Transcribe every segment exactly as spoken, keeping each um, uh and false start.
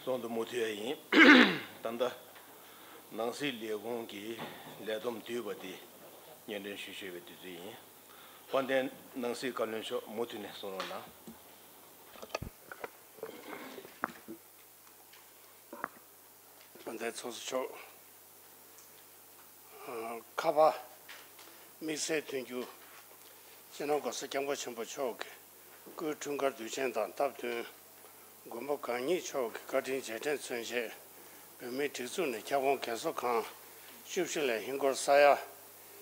གཙང་དུ་མུ་མཐུད་ཡིན། ད་ལྟ་ནང་སྲིད་ལས་ཁུངས་ཀྱི་ལས་བསྡོམས་བསྡུས་པ་དེ་སྙན་སྒྲོན་ཞུ་ཞུ་བའི་དུས་ཚོད་ཡིན། དཔལ་ལྡན་ནང་སྲིད་བཀའ་བློན་མཆོག་མུ་མཐུད་ནས་གསུང་རོགས་གནང་། དཔལ་ལྡན་ཚོགས་གཙོ་མཆོག་ཁ་པར་དམིགས་བསལ་མཐུན་འགྱུར། སྤྱི་ནོར་༸གོང་ས་༸སྐྱབས་མགོན་ཆེན་པོ་མཆོག་གི་སྐུའི་འཁྲུངས་སྐར་དུས་ཆེན་དང་སྟབས་བསྟུན། མགོན་པོ་གང་ཉིད་མཆོག་གི་བཀའ་དྲིན་རྗེས་དྲན་མཚོན་ཆེད། བོད་མིའི་སྒྲིག་འཛུགས་ནས་ཁྱབ་ཁོངས་རྒན་གསོ་ཁང་བཅུ་བཞི་ལ་ཧིན་སྒོར་ས་ཡ་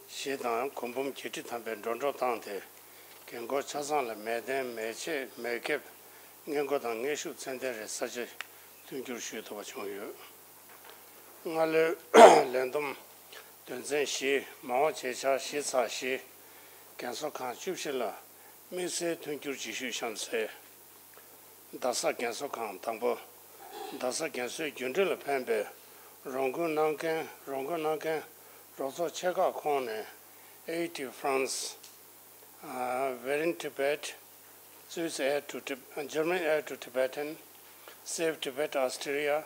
བཞི་དང་གོས་འབུམ་བརྒྱད་ཁྲི་ཐམ་པའི་འགྲོ་གྲོན་བཏང་སྟེ། རྒན་འཁོགས་ཆ་ཚང་ལ་མལ་གདན་མལ་ཆས་མལ་ཁེབས་སྔས་མགོ་དང་མངལ་ཤུགས་ཚད་ལྡན་རེ་ས་ཆ་མཐུན་འགྱུར་ཞུ་ཐུབ་པ་བྱུང་ཡོད། སྔ་ལོའི་ལས་བསྡོམས་དོན་ཚན་བཞི། མ་འོངས་བྱེད་འཆར་བཞི་ཚག་བཞི། རྒན་གསོ་ཁང་བཅུ་བཞི་ལ་དམིགས་བསལ་མཐུན་འགྱུར་ཇི་ཞུས་གཤམ་གསལ། རྡ་ས་རྒན་གསོ་ཁང་དང་པོ། རྡ་ས་རྒན་གསོའི་རྒྱུན་འགྲུལ་ལ་ཕན་པའི་རོགས་མགོན་གནང་མཁན་རོགས་མགོན་གནང་མཁན་རོགས་ཚོགས་ཆེ་ཁག་ཁོངས་ནས། Aid to France, uh, Within Tibet, Swiss Aid to Tib- German Aid to Tibetan, Save Tibet Austria,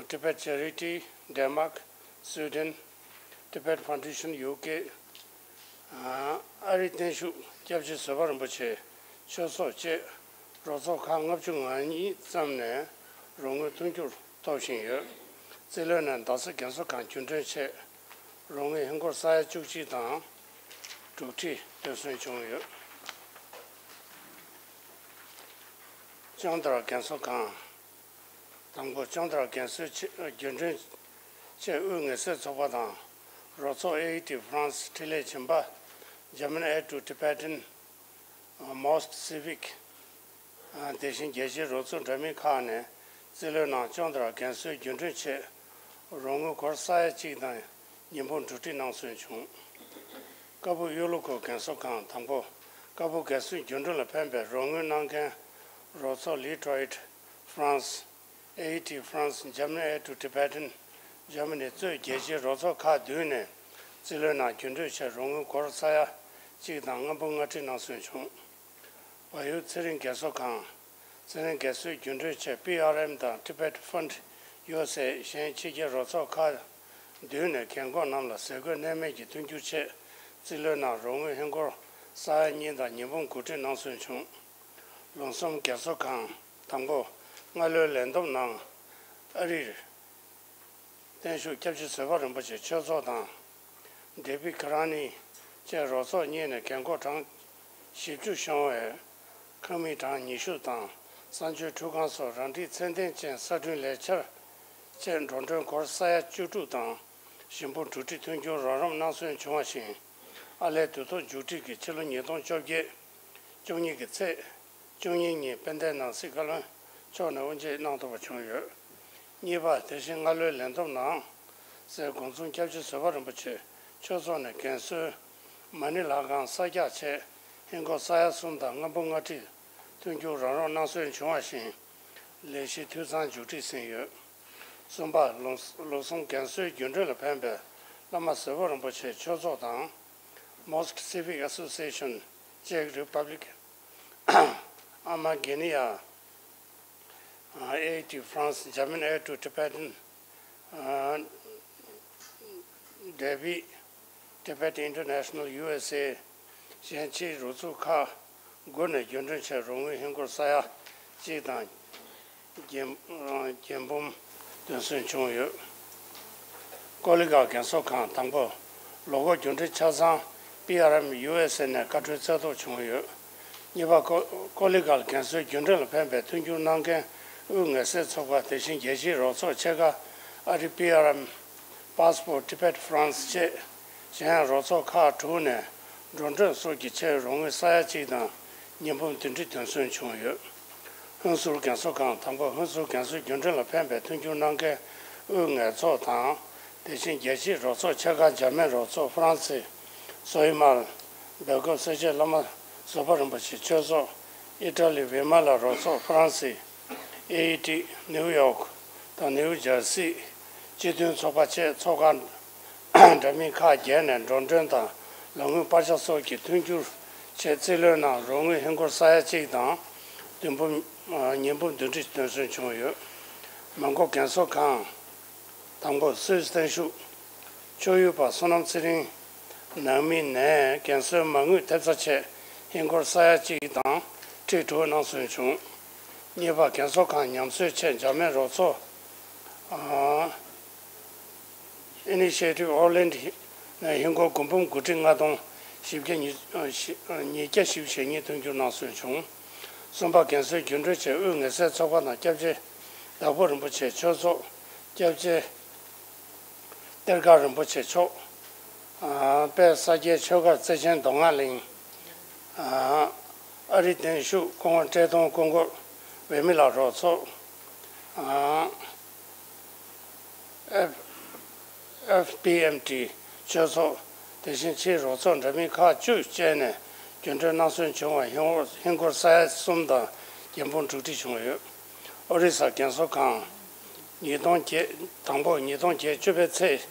Tibet Charity, Denmark, Sweden, Tibet Foundation, U K, ཨ་རིའི་བརྟན་བཞུགས་སྐྱབས་རྗེ་བཟོད་པ་རིན་པོ་ཆེ་ཆོས་ཚོགས་བཅས་རོགས་ཚོགས་ཁག་ལྔ་བཅུ་ང་གཉིས་ཙམ་ནས་རོགས་དངུལ་མཐུན་འགྱུར་ཐོབ་བཞིན་ཡོད། རྩིས་ལོན་ནས་རྡ་ས་རྒན་གསོ་ཁང་རྒྱུན་གྲོན་ཆེད་རོགས་དངུལ་ཧིན་སྒོར་ས་ཡ་བཅུ་གཅིག་དང་དྲུག་ཁྲི་དོན་གསོས་བྱུང་ཡོད། ཅོང་དར་རྒན་གསོ་ཁང་། དང་པོ། ཅོང་དར་རྒན་གསོའི་ཆེད་རྒྱུན་གྲོན་ཆེད་དབུས་ངལ་སེལ་ཚོགས་པ་དང་རོགས་ཚོགས་Aid to France འཕྲིན་ལས་བྱིན་པ། German Aid to Tibetan, Most Civic དེ་བཞིན་རྒྱལ་སྤྱིའི་རོགས་ཚོགས་འདྲ་མིན་ཁག་ནས་རྩིས་ལོན་ནང་ཅོང་དར་རྒན་གསོའི་རྒྱུན་གྲོན་ཆེད་རོགས་དངུལ་སྒོར་ས་ཡ་གཅིག་དང་ཉིས་འབུམ་དྲུག་ཁྲི་གནང་སོན་བྱུང་། ཀ་སྦུག་གཡུ་ལོ་ཁུག་རྒན་གསོ་ཁང་། དང་པོ། ཀ་སྦུག་རྒན་གསོའི་རྒྱུན་གྲོན་ལ་ཕན་པའི་རོགས་དངུལ་གནང་མཁན་རོགས་ཚོགས་Letroit France, Aid to France, German Aid to Tibetan, Germany གཙོས་རྒྱལ་སྤྱིའི་རོགས་ཚོགས་ཁག་བདུན་ནས་རྩིས་ལོན་ནང་རྒྱུན་གྲོན་ཆེད་རོགས་དངུལ་སྒོར་ས་ཡ་གཅིག་དང་ལྔ་འབུམ་ལྔ་ཁྲི་གནང་སོན་བྱུང་། བལ་ཡུལ་ཚེ་རིང་རྒན་གསོ་ཁང་། ཚེ་རིང་རྒན་གསོའི་རྒྱུན་གྲོན་ཆེད་པི་ཨར་ཨེམ་དང་Tibet Fund ཡོད་སའི་གཞན་ཕྱི་རྒྱལ་རོགས་ཚོགས་ཁག་བདུན་ནས་རྒན་འཁོགས་རྣམས་ལ་ཟས་གོས་གནས་མལ་གྱི་མཐུན་འགྱུར་ཆེད་རྩིས་ལོན་ནང་རོགས་དངུལ་ཧིན་སྒོར་ས་ཡ་གཉིས་དང་ཉིས་འབུམ་དགུ་ཁྲི་གནང་སོན་བྱུང་། ལུང་གསུམ་རྒན་གསོ་ཁང་། དང་པོ། སྔ་ལོའི་ལས་བསྡོམས་ནང་ཨ་རིར་བརྟན་བཞུགས་སྐྱབས་རྗེ་བཟོད་པ་རིན་པོ་ཆེ་ཆོས་ཚོགས་དང་། ལྡེ་བི་གྷ་ར་ནི་བཅས་རོགས་ཚོགས་གཉིས་ནས་རྒན་འཁོགས་གྲངས་བཞི་བཅུ་ཤོང་བའི་ཁང་མིག་གྲངས་ཉི་ཤུ་དང་གསང་སྤྱོད་ཁྲུས་ཁང་སོགས་རང་འཁྲིའི་ཚད་ལྡན་ཅན་གསར་སྐྲུན་ལས་འཆར་བཅས་འགྲོ་གྲོན་སྒོར་ས་ཡ་བཅུ་དྲུག་དང་བཞི་འབུམ་དྲུག་ཁྲི་མཐུན་འགྱུར་རོགས་རམ་གནང་སོན་བྱུང་བ་བཞིན། ཨར་ལས་དུས་ཐོག་མཇུག་སྒྲིལ་གྱིས་ཕྱི་ལོ་ཉིས་སྟོང་བཅོ་བརྒྱད་བཅུ་གཉིས་ཀྱི་ཚེས་བཅུ་གཉིས་ཉིན་དཔལ་ལྡན་ནང་སྲིད་བཀའ་བློན་མཆོག་ནས་དབུ་འབྱེད་གནང་ཐུབ་པ་བྱུང་ཡོད། གཉིས་པ། དེ་བཞིན་སྔ་ལོའི་ལས་བསྡོམས་ནང་གསེར་གོང་གསུམ་སྐྱབས་རྗེ་བཟོད་པ་རིན་པོ་ཆེ་ཆོས་ཚོགས་ནས་རྒན་གསོའི་མ་ཎི་ལྷ་ཁང་གསར་རྒྱག་ཆེད་ཧིན་སྒོར་ས་ཡ་གསུམ་དང་ལྔ་འབུམ་ལྔ་ཁྲི་མཐུན་འགྱུར་རོགས་རམ་གནང་སོན་བྱུང་བ་བཞིན། ལས་གཞི་འཐུས་ཚང་མཇུག་སྒྲིལ་ཟིན་ཡོད། གསུམ་པ། ལུང་ལུང་གསུམ་རྒན་གསོའི་རྒྱུན་གྲོན་ལ་ཕན་པའི་བླ་མ་བཟོད་པ་རིན་པོ་ཆེ་ཆོས་ཚོགས་དང་། Most Civic Association, Czech Republic, Armenia, Aid to France, German Aid to Tibetan, Devi, Tibet International, U S A གཞན་ཕྱིའི་རོགས་ཚོགས་ཁག་དགུ་ནས་རྒྱུན་གྲོན་ཆེད་རོགས་དངུལ་ཧིན་སྒོར་ས་ཡ་གཅིག་དང་བརྒྱད་བརྒྱད་འབུམ་དོན་གསོས་བྱུང་ཡོད། ཀོ་ལི་གྷལ་རྒན་གསོ་ཁང་། དང་པོ། ལོ་འཁོར་རྒྱུན་གྲོན་ཆ་ཚང་པི་ཨར་ཨེམ་ཡུ་ཨེས་ཨེ་ནས་བཀའ་འཁྲོལ་སྩལ་ཐོག་བྱུང་ཡོད། གཉིས་པ། ཀོ་ཀོ་ལི་གྷལ་རྒན་གསོའི་རྒྱུན་གྲོན་ལ་ཕན་པའི་མཐུན་འགྱུར་གནང་མཁན་དབུས་ངལ་སེལ་ཚོགས་པ་དེ་བཞིན་རྒྱལ་སྤྱིའི་རོགས་ཚོགས་ཆེ་ཁག་ཨ་རི་པི་ཨར་ཨེམ། Passport Tibet France བཅས་གཞན་ཡང་རོགས་ཚོགས་ཁག་དྲུག་ནས་འགྲོ་གྲོན་སོགས་ཀྱི་ཆེད་རོགས་དངུལ་ས་ཡ་གཅིག་དང་ཉིས་འབུམ་བདུན་ཁྲི་དོན་གསོས་བྱུང་ཡོད། ཧུན་སུར་རྒན་གསོ་ཁང་། དང་པོ། ཧུན་སུར་རྒན་གསོའི་རྒྱུན་གྲོན་ལ་ཕན་པའི་མཐུན་འགྱུར་གནང་མཁན་དབུས་ངལ་ཚོགས་དང་། དེ་བཞིན་རྒྱལ་སྤྱིའི་རོགས་ཚོགས་ཆེ་ཁག་འཇར་མན་རོགས་ཚོགས། ཧྥ་རན་སི། སོ་ཡི་མལ། སྦེལ་ཀོབ་སེར་བྱེས་བླ་མ་བཟོད་པ་རིན་པོ་ཆེ་ཆོས་ཚོགས། ཨི་ཊ་ལི་ཝི་མ་ལ་རོགས་ཚོགས། ཧྥ་རན་སི། ཨེ་ཨི་ཊི། ནིའུ་ཡོག་དང་ནིའུ་ཇར་སི། སྤྱི་མཐུན་ཚོགས་པ་བཅས་ཚོགས་ཁག་འདྲ་མིན་ཁག་བརྒྱད་ནས་འགྲོ་གྲོན་དང་ལག་དངུལ་པར་ཆ་སོགས་ཀྱི་མཐུན་འགྱུར་ཆེད་རྩིས་ལོན་ནང་རོགས་དངུལ་ཧིན་སྒོར་ས་ཡ་གཅིག་དང་བདུན་འབུམ། ཉིས་འབུམ་བདུན་ཁྲི་དོན་གསོས་བྱུང་ཡོད། མོན་གྷོ་རྒན་གསོ་ཁང་། དང་པོ། སུད་སི་བརྟན་བཞུགས། ཕྱོགས་ཡུལ་པ་བསོད་ནམས་ཚེ་རིང་། ནང་མི་ནས་རྒན་གསོའི་མ་དངུལ་ཐེབས་རྩ་ཆེད་ཧིན་སྒོར་ས་ཡ་གཅིག་དང་ཁྲི་དྲུག་གནང་སོན་བྱུང་། གཉིས་པ། རྒན་གསོ་ཁང་ཉམས་གསོའི་ཆེད་འཇར་མན་རོགས་ཚོགས། ཨ། Initiative Holland ནས་ཧིན་སྒོར་སྒོར་འབུམ་དགུ་ཁྲི་ལྔ་སྟོང་བཞི་བརྒྱ་ཉི་ཉིས་བརྒྱ་བཞི་བཅུ་ཞེ་གཉིས་མཐུན་འགྱུར་གནང་སོན་བྱུང་། གསུམ་པ། རྒན་གསོའི་རྒྱུན་གྲོན་ཆེད་དབུས་ངལ་སེལ་ཚོགས་པ་དང་སྐྱབས་རྗེ་བདག་པོ་རིན་པོ་ཆེ་ཆོས་ཚོགས། སྐྱབས་རྗེ་གཏེར་སྒར་རིན་པོ་ཆེ་མཆོག་ཨ། དཔལ་ས་སྐྱའི་ཆོས་སྒར་བརྩེ་ཆེན་མདོ་སྔགས་གླིང་། ཨ། ཨ་རིའི་བརྟན་བཞུགས་སྐུ་ངོ་བཀྲས་མཐོང་སྐུ་འཁོར་འོས་མི་ལགས་རོགས་ཚོགས། ཨ། F- F P M T ཆོས་ཚོགས། དེ་བཞིན་ཕྱིའི་རོགས་ཚོགས་འདྲ་མིན་ཁག་བཅུ་བཅས་ནས་རྒྱུན་གྲོན་གནང་སོན་བྱུང་བར་ཧིན་སྒོར་ཧིན་སྒོར་ས་ཡ་གསུམ་དང་བརྒྱད་འབུམ་དྲུག་ཁྲི་བྱུང་ཡོད། ཨོ་རི་ས་རྒན་གསོ་ཁང་། ཉིས་སྟོང་བརྒྱད། དང་པོ། ཉིས་སྟོང་བརྒྱད་ཅུ་པའི་ཚེས་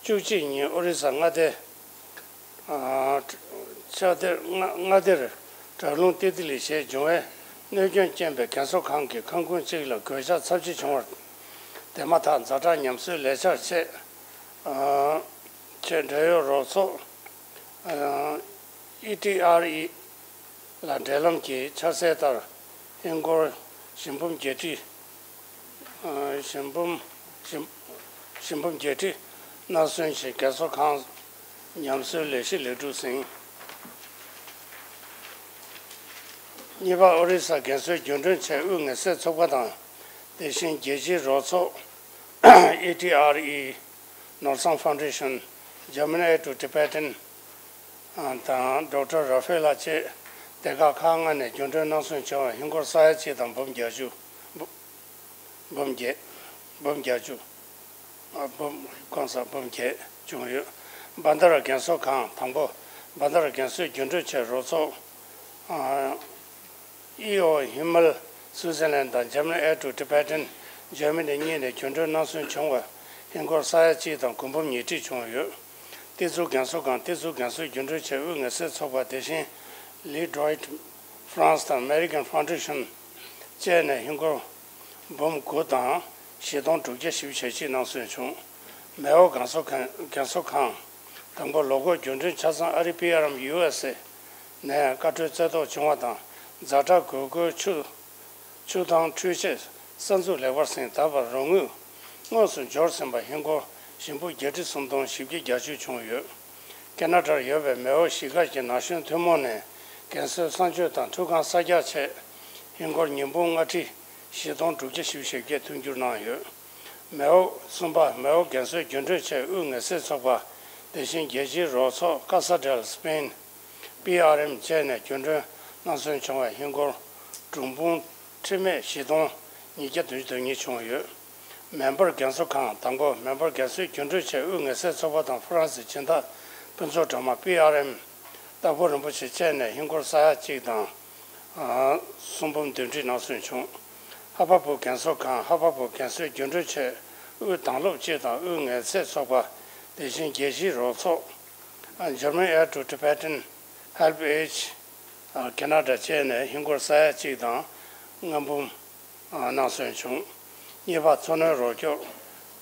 བཅུ་གཅིག་ཉིན་ཨོ་རི་ས་མངའ་སྡེ། ཨ། ཆ་སྡེར་མངའ་མངའ་སྡེར་དྲག་རླུང་ཏི་ཏི་ལི་ཞེས་འབྱུང་བའི་གནོད་སྐྱོན་རྐྱེན་པས་རྒན་གསོ་ཁང་གི་ཁང་ཁུངས་གཅིག་ལ་གོད་ཆག་ཚབས་ཆེ་བྱུང་བར། དེ་མ་ཐག་ཛ་དྲག་ཉམས་གསོའི་ལས་འཆར་ཆེད། ཨ། ཆེད་འབྲེལ་ཡོད་རོགས་ཚོགས། ཨ། E T R E ལ་འབྲེལ་ལམ་གྱིས་འཆར་གསལ་ལྟར་ཧིན་སྒོར་ཞེ་འབུམ་བརྒྱད་ཁྲི། ཨ། ཞེ་འབུམ་ཞེ་ཞེ་འབུམ་བརྒྱད་ཁྲི་གནང་སོན་བྱས་རྒན་གསོ་ཁང་ཉམས་གསོའི་ལས་གཞི་ལེགས་གྲུབ་ཟིན། གཉིས་པ། ཨོ་རི་ས་རྒན་གསོའི་རྒྱུན་གྲོན་ཆེད་དབུས་ངལ་སེལ་ཚོགས་པ་དང་། དེ་བཞིན་རྒྱལ་སྤྱིའི་རོགས་ཚོགས། E T R E Northern Foundation German Aid to Tibetan དང་Doctor Rafael བཅས་སྡེ་ཁག་ཁག་ལྔ་ནས་རྒྱུན་གྲོན་གནང་སོན་བྱུང་བར་ཧིན་སྒོར་ས་ཡ་གཅིག་དང་འབུམ་བརྒྱད་ཅུ། འབུམ་བརྒྱད། འབུམ་བརྒྱད་ཅུ། ཨ། འབུམ་གང་ཟག་འབུམ་བརྒྱད་བྱུང་ཡོད། བྷན་དྷ་ར་རྒན་གསོ་ཁང་། དང་པོ། བྷན་དྷ་ར་རྒན་གསོའི་རྒྱུན་གྲོན་ཆེད་རོགས་ཚོགས། ཨ། ཨི་ཨོ་ཧི་མལ་སུའུ་ཛི་ལན་དང་German Aid to Tibetan Germany གཉིས་ནས་རྒྱུན་གྲོན་གནང་སོན་བྱུང་བ་ཧིན་སྒོར་ས་ཡ་གཅིག་དང་སྒོར་འབུམ་ཉིས་ཁྲི་བྱུང་ཡོད། ཏི་ཙུའུ་རྒན་གསོ་ཁང་། ཏི་ཙུའུ་རྒན་གསོའི་རྒྱུན་གྲོན་ཆེད་དབུས་ངལ་སེལ་ཚོགས་པ། དེ་བཞིན་ལི་ཌོའིཊ་ཧྥ་རན་སི་དང་American Foundation བཅས་ནས་ཧིན་སྒོར་འབུམ་དགུ་དང་བཞི་སྟོང་དྲུག་བརྒྱ་བཞི་བཅུ་ཞེ་གཅིག་གནང་སོན་བྱུང་། མེའོ་རྒན་གསོ་ཁང་། རྒན་གསོ་ཁང་། དང་པོ། ལོ་འཁོར་རྒྱུན་གྲོན་ཆ་ཚང་ཨ་རི་པི་ཨར་ཨེམ་ཡུ་ཨེས་ཨེ་ནས་བཀའ་འཁྲོལ་རྩ་གཏོགས་བྱུང་བ་དང་། ཛ་དྲག་དགོས་མཁོའི་ཆུ་ཆུ་དང་འཕྲུལ་ཆས་གསར་འཛུགས་ལེགས་པར་ཟིན། ད་བར་རོགས་དངུལ་དངོས་སུ་འབྱོར་ཟིན་པ་ཧིན་སྒོར་ཞེ་འབུམ་བརྒྱད་ཁྲི་སུམ་སྟོང་བཞི་བརྒྱ་གྱ་བཅུ་བྱུང་ཡོད། ཁེ་ན་ཌར་ཡོད་པའི་མེའོ་གཞིས་ཀ་གི་ན་གཞོན་ཐུན་མོང་ནས་རྒན་གསོའི་གསང་སྤྱོད་དང་ཐུགས་ཁང་གསར་རྒྱག་ཆེད་ཧིན་སྒོར་ཉིས་འབུམ་ལྔ་ཁྲི་བཞི་སྟོང་དྲུག་བརྒྱ་བཞི་བཅུ་ཞེ་བརྒྱད་མཐུན་འགྱུར་གནང་ཡོད། མེའོ། གསུམ་པ། མེའོ་རྒན་གསོའི་རྒྱུན་གྲོན་ཆེད་དབུས་ངལ་སེལ་ཚོགས་པ། དེ་བཞིན་རྒྱལ་སྤྱིའི་རོགས་ཚོགས་ཀ་ས་ཌེལ་སི་པེན། པི་ཨར་ཨེམ་བཅས་ནས་རྒྱུན་གྲོན་གནང་སོན་བྱུང་བའི་ཧིན་སྒོར་དྲུག་འབུམ་ཁྲི་མེད་བཞི་སྟོང་ཉིས་བརྒྱ་བདུན་ཅུ་དོན་གཉིས་བྱུང་ཡོད། མེམ་བར་རྒན་གསོ་ཁང་། དང་པོ། མེམ་བར་རྒན་གསོའི་རྒྱུན་གྲོན་ཆེད་དབུས་ངལ་སེལ་ཚོགས་པ་དང་ཧྥ་རན་སིའི་སྦྱིན་བདག་ཕུན་ཚོགས་སྒྲོལ་མ། པི་ཨར་ཨེམ་བདག་པོ་རིན་པོ་ཆེ་བཅས་ནས་ཧིན་སྒོར་ས་ཡ་གཅིག་དང་། ཨ། གསུམ་འབུམ་བདུན་ཁྲི་གནང་སོན་བྱུང་། ཧ་པ་བུ་རྒན་གསོ་ཁང་། ཧ་པ་བུ་རྒན་གསོའི་རྒྱུན་གྲོན་ཆེད་དབུས་དྭང་སློབ་སྤྱི་དང་དབུས་ངལ་སེལ་ཚོགས་པ། དེ་བཞིན་རྒྱལ་སྤྱིའི་རོགས་ཚོགས། ཨ། German Aid to Tibetan Help Age ཨ། ཁེ་ན་ཌ་བཅས་ནས་ཧིན་སྒོར་ས་ཡ་གཅིག་དང་ལྔ་འབུམ། ཨ། གནང་སོན་བྱུང་། གཉིས་པ། འཚོ་སྣོན་རོགས་སྐྱོར།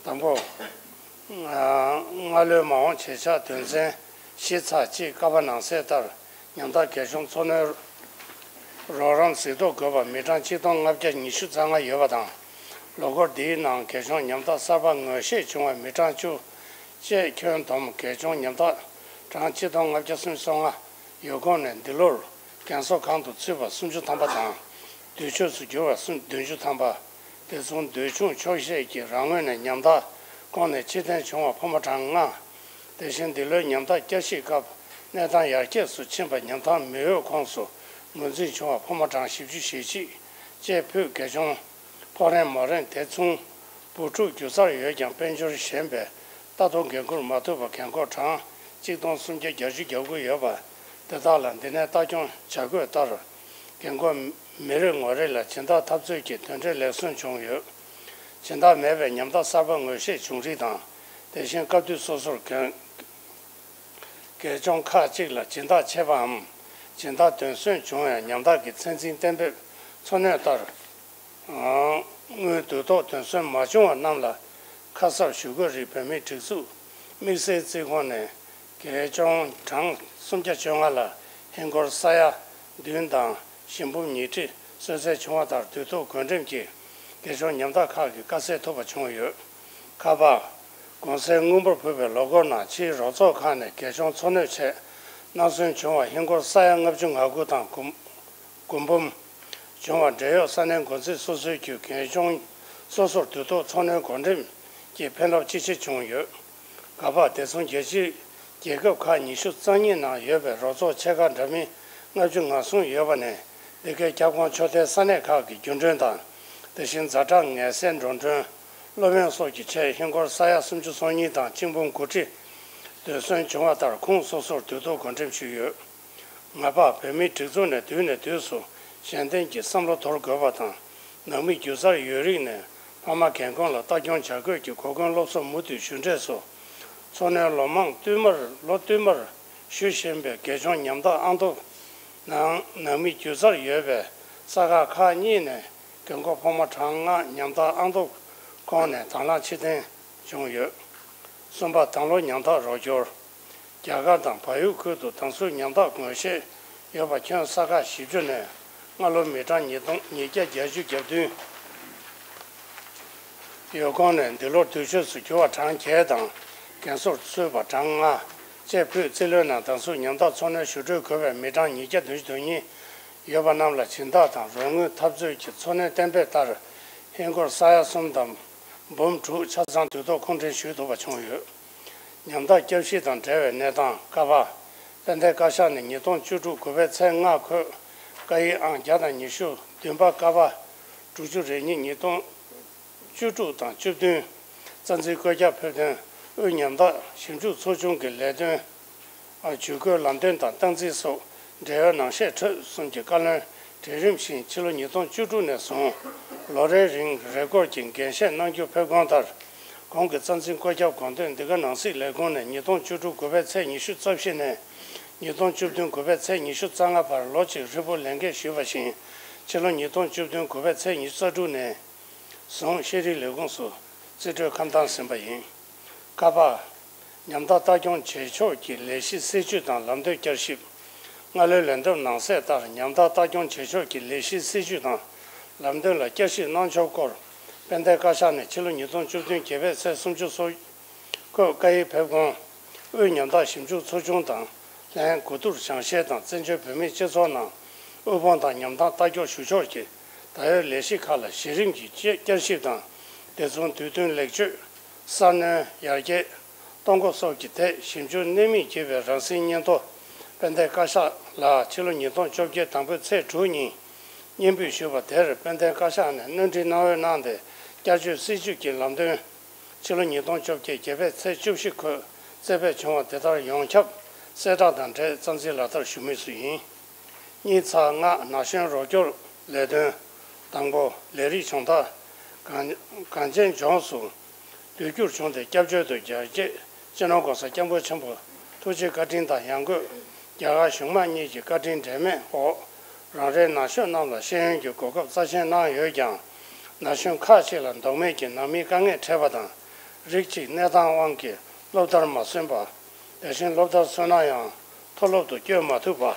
དང་པོ། ཨ། སྔ་ལོའི་མ་འོངས་བྱེད་ཕྱོགས་དོན་ཚན་བཞི་ཚེག་གཅིག་ཀ་པ་ནང་གསལ་ལྟར་ཉམ་ཐག་རྒན་གཞོན་འཚོ་སྣོན་རོགས་རམ་གཟིགས་རྟོག་དགོས་པ་མི་གྲངས་ཆིག་སྟོང་ལྔ་བརྒྱ་ཉི་ཤུ་རྩ་ལྔ་ཡོད་པ་དང་། ལོ་འཁོར་འདིའི་ནང་རྒན་གཞོན་ཉམ་ཐག་གསར་པ་ངོ་ཤེས་བྱུང་བའི་མི་གྲངས་བཅུ་བཅས་ཁྱོན་བསྡོམས་རྒན་གཞོན་ཉམ་ཐག་གྲངས་ཆིག་སྟོང་ལྔ་བརྒྱ་སུམ་ཅུ་སོ་ལྔ་ཡོད་ཁོངས་ནས་འདི་ལོར་རྒན་གསོ་ཁང་དུ་ཚུད་པ་སུམ་ཅུ་ཐམ་པ་དང་། སྡོད་ཕྱོགས་སུ་གྱུར་པ་སུམ་བདུན་ཅུ་ཐམ་པ། དེ་མཚུངས་སྡོད་ཆུང་ཆོག་ཤེས་ཀྱི་རང་ངོས་ནས་ཉམ་ཐག་ཁོངས་ནས་ཕྱིར་འཐེན་བྱུང་བ་ཕོ་མོ་གྲངས་ལྔ། དེ་བཞིན་འདི་ལོའི་ཉམ་ཐག་བསྐྱར་ཞིབ་སྐབས་གནས་སྟངས་ཡར་རྒྱས་སུ་ཕྱིན་པ་ཉམ་ཐག་མི་འོས་ཁོངས་སུ་ངོས་འཛིན་བྱུང་བ་ཕོ་མོ་གྲངས་བཞི་བཅུ་ཞེ་གཅིག་བཅས་ཕུད་རྒན་གཞོན་ཕོ་རེངས་མོ་རེངས། དེ་མཚུངས་བུ་ཕྲུག་རྒྱུ་རྩར་ཡོད་ཀྱང་དཔལ་འབྱོར་ཞན་པས་ལྟ་རྟོག་འགན་འཁུར་མ་ཐུབ་པ་རྒན་འཁོགས་གྲངས་གཅིག་སྟོང་སུམ་བརྒྱ་བརྒྱད་ཅུ་གྱ་དགུ་ཡོད་པ། དེ་དག་ལ་འདི་ནས་ལྟ་སྐྱོང་བྱ་དགོས་ལྟར། རྒན་འཁོགས་མི་རེ་ངོ་རེ་ལ་སྦྱིན་བདག་འཐབ་རྩོད་ཀྱི་དོན་འབྲས་ལེགས་སོན་བྱུང་ཡོད། སྦྱིན་བདག་མེད་པའི་ཉམ་ཐག་གསར་པ་ངོ་ཤེས་བྱུང་རིགས་དང་། དེ་བཞིན་སྐབས་དུས་སོ་སོར་རྒན་རྒན་གཞོན་ཁག་ཅིག་ལ་སྦྱིན་བདག་ཆད་པའམ་སྦྱིན་བདག་དོན་སོན་བྱུང་ཡང་ཉམ་ཐག་གི་ཚད་འཛིན་གཏན་འབེབས་མཚོ་སྣོད་ལྟར། ཨང་ དངུལ་བསྡུ་གཏུག་དོན་གསུམ་མ་བྱུང་བ་རྣམས་ལ་ཁ་གསབ་ཞུ་དགོས་རིགས་བོད་མིའི་སྒྲིག་འཛུགས་དམིགས་བསལ་རྩིས་ཁོངས་ནས་རྒས་གཅོང་གྲངས་སུམ་བརྒྱ་བཅོ་ལྔ་ལ་ཧིན་སྒོར་ས་ཡ་བདུན་དང་ཞིང་འབུམ་ཉིས་ཁྲི་གསོལ་སྩལ་བྱུང་བ་ལྟར་དུས་ཐོག་བགོ་འགྲེམས་ཀྱིས་རྒས་གཅོང་ཉམ་ཐག་ཁག་གི་དཀའ་སེལ་ཐུབ་པ་བྱུང་ཡོད། ཁ་པར། གོང་གསལ་དངུལ་འབོར་ཕུལ་བའི་ལོ་འཁོར་ནང་ཕྱིའི་རོགས་ཚོགས་ཁག་ནས་རྒས་གཅོང་འཚོ་སྣོན་ཆེད་གནང་སོན་བྱུང་བ་ཧིན་སྒོར་ས་ཡ་ལྔ་བཅུ་ང་དགུ་དང་དགུ་དགུ་འབུམ་བྱུང་བ། འབྲེལ་ཡོད་ས་གནས་འགོ་འཛིན་སོ་སོའི་གྱོད་རྒས་གཅོང་སོ་སོར་དུས་ཐོག་འཚོ་སྣོན་བགོ་འགྲེམས་ཀྱིས་ཕན་རླབས་ཅི་ཆེ་བྱུང་ཡོད། ག་པར། དེ་མཚུངས་རྒྱལ་སྤྱིའི་རྒྱལ་ཁབ་ཁག་ཉི་ཤུ་རྩ་གཉིས་ནང་ཡོད་པའི་རོགས་ཚོགས་ཆེ་ཁག་འདྲ་མིན་ལྔ་བཅུ་ང་གསུམ་ཡོད་པ་ནས་འདི་གའི་ཁྱབ་ཁོངས་ཕྱོགས་མཐའི་ས་གནས་ཁག་གི་རྒྱུན་གྲོན་དང་། དེ་བཞིན་ཛ་དྲག་ངལ་སེལ་འགྲོ་གྲོན། སློབ་ཡོན་སོགས་ཀྱི་ཆེད་ཧིན་སྒོར་ས་ཡ་སུམ་ཅུ་སོ་གཉིས་དང་གཅིག་འབུམ་དགུ་ཁྲི་དོན་གསོན་བྱུང་བ་ལྟར་ཁོངས་སོ་སོར་དུས་ཐོག་བགོ་འགྲེམས་ཞུས་ཡོད། ང་པ། བོད་མིའི་སྒྲིག་འཛུགས་ནས་དུས་ནས་དུས་སུ་གཞན་བརྟེན་གྱི་བསམ་བློ་དོར་དགོས་པ་དང་། ནང་མི་རྒྱུ་གསར་ཡོད་རིགས་ནས་ཕ་མ་རྒན་རྒོན་ལ་ལྟ་སྐྱོང་བྱ་དགོས་ཀྱི་གོ་སྐོན་སློབ་གསོ་མུ་མཐུད་ཞུ་འབྲས་སུ། འཚོ་སྣོན་ལོ་མང་བསྟུད་མར་ལོ་བསྟུད་མར་ཞུ་བཞིན་པའི་རྒས་གཅོང་ཉམ་ཐག་ཨང་ཐོབ་ནང་ནང་མི་རྒྱུ་གསར་ཡོད་པའི་ས་ཁག་ཁག་གཉིས་ནས་རྒན་འཁོགས་ཕོ་མོ་གྲངས་ལྔ་ཉམ་ཐག་ཨང་ཐོབ་ཁོངས་ནས་དང་བླངས་ཕྱིར་འཐེན་བྱུང་ཡོད། གསུམ་པ། དྭང་བློ་ཉམ་ཐག་རོགས་སྐྱོར། རྒྱ་གར་དང་བལ་ཡུལ་ཁུལ་དུ་དྭང་སུའི་ཉམ་ཐག་ངོས་ཤེས་ཡོད་པ་ཁྱོན་ས་ཁག་བཞི་བཅུ་ནས་སྔ་ལོ་མི་གྲངས་ཉིས་སྟོང་ཉིས་བརྒྱ་བརྒྱད་ཅུ་གྱ་བདུན་ཡོད་ཁོངས་ནས་འདི་ལོར་དུས་ཆོས་སུ་གྱུར་བ་གྲངས་བརྒྱད་དང་རྒན་གསོར་ཚུད་པ་གྲངས་ལྔ་བཅས་ཕུད་རྩིས་ལོའི་ནང་དྭང་སུའི་ཉམ་ཐག་འཚོ་སྣོན་ཞུ་སྤྲོད་དགོས་པའི་མི་གྲངས་ཉིས་བརྒྱ་བདུན་ཅུ་དོན་གཉིས་ཡོད་པ་རྣམས་ལ་སྦྱིན་བདག་དང་རོགས་དངུལ་འཐབ་རྩོད་ཀྱི་འཚོ་སྣོན་གཏན་འབེབས་ལྟར་ཧིན་སྒོར་ས་ཡ་གསུམ་དང་འབུམ་དྲུག་ཆ་ཚང་དུས་ཐོག་ཁོང་འདྲེན་ཞུས་ཐུབ་པ་བྱུང་ཡོད། ཉམ་ཐག་སྐྱབས་གཤིས་དང་འབྲེལ་བའི་གནས་སྟངས། ཀ་པ། དཔལ་ལྡན་བཀའ་ཤག་ནས་ཉིས་སྟོང་བཅུ་དྲུག་དགུ་པའི་ཚེས་ལྔ་འཁོད་བཀའ་ཡིག་ཨང་བརྒྱ་དང་ཉི་ཤུ་བདུན་པ། ཀ་པ། དྲུག་ཅུ་རེ་གཉིས་ཉིས་སྟོང་བཅུ་དྲུག་དང་བཅུ་བདུན། རྩ་འཛིན་བཀོད་ཁྱབ་ཕེབས་ཐོན། དབུས་ཉམ་ཐག་ཞིབ་འཇུག་ཚོགས་ཆུང་གི་ལས་དོན། ཨ། ཇུས་འགོད་ལམ་སྟོན་དང་སྟངས་འཛིན་སོགས་འབྲེལ་ཡོད་ནང་བཤད་འཕྲོས་གསུམ་གྱི་བཀའ་བློན་གྲལ་རིམ་བཞིན་ཕྱི་ལོ་ཉིས་སྟོང་བཅུ་དྲུག་ནས་བཟུང་ལོ་རེའི་རིང་རེས་སྐོར་གྱི་འགན་བཞེས་གནང་རྒྱུ་ཕེབས་དགོངས་ལྟར། གོང་གི་རྩ་འཛིན་བཀོད་ཁྱབ་དགོངས་དོན་འདི་ག་ནང་གསེས་ལས་ཁུངས་ནས་ཉིས་སྟོང་བཅུ་དྲུག་དགུ་པའི་ཚེས་ཉི་ཤུ་རྩ་བཞི་ནས་ཉིས་སྟོང་བཅུ་བདུན་དགུ་པའི་ཚེས་ཉི་ཤུ་རྩ་ལྔ་བར་ལོ་གཅིག་ཧྲིལ་པོ་ལས་འགན་ཞུས་པ་བཞིན། ཕྱི་ལོ་ཉིས་སྟོང་བཅུ་བདུན་དགུ་པའི་ཚེས་ཉི་ཤུ་རྩ་དྲུག་ནས་བཟུང་ཤེས་རིག་ལས་ཁུངས་སུ་རྩིས་སྤྲོད་ཁ་བཏང་ཟིན་པ་ཡིན། ཀ་པ། ཉམ་ཐག་ལྟ་སྐྱོང་བྱེད་ཕྱོགས་ཀྱི་ལས་གཞི་སྲིད་ཇུས་དང་ལམ་སྟོན་བསྐྱར་ཞིབ། སྔ་ལོའི་ལན་འདེབས་ནང་གསལ་ལྟར། ཉམ་ཐག་ལྟ་སྐྱོང་བྱེད་ཕྱོགས་ཀྱི་ལས་གཞིའི་སྲིད་ཇུས་དང་ལམ་སྟོན་ལ་བསྐྱར་ཞིབ་གནང་ཕྱོགས་སྐོར་དཔལ་ལྡན་བཀའ་ཤག་ནས་ཕྱི་ལོ་ཉིས་སྟོང་བཅུ་བདུན་བརྒྱད་པའི་ཚེས་སུམ་ཅུ་སོ་འཁོད་བཀའ་ཡིག་ཕེབས་གོང་། དབུས་ཉམ་ཐག་ཞིབ་འཇུག་ཚོགས་ཆུང་དང་ལྷན་གོ་བསྡུར་སྦྱང་བཤད་དང་། བཙན་བྱོལ་བོད་མིའི་སྤྱི་ཚོགས་ནང་དབུལ་ཕོངས་དང་ཉམ་ཐག་ལྟ་སྐྱོང་ཞུ་ཕྱོགས་ཀྱི་ད་ཡོད་ལས་གཞི་ཁག་ལ་གཞི་རིམ་གྱི་བསྐྱར་ཞིབ་དང་། དེ་མཚུངས་དུས་བསྟུན་ལེགས་བཅོས། གསར་སྣོན། ཡར་རྒྱས་གཏོང་སྒོ་སོགས་ཀྱི་ཐད་ཞིབ་འཇུག་གནད་སྨིན་བགྱིས་པའི་རང་ཟིན་སྙན་ཐོ་དཔལ་ལྡན་བཀའ་ཤག་ལ་ཕྱི་ལོ་ཉིས་སྟོང་བཅོ་བརྒྱད་དང་པོའི་ཚེས་དྲུག་ཉིན་སྙན་འབུལ་ཞུས་པ་དེར། དཔལ་ལྡན་བཀའ་ཤག་ནས་སྣོན་འཕྲི་གནང་འོས་གནང་སྟེ། བསྐྱར་བཅོས་སྲིད་ཇུས་ཀྱི་ལམ་སྟོན་ཕྱི་ལོ་ཉིས་སྟོང་བཅོ་བརྒྱད་བརྒྱད་པའི་ཚེས་བཅུ་བཞི་འཁོད་རྩིས་སྤྲོད་བྱུང་བ་དེ་ལྟར་ཡོངས་ཁྱབ་གསལ་བསྒྲགས་དང་འབྲེལ་རྩ་འཛིན་ལག་བསྟར་ཞུ་མུས་སུ་ཡིན། གཉིས་ཚེག་ལྔ། ན་གཞོན་རོགས་སྐྱོར་ལས་དོན། དང་པོ། ལས་རིགས་སྦྱོང་བརྡར་གངས་གངས་ཅན་ལྗོངས་སུ་དུས་འགྱུར་བྱུང་སྟེ། སྐྱབས་བཅོལ་དུ་རྒྱ་སྐྱེད་སྤྱི་ནོར་༸གོང་ས་༸སྐྱབས་མགོན་ཆེན་པོ་ཐུགས་རྗེ་བཀའ་དྲིན་དང་། ཡང་སྒོས་རྒྱ་གར་གཞུང་མང་གཉིས་ཀྱི་བཀའ་དྲིན་འབྲལ་མེད་འོག་རང་རེའི་ན་གཞོན་རྣམས་ལ་ཤེས་ཡོན་གྱི་གོ་སྐབས་རྩ་ཆེན་གནང་ཡོད་ཀྱང་། ན་གཞོན་ཁག་ཅིག་ལ་ལྡོག་མེད་ཀྱི་ནང་མིའི་དཀའ་ངལ་འཕྲད་པ་དང་། རིགས་གཅིག་གནས་སྟངས་དབང་གིས་སློབ་མཐར་མ་སོན་པ། དེ་བཞིན་སློབ་མཐར་སོན་ན་ཡང་མཐོ་སློབ་ཏུ་བསྐྱོད་མ་ཐུབ་པ་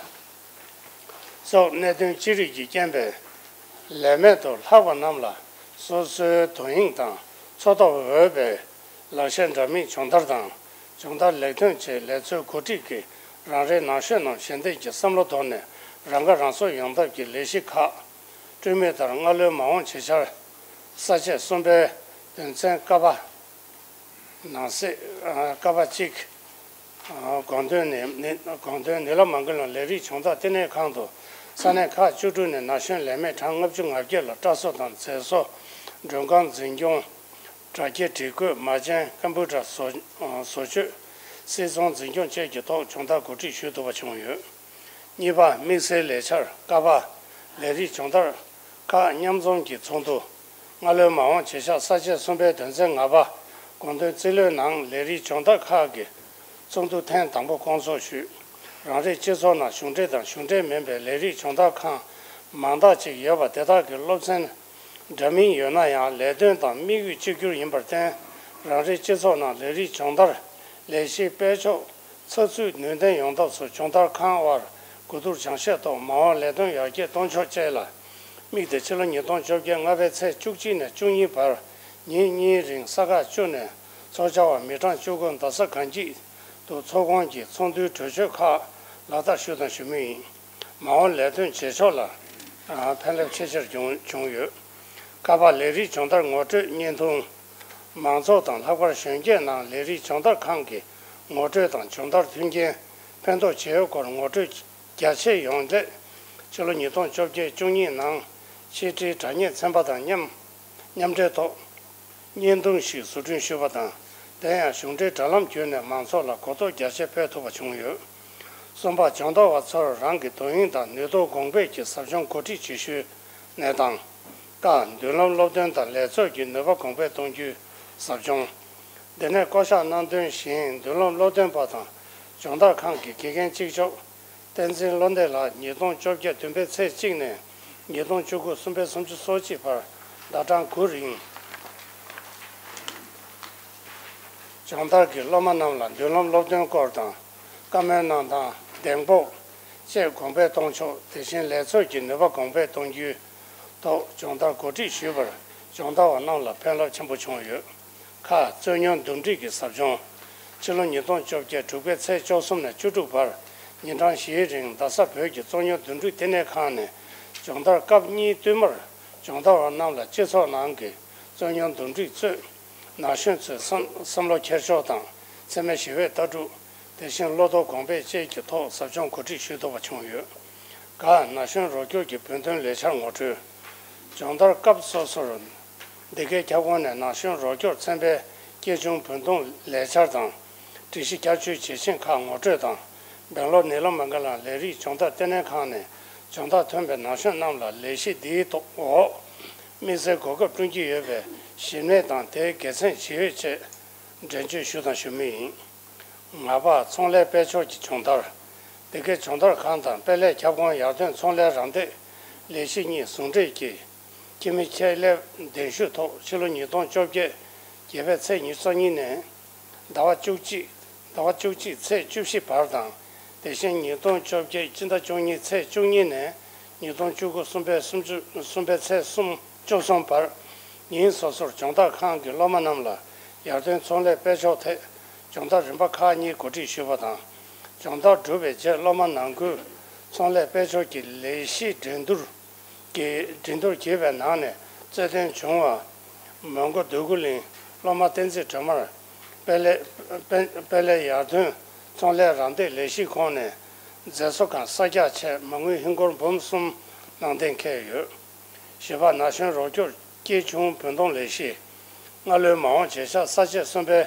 སོགས་གནད་དོན་ཅི་རིགས་ཀྱི་རྐྱེན་པས། ལས་མེད་དུ་ལྷག་པ་རྣམས་ལ་སོ་སོའི་དོ་དབྱིངས་དང་འཚོ་ཐབས་འོས་པའི་ལག་ཤེས་འདྲ་མིན་སྦྱོང་བརྡར་དང་། སྦྱོང་བརྡར་ལེགས་ཐོན་ཆེད་ལས་ཚོའི་འགོ་ཁྲིད་ཀྱིས་རང་རེའི་ན་གཞོན་རྣམས་གཞན་བརྟེན་གྱི་བསམ་བློ་དོར་ནས་རང་ཁ་རང་གསོ་ཡོང་ཐབས་ཀྱི་ལས་གཞི་ཁག་སྤྲོད་མུས་ལྟར། སྔ་ལོའི་མ་འོངས་བྱེད་འཆར་ས་བཅད་གསུམ་པའི་དོན་ཚན་ཀ་པ། ནང་གསེས། ཨ། ཀ་པ་གཅིག་ཨ། དགོངས་དོན་ནི། ནི། དགོངས་དོན། ནི་ལ་མང་གི་ལོ་ལས་རིགས་སྦྱོང་བརྡར་བསྟི་གནས་ཁང་དུ་ས་གནས་ཁག་བཅུ་དྲུག་ནས་ན་གཞོན་ལས་མེད་གྲངས་ལྔ་བཅུ་ང་བརྒྱད་ལ་སྐྲ་གསོ་དང་མཛེས་གསོ། མགྲོན་ཁང་འཛིན་སྐྱོང་། དྲ་རྒྱའི་སྒྲིག་བཀོད། མ་བྱན། ཀམ་པུ་ཊར་བཟོ་བཟོ་བཅོས། སིལ་ཚོང་འཛིན་སྐྱོང་བཅས་ཀྱི་ཐོག་སྦྱོང་བརྡར་གོ་སྒྲིག་ཞུ་ཐུབ་པ་བྱུང་ཡོད། གཉིས་པ། དམིགས་བསལ་ལས་འཆར་ཀ་པ། ལས་རིགས་སྦྱོང་བརྡར་ཁག་མཉམ་འཛོམས་ཀྱི་ཚོགས་འདུ། སྔ་ལོའི་མ་འོངས་བྱེད་འཆར་ས་བཅད་གསུམ་པའི་དོན་ཚན་ལྔ་པ། དགོངས་དོན་རྩིས་ལོའི་ནང་ལས་རིགས་སྦྱོང་བརྡར་ཁག་གི་ཚོགས་འདུ་ཐེངས་དང་པོ་སྐོང་ཚོགས་ཞུས། རང་རེའི་སྤྱི་ཚོགས་ནང་གཞུང་འབྲེལ་དང་གཞུང་འབྲེལ་མིན་པའི་ལས་རིགས་སྦྱོང་བརྡར་ཁང་མང་དག་ཅིག་ཡོད་པ་དེ་དག་གི་སློབ་ཚན་ འདྲ་མིན་ཡོད་ན་ཡང་ལས་དོན་དང་དམིགས་ཡུལ་གཅིག་གྱུར་ཡིན་པར་བརྟེན། རང་རེའི་སྤྱི་ཚོགས་ནང་ལས་རིགས་སྦྱོང་བརྡར་ལས་གཞིའི་སྤེལ་ཕྱོགས་ཚགས་ཚུད་ནུས་ལྡན་ཡོང་ཐབས་སུ་སྦྱོང་བརྡར་ཁང་དབར་གོ་བསྡུར་སྦྱང་བཤད་ཐོག་མ་འོངས་ལས་དོན་ཡར་རྒྱས་གཏོང་ཕྱོགས་བཅས་ལ་དམིགས་ཏེ་ཕྱི་ལོ་ཉིས་སྟོང་བཅོ་བརྒྱད་ལྔ་པའི་ཚེས་བཅུ་གཅིག་ནས་བཅུ་གཉིས་བར་ཉིན་གཉིས་རིང་ས་ཁག་བཅུ་ནས་ཚོགས་བཅར་བ་མི་གྲངས་བཅུ་དགུ་རྡ་ས་གངས་སྐྱིད་དུ་ཚོགས་ཁོངས་ཀྱི་ཚོགས་འདུའི་གྲོས་ཆོད་ཁག་ལག་བསྟར་ཞུས་དང་ཞུ་མུས་ཡིན། མ་འོངས་ལས་དོན་བྱེད་ཕྱོགས་ལ་ཕན་རླབས་ཆེ་ཆེར་བྱུང་བྱུང་ཡོད། ཀ་པ་ལས་རིགས་སྦྱོང་བརྡར་ངོ་སྤྲོད་བརྙན་ཐུང་། མང་ཚོགས་དང་ལྷག་པར་གཞོན་སྐྱེས་ནང་ལས་རིགས་སྦྱོང་བརྡར་ཁང་གི་ངོ་སྤྲོད་དང་སྦྱོང་བརྡར་མཐུན་རྐྱེན་ཕན་ཐོགས་བྱེད་ཡུལ་སྐོར་ངོ་སྤྲོད་རྒྱ་ཆེ་ཡོང་སླད། ཕྱི་ལོ་ཉིས་སྟོང་བཅོ་བརྒྱད་བཅུ་གཉིས་ནང་ཕྱི་དྲིལ་དྲ་བརྙན་ཚན་པ་དང་མཉམ་མཉམ་འབྲེལ་ཐོག་བརྙན་ཐུང་ཞིག་བཟོ་སྐྲུན་ཞུས་པ་དང་། དེ་ཡང་གཞུང་འབྲེལ་དྲ་ལམ་བརྒྱུད་ནས་མང་ཚོགས་ལ་གོ་རྟོགས་རྒྱ་ཆེ་སྤེལ་ཐུབ་པ་བྱུང་ཡོད། གསུམ་པ། སྦྱོང་བརྡར་བ་ཚོར་རང་གི་དོ་དབྱིངས་དང་ནུས་སྟོབས་གོང་སྤེལ་གྱི་ཟབ་སྦྱོང་གོ་སྒྲིག་བྱེད་ཤུལ་གནས་སྟངས། ཀ། མདུན་ལམ་སློབ་སྟོན་དང་ལས་ཚོགས་ཀྱི་ནུས་པ་གོང་སྤེལ་གཏོང་རྒྱུའི་ཟབ་སྦྱོང་། འདི་ནས་བསྐོ་གཞག་གནང་དོན་བཞིན་མདུན་ལམ་སློབ་སྟོན་པ་དང་སྦྱོང་བརྡར་ཁང་གི་དགེ་རྒན་གཅིག་ལྕོགས་བསྟན་འཛིན་བློ་བདེ་ལགས་ཉིས་སྟོང་བཅོ་བརྒྱད་བདུན་པའི་ཚེས་གཅིག་ནས་ཉིས་སྟོང་བཅུ་དགུ་གསུམ་པའི་སུམ་ཅུ་སོ་གཅིག་བར་ཟླ་གྲངས་དགུ་རིང་སྦྱོང་བརྡར་གྱི་སློབ་མ་རྣམས་ལ་མདུན་ལམ་སློབ་སྟོན་སྐོར་དང་། བཀའ་མོལ་གནང་སྟངས། གདེང་སྤོབས་བཅས་གོང་འཕེལ་གཏོང་ཕྱོགས། དེ་བཞིན་ལས་ཚོགས་ཀྱི་ནུས་པ་གོང་འཕེལ་གཏོང་རྒྱུའི་ཐོག་སྦྱོང་བརྡར་གོ་སྒྲིག་ཞུས་པར་སྦྱོང་བརྡར་བ་རྣམས་ལ་ཕན་རླབས་ཆེན་པོ་བྱུང་ཡོད། ཁ། རྩོད་རྙོག་འདུམ་འགྲིག་གི་ཟབ་སྦྱོང་། ཕྱི་ལོ་ཉིས་སྟོང་བཅོ་བརྒྱད་དྲུག་པའི་ཚེས་བཅུ་གསུམ་ནས་བཅུ་དྲུག་བར་ཉིན་གྲངས་བཞིའི་རིང་རྡ་ས་བོད་ཀྱི་རྩོད་རྙོག་འདུམ་འགྲིག་བསྟི་གནས་ཁང་ནས་སྦྱོང་བརྡར་སྐབས་གཉིས་བསྟུད་མར་སྦྱོང་བརྡར་བ་རྣམས་ལ་སྤྱི་ཚོགས་ནང་གི་རྩོད་རྙོག་འདུམ་འགྲིག་གཙོས། ན་གཞོན་ཚོའི་བསམ་བསམ་བློ་འཁྱེར་ཕྱོགས་དང་འཚེ་མེད་ཞི་བའི་ལྟ་གྲུབ། དེ་བཞིན་བློ་སྟོབས་གོང་སྤེལ་བཅས་ཀྱི་ཐོག་ཟབ་སྦྱོང་གོ་སྒྲིག་ཞུ་ཐུབ་པ་བྱུང་ཡོད། ག། ན་གཞོན་རོགས་སྐྱོར་གྱི་བོད་དོན་ལས་འཆར་ངོ་སྤྲོད། སྦྱོང་བརྡར་སྐབས་སོ་སོར་འདི་གའི་ཁྱབ་ཁོངས་ནས་ན་གཞོན་རོགས་སྐྱོར་ཚན་པའི་སྐྱེས་ཆུང་བོད་དོན་ལས་འཆར་དང་། སྒྲིག་གཞི་བསྐྱར་བཅོས་བྱེད་ཆེད་ཁག་ངོ་སྤྲོད་དང་། སྦེང་ལོར་ནི་ལ་མང་ག་ལ་ལས་རིགས་སྦྱོང་བརྡར་ལྟེ་གནས་ཁང་ནས་སྦྱོང་བརྡར་ཐོན་པའི་ན་གཞོན་རྣམས་ལ་ལས་གཞི་འདིའི་ཐོག་འོག་དམིགས་བསལ་གོ་སྐབས་བསྐྲུན་གྱི་ཡོད་པའི་གཞི་གནས་དང་དེའི་དགེ་མཚན་ཇི་ཡོད་ཅེས་འགྲེལ་བརྗོད་ཞུ་དང་ཞུ་མུས་ཡིན། ང་པ། ཚོང་ལས་སྤེལ་ཕྱོགས་ཀྱི་སྦྱོང་བརྡར། འདི་གའི་སྦྱོང་བརྡར་ཁང་དང་དཔལ་ལས་ཁྱབ་ཁོངས་ཡར་ཐོན་ཚོང་ལས་རམ་འདེགས་ལས་གཞི་གཉིས་ཟུང་འབྲེལ་གྱིས། ཁྱིམ་མི་ཆེད་ལས་གདན་ཞུ་ཐོག་ཕྱི་ལོ་ཉིས་སྟོང་བཅོ་བརྒྱད་བརྒྱད་པའི་ཚེས་ཉི་ཤུ་རྩ་གཉིས་ནས་ཟླ་བ་བཅུ་གཅིག་ཟླ་བ་བཅུ་གཅིག་ཚེས་བཅུ་བཞི་བར་དང་། དེ་བཞིན་ཉིས་སྟོང་བཅོ་བརྒྱད་སྤྱི་ཟླ་བཅུ་གཉིས་ཚེས་བཅུ་གཉིས་ནས་ཉིས་སྟོང་བཅུ་དགུ་གསུམ་པའི་སུམ་ཅུ་གསུམ་པའི་ཚེས་གསུམ་བཅུ་གསུམ་བར། ཉིན་སོ་སོར་སྦྱོང་བརྡར་ཁང་གི་སློབ་མ་རྣམས་ལ་ཡར་ཐོན་ཚོང་ལས་སྤེལ་ཕྱོགས་ཐད་སྦྱོང་བརྡར་རིམ་པ་ཁག་གཉིས་གོ་སྒྲིག་ཞུས་པ་དང་། སྦྱོང་བརྡར་གྲུབ་པའི་རྗེས་སློབ་མ་ནང་ཁུལ་ཚོང་ལས་སྤེལ་ཕྱོགས་ཀྱི་ལས་གཞི་འགྲན་བསྡུར་གྱི་འགྲན་བསྡུར་བགྱིས་པའི་ནང་ནས་རྩེ་ལྡན་བྱུང་བ། མོན་གྷོ་འདོད་རྒུ་གླིང་སློབ་མ་བསྟན་འཛིན་སྒྲོལ་མར་དཔལ་ལས་དཔལ་ལས་ཡར་ཐོན་ཚོང་ལས་རམ་འདེགས་ལས་གཞི་ཁོངས་ནས་མཛེས་བཟོ་ཁང་གསར་རྒྱག་ཆེད་མ་དངུལ་ཧིན་སྒོར་འབུམ་གསུམ་ནང་འདྲེན་འཁེལ་ཡོད། བཞི་པ། ན་གཞོན་རོགས་སྐྱོར་སྐྱེས་ཆུང་བུན་གཏོང་ལས་གཞི། སྔ་ལོའི་མ་འོངས་བྱེད་ཕྱག་ས་བཅད་གསུམ་པའི་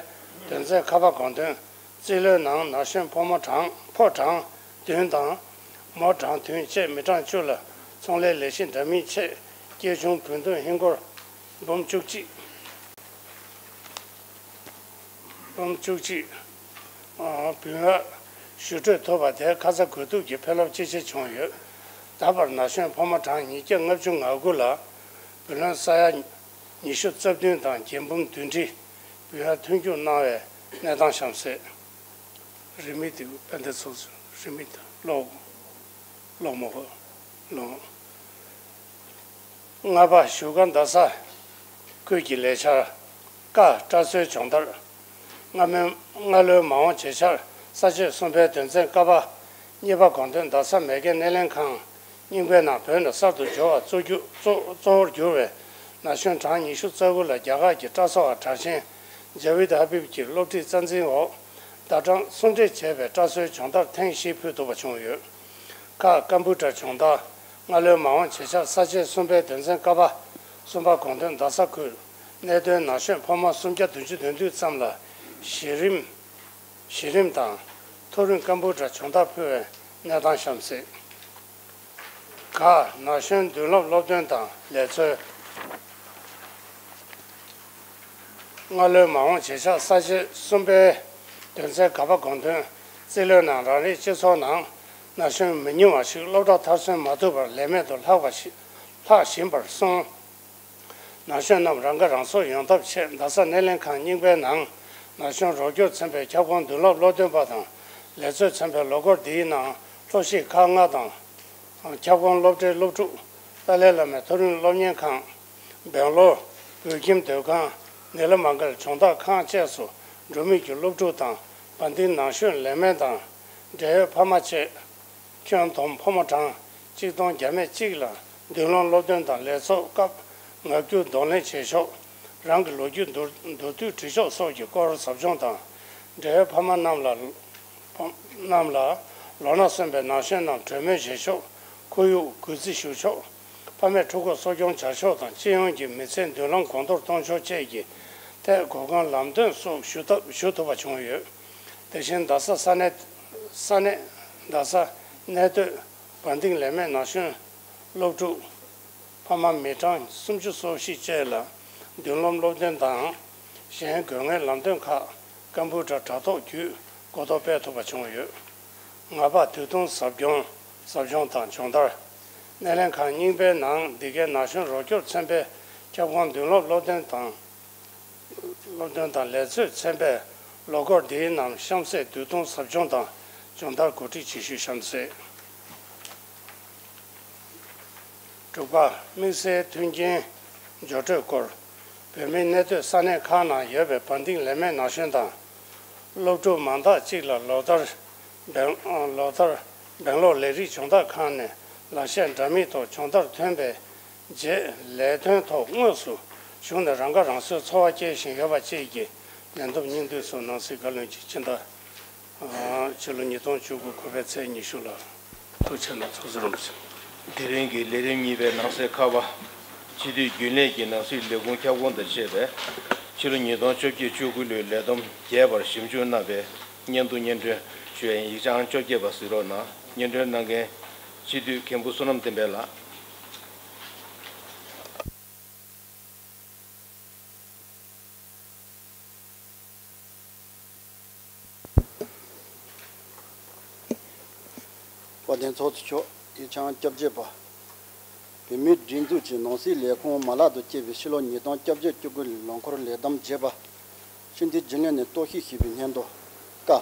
དོན་ཚན་ཁ་པ་དགོངས་དོན། རྩིས་ལོའི་ནང་ན་གཞོན་ཕོ་མོ་གྲངས་ཕོ་གྲངས་བདུན་དང་། མོ་གྲངས་བདུན་བཅས་མི་གྲངས་བཅུ་ལ་ཚོང་ལས་ལས་གཞི་འདྲ་མིན་ཆེད་སྐྱེས་ཆུང་བུན་གཏོང་ཧིན་སྒོར་འབུམ་བཅུ་གཅིག་འབུམ་བཅུ་གཅིག་བུན་གཡར་ཞུ་སྤྲོད་ཐུབ་པ་དེ་ཁ་ཚ་དགོས་གཏུགས་ཀྱི་ཕན་རླབས་ཅི་ཆེ་བྱུང་ཡོད། ད་བར་ན་གཞོན་ཕོ་མོ་གྲངས་ཉིས་བརྒྱ་ལྔ་བཅུ་ང་དགུ་ལ་བུ་ལོན་ས་ཡ་ཉི་ཤུ་རྩ་བདུན་དང་རྒྱན་འབུམ་བདུན་ཁྲི་བུ་ཡར་མཐུན་འགྱུར་གནང་བའི་གནས་སྟངས་གཤམ་གསལ། རིན་མེད་དེ་དཔལ་ལྡན་ཚོགས་གཙོ་རིན་མེད་ཀློག་ཀློག་མོ་ལོ། ལྔ་པ། བཞུགས་སྒར་རྡ་ས་ཁུལ་གྱི་ལས་འཆར། ཀ། དྲ་སྲོལ་སྦྱོང་བརྡར། སྔ་མོའི་སྔ་ལོའི་མ་འོངས་བྱེད་འཆར་ས་བཅད་གསུམ་པའི་དོན་ཚན་ཀ་པ། གཉིས་པ་དགོངས་དོན། རྡ་ས་མེ་རྐྱེན་སྣེ་ལེན་ཁང་རྙིང་པའི་ནང་བོད་ནས་གསར་དུ་འབྱོར་བ་གཙོ་རྒྱུ་གཙོ་གཙོ་བོར་གྱུར་བའི་ན་གཞོན་གྲངས་ཉི་ཤུ་རྩ་དགུ་ལ་རྒྱ་གར་གྱི་ཀྲ་སོ་ཨ་གྲགས་ཅན་ཇ་བིད་ཧ་བིབ་ཀྱིས་སློབ་ཁྲིད་རྩ་འཛིན་འོག་ཟླ་གྲངས་གསུམ་རེ་བྱས་པའི་དྲ་སྲོལ་སྦྱོང་བརྡར་ཐེངས་བཞི་ཕུལ་ཐུབ་པ་བྱུང་ཡོད། ཁ། ཀམ་པུ་ཊར་སྦྱོང་བརྡར། སྔ་ལོའི་མ་འོངས་བྱེད་འཆར་ས་བཅད་གསུམ་པའི་དོན་ཚན་ཀ་པ་གསུམ་པ་དགོངས་དོན། རྡ་ས་ཁུལ་གནད་དོན་ན་གཞོན་ཕོ་མོ་སུམ་བརྒྱ་བདུན་ཅུ་དོན་བདུན་ཙམ་ལ་གཞི་རིམ་གཞི་རིམ་དང་མཐོ་རིམ་ཀམ་པུ་ཊར་སྦྱོང་བརྡར་ཕུལ་བའི་གནས་སྟངས་གཤམ་གསལ། ག། ན་གཞོན་མདུན་ལམ་སློབ་སྟོན་དང་ལས་འཚོལ། སྔ་ལོའི་མ་འོངས་བྱེད་འཆར་ས་བཅད་གསུམ་པའི་དོན་ཚན་ག་པ་དགོངས་དོན། རྩིས་ལོའི་ནང་རང་རེའི་སྤྱི་ཚོགས་ནང་ན་གཞོན་མི་ཉུང་བ་ཞིག་སློབ་གྲྭ་མཐར་སོན་མ་ཐུབ་པར་ལས་མེད་དུ་ལྷག་པ་ཞིག་ལྷག་བཞིན་པར་སོང་། ན་གཞོན་རྣམས་རང་ཁ་རང་གསོ་ཡོང་ཐབས་ཆེད། རྡ་ས་སྣེ་ལེན་ཁང་རྙིང་པའི་ནང་ན་གཞོན་རོགས་སྐྱོར་ཚན་པའི་ཁྱབ་ཁོངས་མདུན་སློབ་སློབ་སྟོན་པ་དང་ལས་ཚོད་ཚན་པས་ལོ་འཁོར་འདིའི་ནང་སློབ་གཞིས་ཁག་ལྔ་དང་། ཁྱབ་ཁོངས་སློབ་གྲྭའི་སློབ་ཕྲུག་ཏཱ་ལའི་བླ་མའི་མཐོ་རིམ་སློབ་གཉེར་ཁང་། སྦེང་ལོར་བོད་ཁྱིམ་སྡོད་ཁང་། ནི་ལ་མང་གལ་སྦྱོང་བརྡར་ཁང་བཅས་སུ་འགྲོ་མུས་ཀྱི་སློབ་ཕྲུག་དང་། བ་འདིང་ན་གཞོན་ལས་སྨན་དང་། འབྲེལ་ཡོད་ཕ་མ་བཅས། ཁྱོན་བསྡོམས་ཕོ་མོ་གྲངས་གཅིག་སྟོང་བརྒྱ་མེད་གཅིག་ལ་མདུན་ལམ་སློབ་སྟོན་དང་ལས་ཚོགས་སྐབས་ངག་རྒྱུན་གདོང་ལེན་བྱེད་ཕྱོགས། རང་གི་ལོ་རྒྱུས་མདོར་མདོར་བསྡུས་འབྲི་ཕྱོགས་སོགས་ཀྱི་སྐོར་ཟབ་སྦྱོང་དང་། འབྲེལ་ཡོད་ཕ་མ་རྣམས་ལ། རྣམས་ལ་ལོ་ན་སོན་པའི་ན་གཞོན་རྣམས་གྲོས་མོལ་བྱེད་ཕྱོགས། ཁོར་ཡུག་གུས་བརྩི་ཞུ་ཕྱོགས། ཕ་མས་ཕྲུ་གུར་གསོ་སྐྱོང་བྱ་ཕྱོགས་དང་སྤྱི་ཡོངས་ཀྱི་མི་ཚེའི་མདུན་ལམ་གོང་མཐོར་གཏོང་ཕྱོགས་བཅས་ཀྱི་ཐད་གོ་སྐོན་ལམ་སྟོན་སོགས་ཞུ་ཐབས་ཞུ་ཐུབ་པ་བྱུང་ཡོད། དེ་བཞིན་རྡ་ས་ས་གནས་ས་གནས་རྡ་ས་གནས་སྡོད་བ་འདིང་ལས་སྨན་ན་གཞོན་སློབ་ཕྲུག་ཕ་མ་མི་གྲངས་སུམ་ཅུ་སོ་བཞི་བཅས་ལ་མདུན་ལམ་སློབ་སྟོན་དང་གཞན་དགོས་ངེས་ལམ་སྟོན་ཁག་ཀམ་པུ་ཊར་དྲ་ཐོག་བརྒྱུད་གོ་རྟོགས་སྤེལ་ཐུབ་པ་བྱུང་ཡོད། ང་ཕག་དུས་ཐུང་ཟབ་སྦྱོང་ཟབ་སྦྱོང་དང་སྦྱོང་བརྡར། སྣེ་ལེན་ཁང་རྙིང་པའི་ནང་འདི་གའི་ན་གཞོན་རོགས་སྐྱོར་ཚན་པའི་ཁྱབ་ཁོངས་མདུན་སློབ་སློབ་སྟོན་དང་། སློབ་སྟོན་དང་ལས་ཚོད་ཚན་པས་ལོ་འཁོར་འདིའི་ནང་གཤམ་གསལ་དུས་ཐུང་ཟབ་སྦྱོང་དང་སྦྱོང་བརྡར་གོ་སྒྲིག་བྱེད་ཤུགས་གཤམ་གསལ། དྲུག་པ། དམིགས་བསལ་མཐུན་རྐྱེན་སྦྱོར་སྤྲོད་སྐོར། བོད་མིའི་གནས་སྡོད་ས་གནས་ཁག་ནང་ཡོད་པའི་བ་འདིང་ལས་སྨན་ན་གཞོན་དང་། སློབ་ཕྲུག་མང་དག་ཅིག་ལ་ལོ་ལྟར་སྦེང་ལོ་ལྟར་སྦེང་ལོར་ལས་རིགས་སྦྱོང་བརྡར་ཁང་ནས་ལག་ཤེས་འདྲ་མིན་ཐོག་སྦྱོང་བརྡར་ཐོན་པའི་རྗེས་ལས་དོན་ཐོག་དངོས་སུ་ཞུགས་ནས་རང་ཁ་རང་གསོའི་འཚོ་བ་སྐྱེལ་བཞིན་ཡོད་པ་བཅས་ཀྱི་ལས་བསྡོམས་སྙིང་བསྡུས་སུ་ནང་གསེས་བཀའ་བློན་གྱིས་ཕྱི་ཟླ། ཕྱི་ལོ་ཉིས་སྟོང་བཅུ་དགུ་གོ་བའི་ཚེས་ཉི་ཤུ་ལ་ཐུགས་ཆེ་གནང་ཚོགས་གཙོ་རིན་པོ་ཆེ། དེ་རིང་གི་ལས་རིམ་གཉིས་པའི་ནང་གསེས་ཁ་པ། སྤྱི་འཐུས་རྒྱུན་ལས་ཀྱི་ནང་སྲིད་ལས་ཁུངས་ཁྱབ་ཁོངས་དང་བཅས་པས་ཕྱི་ལོ་ཉིས་སྟོང་བཅོ་བརྒྱད་བཅུ་དགུ་ལོའི་ལས་བསྡོམས་རྒྱས་པར་ཞིབ་འཇུག་གནང་བའི་སྙན་ཐོ་སྙན་སྒྲོན་ཞུ་ཡ་ཡིན། ཡིག་ཆ་ཨང་བཅོ་བརྒྱད་པ་གཟིགས་རོགས་གནང་། སྙན་སྒྲོན་གནང་མཁན་སྤྱི་འཐུས་མཁན་པོ་བསོད་ནམས་བསྟན་འཕེལ་ལགས། དཔལ་ལྡན་ཚོགས་གཙོ་མཆོག་ཡིག་ཆ་ཨང་བཅོ་བརྒྱད་པ། བོད་མིའི་སྒྲིག་འཛུགས་ཀྱི་ནང་སྲིད་ལས་ཁུངས་མ་ལག་ཏུ་བསྐྱེད་པའི་ཕྱི་ལོ་ཉིས་སྟོང་བཅོ་བརྒྱད་བཅུ་དགུ་ལོའི་ལོ་འཁོར་ལས་བསྡོམས་རྒྱས་པ། སྤྱི་འཐུས་རྒྱུན་ལས་ནས་རྟོག་ཞིབ་ཞུས་པའི་སྙན་ཐོ། ཀ།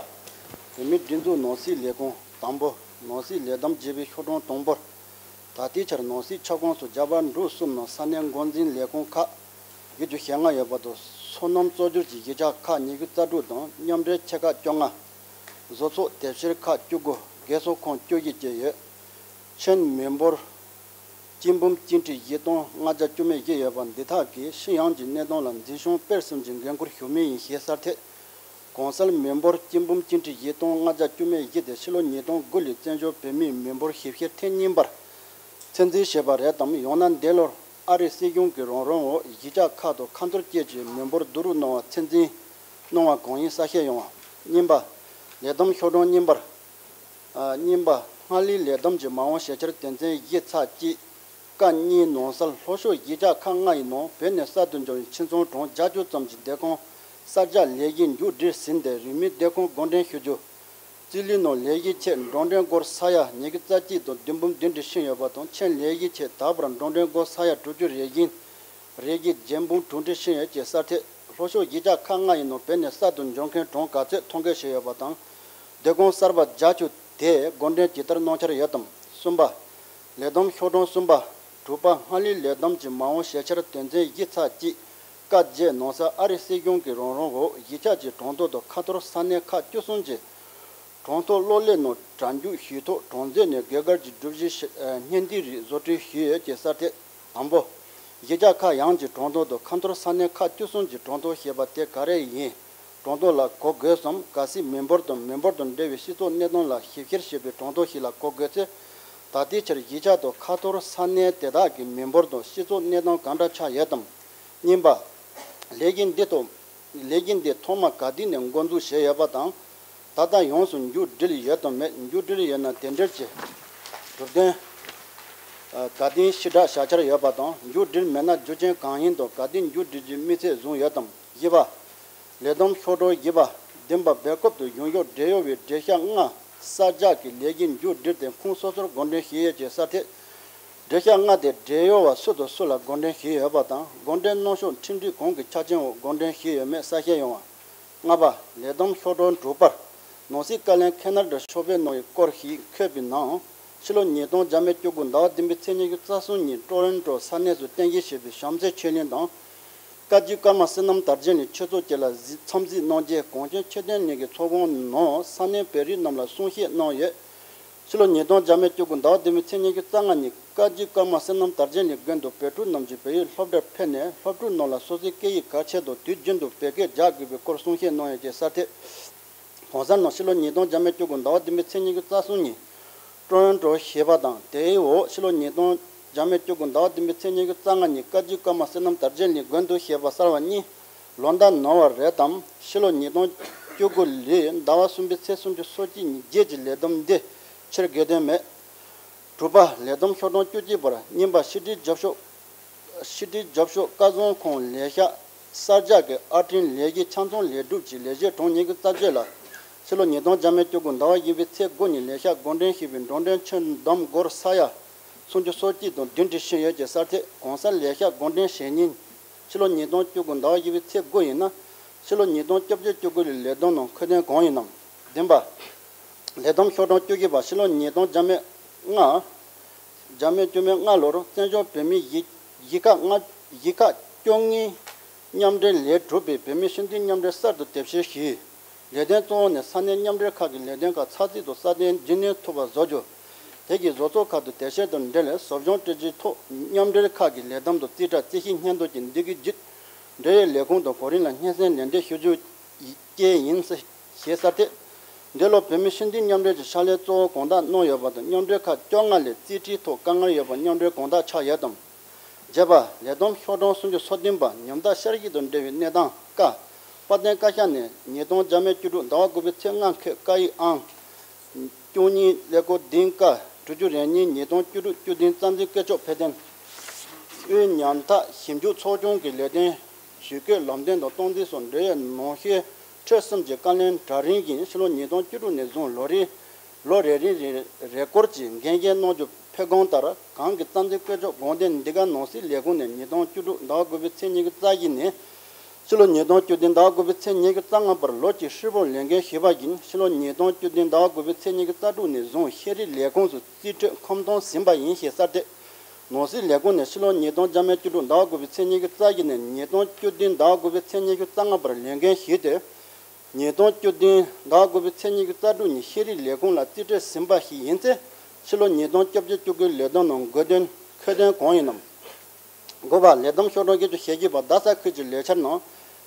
བོད་མིའི་སྒྲིག་འཛུགས་ནང་སྲིད་ལས་ཁུངས། དང་པོ། ནང་སྲིད་ལས་བསྡོམས་རྒྱས་པའི་ཤོག་གྲངས་དང་པོར། ད་ལྟའི་ཆར་ནང་སྲིད་ཁྱབ་ཁོངས་སུ་རྒྱ་བལ་འབྲུག་གསུམ་ནང་ས་གནས་འགོ་འཛིན་ལས་ཁུངས་ཁག་བརྒྱད་ཅུ་ཞེ་ལྔ་ཡོད་པ་དང་། སོ་ནམ་གཙོ་གྱུར་གྱི་གཞིས་ཆགས་ཁག་ཉི་ཤུ་རྩ་དྲུག་དང་མཉམ་འབྲེལ་ཆེ་ཁག་བཅོ་ལྔ། བཟོ་ཚོགས་དེབ་སྐྱེལ་ཁག་བཅུ་དགུ། རྒས་གསོ་ཁང་བཅུ་བཞི་བཅས་ཡོད། ཆེན་མི་འབོར་སྤྱི་འབུམ་གཅིག་ཁྲི་བཞི་སྟོང་ལྔ་བརྒྱ་བཅུ་མེད་བཞི་ཡོད་པ་འདི་དག་གིས་ཕྱི་ཡོངས་ཀྱི་གནས་སྟངས་ལ་འཛིན་སྐྱོང་སྤེལ་གསུམ་གྱི་འགན་འཁུར་ཞུ་མུས་ཡིན་ཞེས་གསལ་ཐད། གོང་གསལ་མི་འབོར་སྤྱི་འབུམ་གཅིག་ཁྲི་བཞི་སྟོང་ལྔ་བརྒྱ་བཅུ་མེད་བཞི་དེ་ཕྱི་ལོ་ཉིས་སྟོང་དགུ་ལོའི་བཙན་བྱོལ་བོད་མིའི་མི་འབོར་ཞིབ་བཤེར་ཐེངས་གཉིས་པར་ཚོད་འཛིན་བྱས་པ་རེད་དམ། ཡང་ན་འདས་ལོར་ཨ་རིའི་སྲིད་གཞུང་གི་རོགས་རམ་འོག་གཞིས་ཆགས་ཁག་ཏུ་ཁ་འཐོར་སྐྱེད་ཀྱིས་མི་འབོར་བསྡུ་རུབ་གནང་བ་ཚོད་འཛིན་གནང་བ་གང་ཡིན་གསལ་བཤད་ཡོང་བ། གཉིས་པ། ལས་བསྡོམས་ཤོག་གྲངས་གཉིས་པར། ཨ། གཉིས་པ། སྔར་ལོའི་ལས་བསྡོམས་ཀྱི་མ་འོངས་ཞིབ་བཤེར་དོན་ཚན་བཞི་ཚེག་གཅིག་ཀ་གཉིས་ནང་གསལ། ལྷོ་ཕྱོགས་གཞིས་ཆགས་ཁག་ལྔ་ཡི་ནང་བོད་ནས་གསར་དུ་འབྱོར་བའི་ཕྱིར་ཚོང་གྲངས་བརྒྱད་ཅུ་ཙམ་གྱི་སྡོད་ཁང་གསར་རྒྱག་ལས་གཞི་མཇུག་སྒྲིལ་ཟིན་ཏེ་རིན་མེད་སྡོད་ཁང་བགོ་འགྲེམས་ཞུ་རྒྱུ། རྩིས་ལེན་ནང་ལས་གཞི་ཆེད་འགྲོ་གྲོན་སྒོར་ས་ཡ་ཉི་ཤུ་རྩ་གཅིག་དང་བདུན་འབུམ་བདུན་ཁྲི་ཕྱིན་ཡོད་པ་དང་། ཆེད་ལས་གཞི་ཆེད་ད་བར་འགྲོ་གྲོན་སྒོར་ས་ཡ་དྲུག་ཅུ་རེ་བཞིན་རེ་བཞི་བརྒྱད་འབུམ་དྲུག་ཁྲི་ཕྱིན་ཡོད་ཅེས་གསལ་ཐད། ལྷོ་ཕྱོགས་གཞིས་ཆགས་ཁག་ལྔ་ཡི་ནང་བོད་ནས་གསར་དུ་འབྱོར་མཁན་གྲངས་ག་ཚོད་ཐོ་འགོད་བྱས་ཡོད་པ་དང་། སྡོད་ཁང་གསར་པ་བརྒྱད་ཅུ་དེ་བགོ་འགྲེམས་ཇི་ལྟར་གནང་འཆར་ཡོད་དམ། གསུམ་པ། ལས་བསྡོམས་ཤོག་གྲངས་གསུམ་པ། དྲུག་པ། སྔར་ལོའི་ལས་བསྡོམས་ཀྱི་མ་འོངས་ཞིབ་བཤེར་དོན་ཚན་བཞི་ཚེག་གཅིག་ཀ་བརྒྱད་ནང་གསལ། ཨ་རིའི་སྲིད་གཞུང་གི་རོགས་རམ་འོག་གཞིས་ཆགས་ཀྱི་གྲོང་ཚོ་དང་ཁ་ཐོར་ས་གནས་ཁག་བཅུ་གསུམ་གྱི་གྲོང་ཚོ་གློག་ཀླད་ནང་གྲ་འཇུག་ཞུས་ཐོག་གྲོང་ཚོ་ནས་དགོས་གལ་གྱི་སྒྲུབ་གཞི་ཞིག་ཨ། བརྙན་ལྡན་རིགས་བཟོ་སྐྲུན་ཞུས་ཡོད་ཅེས་གསལ་ཐད། དང་པོ། གཞིས་ཆགས་ཁག་ཡོངས་ཀྱི་གྲོང་ཚོ་དང་ཁ་འཐོར་ས་གནས་ཁག་བཅུ་གསུམ་གྱི་གྲོང་ཚོ་ཞེས་པ་དེ་ག་རེ་ཡིན། གྲོང་ཚོ་ལ་གོ་དགོས་སམ། གལ་སྲིད་མི་འབོར་དང་མི་འབོར་དང་འབྲེལ་བའི་སྤྱི་ཚོགས་གནས་སྟངས་ལ་ཞིབ་བཤེར་བྱེད་པའི་གྲོང་ཚོ་ཞིག་ལ་གོ་དགོས་ཚེ། ད་ལྟའི་ཆར་གཞིས་ཆགས་དང་ཁ་འཐོར་ས་གནས་དེ་དག་གི་མི་འབོར་དང་སྤྱི་ཚོགས་གནས་སྟངས་གང་འདྲ་ཆགས་ཡོད་དམ། གཉིས་པ། ལས་གཞི་འདི་ཐོག་ལས་གཞི་འདི་ཐོག་མ་ག་དུས་ནས་འགོ་འཛུགས་བྱས་ཡོད་པ་དང་། ད་ལྟ་ཡོངས་སུ་མཇུག་སྒྲིལ་ཡོད་དམ་མེད། མཇུག་སྒྲིལ་ཡོད་ན་དེ་འབྲེལ་གྱི་གྲུབ་དོན་ག་དུས་ཕྱིར་བསྒྲགས་བྱ་འཆར་ཡོད་པ་དང་། མཇུག་སྒྲིལ་མེད་ན་རྒྱུ་རྐྱེན་གང་ཡིན་དང་ག་དུས་མཇུག་སྒྲིལ་རྒྱུའི་དམིགས་ཚད་བཟུང་ཡོད་དམ། བཞི་པ། ལས་བསྡོམས་ཤོག་གྲངས་བཞི་པ། བདུན་པ། སྦེལ་ཀོབ་ཏུ་གཞུང་ཕྱོགས་འབྲེལ་ཡོད་པའི་སྦྲེལ་ཤག་ལྔ་གསར་རྒྱག་གི་ལས་གཞི་མཇུག་སྒྲིལ་ཏེ་ཁོངས་སོ་སོར་བགོ་འགྲེམས་བྱས་ཡོད་ཅེས་གསལ་ཐད། འགྲེལ་བཤད་ལྔ་སྟེ། འབྲེལ་ཡོད་པ་སུ་དང་སུ་ལ་འགོད་འདྲེན་ཞུས་ཡོད་པ་དང་། འགོད་འདྲེན་གནང་ཕྱོགས་ཁྲིམས་སྒྲིག་གང་གི་ཆ་རྐྱེན་འོག་འགོད་འདྲེན་ཞུས་ཡོད་མེད་གསལ་བཤད་ཡོང་བ། ལྔ་པ། ལས་བསྡོམས་ཤོག་གྲངས་དྲུག་པར། ནང་སྲིད་བཀའ་བློན་ཁེ་ན་ཌ་ཕྱོགས་ཕེབས་གནང་བའི་སྐོར་ཞིག་འཁོད་པའི་ནང་། ཕྱི་ལོ་ཉིས་སྟོང་བརྒྱ་མེད་བཅུ་དགུ་ཟླ་བ་བདུན་པའི་ཚེས་ཉི་ཤུ་རྩ་གསུམ་ཉིན་ཀྲོ་རོན་ཀྲོ་ས་གནས་སུ་རྟེན་གཞི་བྱས་པའི་བྱམས་བརྩེ་ཆོས་གླིང་དང་། བཀའ་བརྒྱུད་ཀརྨ་བསོད་ནམས་དར་རྒྱས་གླིང་ཆོས་ཚོགས་བཅས་ལ་གཟིགས་འཚམས་གཟིགས་གནང་རྗེས། གངས་ཅན་ཆོས་ལྡན་གླིང་གི་ཚོགས་ཁང་ནང་ས་གནས་བོད་རིགས་རྣམས་ལ་གསུང་བཤད་གནང་ཡོད། ཕྱི་ལོ་ཉིས་སྟོང་བརྒྱ་མེད་བཅུ་དགུ་ཟླ་བ་བདུན་པའི་ཚེས་ཉི་ཤུ་རྩ་ལྔ་ཉིན་བཀའ་བརྒྱུད་ཀརྨ་བསོད་ནམས་དར་རྒྱས་གླིང་དགོན་དུ་བོད་ཕྲུག་རྣམས་ཀྱིས་བོད་ཡིག་སློབ་གྲྭར་ཕེབས་ནས། སློབ་ཕྲུག་རྣམས་ལ་སོ་སོའི་སྐད་ཡིག་གལ་ཆེ་དང་དུས་རྒྱུན་དུ་བོད་སྐད་རྒྱག་དགོས་པའི་སྐོར་གསུང་བཤད་གནང་ཡོད་ཅེས་གསལ་ཐད། གང་ཟག་རྣམས་ཕྱི་ལོ་ཉིས་སྟོང་བརྒྱ་མེད་བཅུ་དགུ་ཟླ་བ་བདུན་པའི་ཚེས་ཉི་ཤུ་རྩ་གསུམ་ཉིན་ཀྲོ་རོན་ཀྲོ་ཞེས་པ་དང་། དེའི་འོག་ཕྱི་ལོ་ཉིས་སྟོང་བརྒྱ་མེད་བཅུ་དགུ་ཟླ་བ་བདུན་པའི་ཚེས་ཉི་ཤུ་རྩ་ལྔ་ཉིན་བཀའ་བརྒྱུད་ཀརྨ་བསོད་ནམས་དར་རྒྱས་གླིང་དགོན་དུ་ཞེས་པ་གསར་བ་གཉིས་ལོ་ཟླ་ནོར་བ་རེད་དམ། ཕྱི་ལོ་ཉིས་སྟོང་བཅུ་དགུ་ལོའི་ཟླ་བ་གསུམ་པའི་ཚེས་སུམ་ཅུ་སོ་གཅིག་ཉིན་རྗེས་ཀྱི་ལས་བསྡོམས་འདི་ཕྱིར་འགོད་དོན་མེད། དྲུག་པ། ལས་བསྡོམས་ཤོག་གྲངས་བཅུ་གཅིག་པར། རྙིང་པ་ཕྱི་དྲིལ་རྒྱབ་ཤོག་ཕྱི་དྲིལ་རྒྱབ་ཤོག་བཀའ་བཟང་ཁང་ལས་ཤག་གསར་རྒྱག་གི་ཨར་སྐྲུན་ལས་གཞི་ཆ་ཚང་ལེགས་གྲུབ་ཀྱིས་ལས་བྱེད་གྲངས་ཉི་ཤུ་རྩ་བརྒྱད་ལ། ཕྱི་ལོ་ཉིས་སྟོང་བརྒྱ་མེད་བཅུ་དགུ་ཟླ་བ་བཞི་པའི་ཚེས་དགུ་ཉིན་ལས་ཤག་འགོ་འདྲེན་ཞུས་པའི་འགྲོ་གྲོན་ཆུ་འདམ་སྒོར་ས་ཡ་སུམ་ཅུ་སོ་གཅིག་དང་བདུན་ཁྲི་ཞུས་ཡོད་ཅེས་གསལ་ཐད། གང་ཟག་ལས་ཤག་འགོ་འདྲེན་བྱས་ཉིན། ཕྱི་ལོ་ཉིས་སྟོང་བཅུ་དགུ་ཟླ་བ་བཞི་པའི་ཚེས་དགུ་ཡིན་ན། ཕྱི་ལོ་ཉིས་སྟོང་བཅོ་བརྒྱད་བཅུ་དགུ་ལོའི་ལས་བསྡོམས་ནང་འཁོད་དོན་གང་ཡིན་ནམ། བདུན་པ། ལས་བསྡོམས་ཤོག་གྲངས་བཅུ་བཞི་པ། ཕྱི་ལོ་ཉིས་སྟོང་བརྒྱ་མེད་ལྔ། བརྒྱ་མེད་བཅུ་མེད་ལྔ་ལོར་བཙན་བྱོལ་བོད་མིའི་གཞིས་གཞིས་ཁག་ལྔ། གཞིས་ཁག་བཅོ་ལྔའི་མཉམ་འབྲེལ་ལས་གྲུབ་པའི་བོད་མིའི་ཤེས་ལྡན་མཉམ་འབྲེལ་གསར་དུ་དེབ་སྐྱེལ་ཞུས། ལས་དོན་གཙོ་བོ་ནི་ས་གནས་མཉམ་འབྲེལ་ཁག་གི་ལས་དོན་ཁག་ཚགས་ཚུད་དང་སྲ་བརྟན་རྒྱུན་གནས་ཐུབ་པ་བཟོ་རྒྱུ། དེ་གའི་བཟོ་ཚོགས་ཁག་ཏུ་དེབ་སྐྱེལ་དང་འབྲེལ་བཟོ་སྦྱོང་སྤྲོད་རྒྱུའི་ཐོག་མཉམ་འབྲེལ་ཁག་གི་ལས་བསྡོམས་དང་རྩིས་ཁྲ་རྩིས་ཞིབ་སྙན་ཐོ་བཅས་འདི་གའི་བརྒྱུད། འབྲེལ་ཡོད་ལས་ཁུངས་དང་གོ་རིམ་ལ་སྙན་སེང་ལན་འདེབས་ཞུ་རྒྱུ་བཅས་ཡིན་ཞེས་གསལ་ཐད། འདི་ལོ་བོད་མི་ཤེས་ལྡན་མཉམ་འབྲེལ་གྱི་ཕྱག་ལས་གཙོ་བོ་གང་དག་གནང་ཡོད་པ་དང་། མཉམ་འབྲེལ་ཁག་བཅོ་ལྔ་ལས་རྩིས་ཁྲའི་ཐོག་དཀའ་ངལ་ཡོད་པ་མཉམ་འབྲེལ་གང་དག་ཆགས་ཡོད་དམ། བརྒྱད་པ། ལས་བསྡོམས་ཤོག་གྲངས་སུམ་ཅུ་སོ་བདུན་པ། ཉམ་ཐག་ཤར་གཞིས་དང་འབྲེལ་བའི་གནས་སྟངས། ཀ། དཔལ་ལྡན་བཀའ་ཤག་ནས་ཉིས་སྟོང་བརྒྱ་མེད་བཅུ་དྲུག་ཟླ་བ་དགུ་པའི་ཚེས་ལྔ་འཁོད་བཀའ་ཡིག་ཨང་བཅུ་གཉིས་ཀླད་ཀོར་བདུན། ཀ། དྲུག་ཅུ་རེ་གཉིས་ཉིས་སྟོང་བཅུ་དྲུག་བཅུ་བདུན་རྩ་འཛིན་བཀོད་ཆོག་འཕེར་འདོན། དབུས་ཉམ་ཐག་ཞིབ་འཇུག་ཚོགས་ཆུང་གི་ལས་དོན་ཇུས་འགོད་ལམ་སྟོན་དང་སྟངས་འཛིན་སོགས་འབྲེལ་ཡོད་ནང་གསེས་ཁྲོད་གསུམ་གྱི་བཀའ་བློན་གྲལ་རིམ་བཞིན་ཕྱི་ལོ་ཉིས་སྟོང་བཅུ་དྲུག་ནས་བཟུང་ལོ་རེ་ལོ་རེ་རེ་རེ་རེ་སྐོར་གྱི་འགན་འཁྱེར་གནང་རྒྱུ་ཕེབས་སྒང་ལྟར། གང་གི་རྩ་འཛིན་བཀོད་ཆོག་དགོངས་དོན་འདི་ག་ནང་སྲིད་ལས་ཁུངས་ནས་ཉིས་སྟོང་བཅུ་དྲུག་ཟླ་བ་དགུ་པའི་ཚེས་ཉི་ཤུ་རྩ་བཞི་ནས་ཕྱི་ལོ་ཉིས་སྟོང་བཅུ་བདུན་ཟླ་བ་དགུ་པའི་ཚེས་ཉི་ཤུ་རྩ་ལྔ་བར་ལོ་གཅིག་ཧྲིལ་པོར་ལས་འགན་ཞུས་པ་བཞིན། ཕྱི་ལོ་ཉིས་སྟོང་བཅུ་བདུན་ཟླ་བ་དགུ་པའི་ཚེས་ཉི་ཤུ་རྩ་དྲུག་ནས་བཟུང་ཤེས་རིག་ལས་ཁུངས་སུ་རྩིས་སྤྲོད་ཁོམ་སྟོན་ཟིན་པ་ཡིན་ཞེས་གསལ་ཏེ། ནང་སྲིད་ལས་ཁུངས་ནས་ཕྱི་ལོ་ཉིས་སྟོང་བརྒྱ་མེད་བཅུ་དྲུག་ཟླ་བ་དགུ་པའི་ཚེས་ཉི་ཤུ་རྩ་བཞི་ནས་ཉིས་སྟོང་བཅུ་བདུན་ཟླ་བ་དགུ་པའི་ཚེས་ཉི་ཤུ་རྩ་ལྔ་བར་ལས་འགན་ཞུས་ཏེ། ཉིས་སྟོང་བཅུ་བདུན་ཟླ་བ་དགུ་པའི་ཚེས་ཉི་ཤུ་རྩ་དྲུག་ཉིན་ཤེས་རིག་ལས་ཁུངས་ལ་རྩིས་སྤྲོད་ཟིན་པ་ཞིག་ཡིན་ཚེ། ཕྱི་ལོ་ཉིས་སྟོང་བཅོ་བརྒྱད་བཅུ་དགུའི་ལས་དོན་ནང་དགོས་དོན་འཁོད་དོན་གང་ཡིན་ནམ། དགུ་པ། ལས་བསྡོམས་ཤོག་གྲངས་བརྒྱད་ཅུ་ཞེ་བརྒྱད་པ། རྡ་ས་ཁུལ་གྱི་ལས་འཆར་ནང་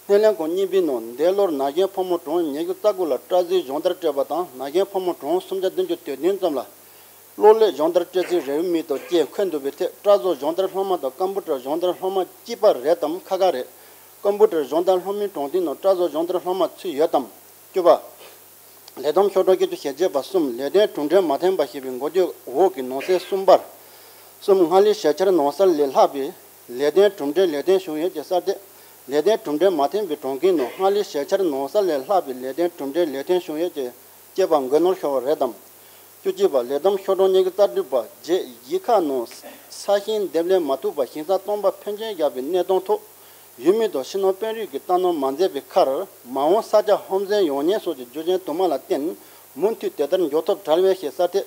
སྣེ་ལེན་ཁང་གཉིས་པའི་ནང་འདས་ལོར་ན་གཞོན་ཕོ་མོ་གྲངས་ཉི་ཤུ་རྩ་དགུ་ལ་སྐྲ་བཟོའི་སྦྱོང་བརྡར་སྤྲད་པ་དང་། ན་གཞོན་ཕོ་མོ་གྲངས་སུམ་བརྒྱ་བདུན་ཅུ་དོན་བདུན་ཙམ་ལ་གློག་ཀླད་སྦྱོང་བརྡར་སྤྲད་རྩིས་རེའུ་མིག་དང་བཅས་འཁོད་འདུག་པའི་ཐད། སྐྲ་བཟོ་སྦྱོང་བརྡར་སློབ་མ་དང་ཀམ་པུ་ཊར་སྦྱོང་བརྡར་སློབ་མ་གཅིག་པ་རེད་དམ་ཁ་ཁ་རེད། ཀམ་པུ་ཊར་སྦྱོང་བརྡར་སློབ་མའི་གྲངས་ཐིག་ནང་སྐྲ་བཟོ་སྦྱོང་བརྡར་སློབ་མ་ཚུད་ཡོད་དམ། བཅུ་པ། ལས་བསྡོམས་ཤོག་གྲངས་བརྒྱད་ཅུ་ཞེ་བརྒྱད་པ་གསུམ། ལས་དོན་གྲུབ་འབྲས་མ་ཐོན་པ་ཞེས་པའི་འགོ་བརྗོད་འོག་གི་ནང་གསེས་གསུམ་པར། གསུམ། སྔར་ལས་ཞིབ་ཆར་ནང་གསལ་ལས་ལྷག་པའི་ལས་དོན་གྲུབ་འབྲས་ལེགས་ཐོན་བྱུང་ཡོད་ཅེས་གསལ་ཏེ། ལས་དོན་གྲུབ་འབྲས་མ་ཐོན་པའི་གྲངས་ཀའི་ནང་སྔར་ལས་ཞིབ་ཆར་ནང་གསལ་ལས་ལྷག་པའི་ལས་དོན་གྲུབ་འབྲས་ལེགས་ཐོན་བྱུང་ཡོད་ཅེས་དཔྱད་པ་འགོད་ནོར་ཤོར་བ་རེད་དམ། བཅུ་གཅིག་པ། ལས་བསྡོམས་ཤོག་གྲངས་ཉི་ཤུ་རྩ་དྲུག་པ། རྗེས་གཞིས་ཁག་ནང་ས་ཞིང་འདེབས་ལས་མ་ཐུབ་པར་ཞིང་ས་སྟོང་པ་ཕོན་ཆེན་བཞག་པའི་གནས་སྟངས་ཐོག་ཡུལ་མི་དང་ཕྱི་ནང་དཔོན་རིགས་ཀྱིས་ལྟ་ནོར་མ་མཛད་པའི་ཁར། མ་འོངས་ས་ཆ་ཧོམ་ཟིན་ཡོང་ཉེན་སོགས་ཀྱི་རྒྱུ་རྐྱེན་དུ་མ་ལ་བརྟེན། མུ་མཐུད་དེ་ལྟར་འགྱུར་ཐབས་བྲལ་བས་ཞེས་གསལ་ཏེ།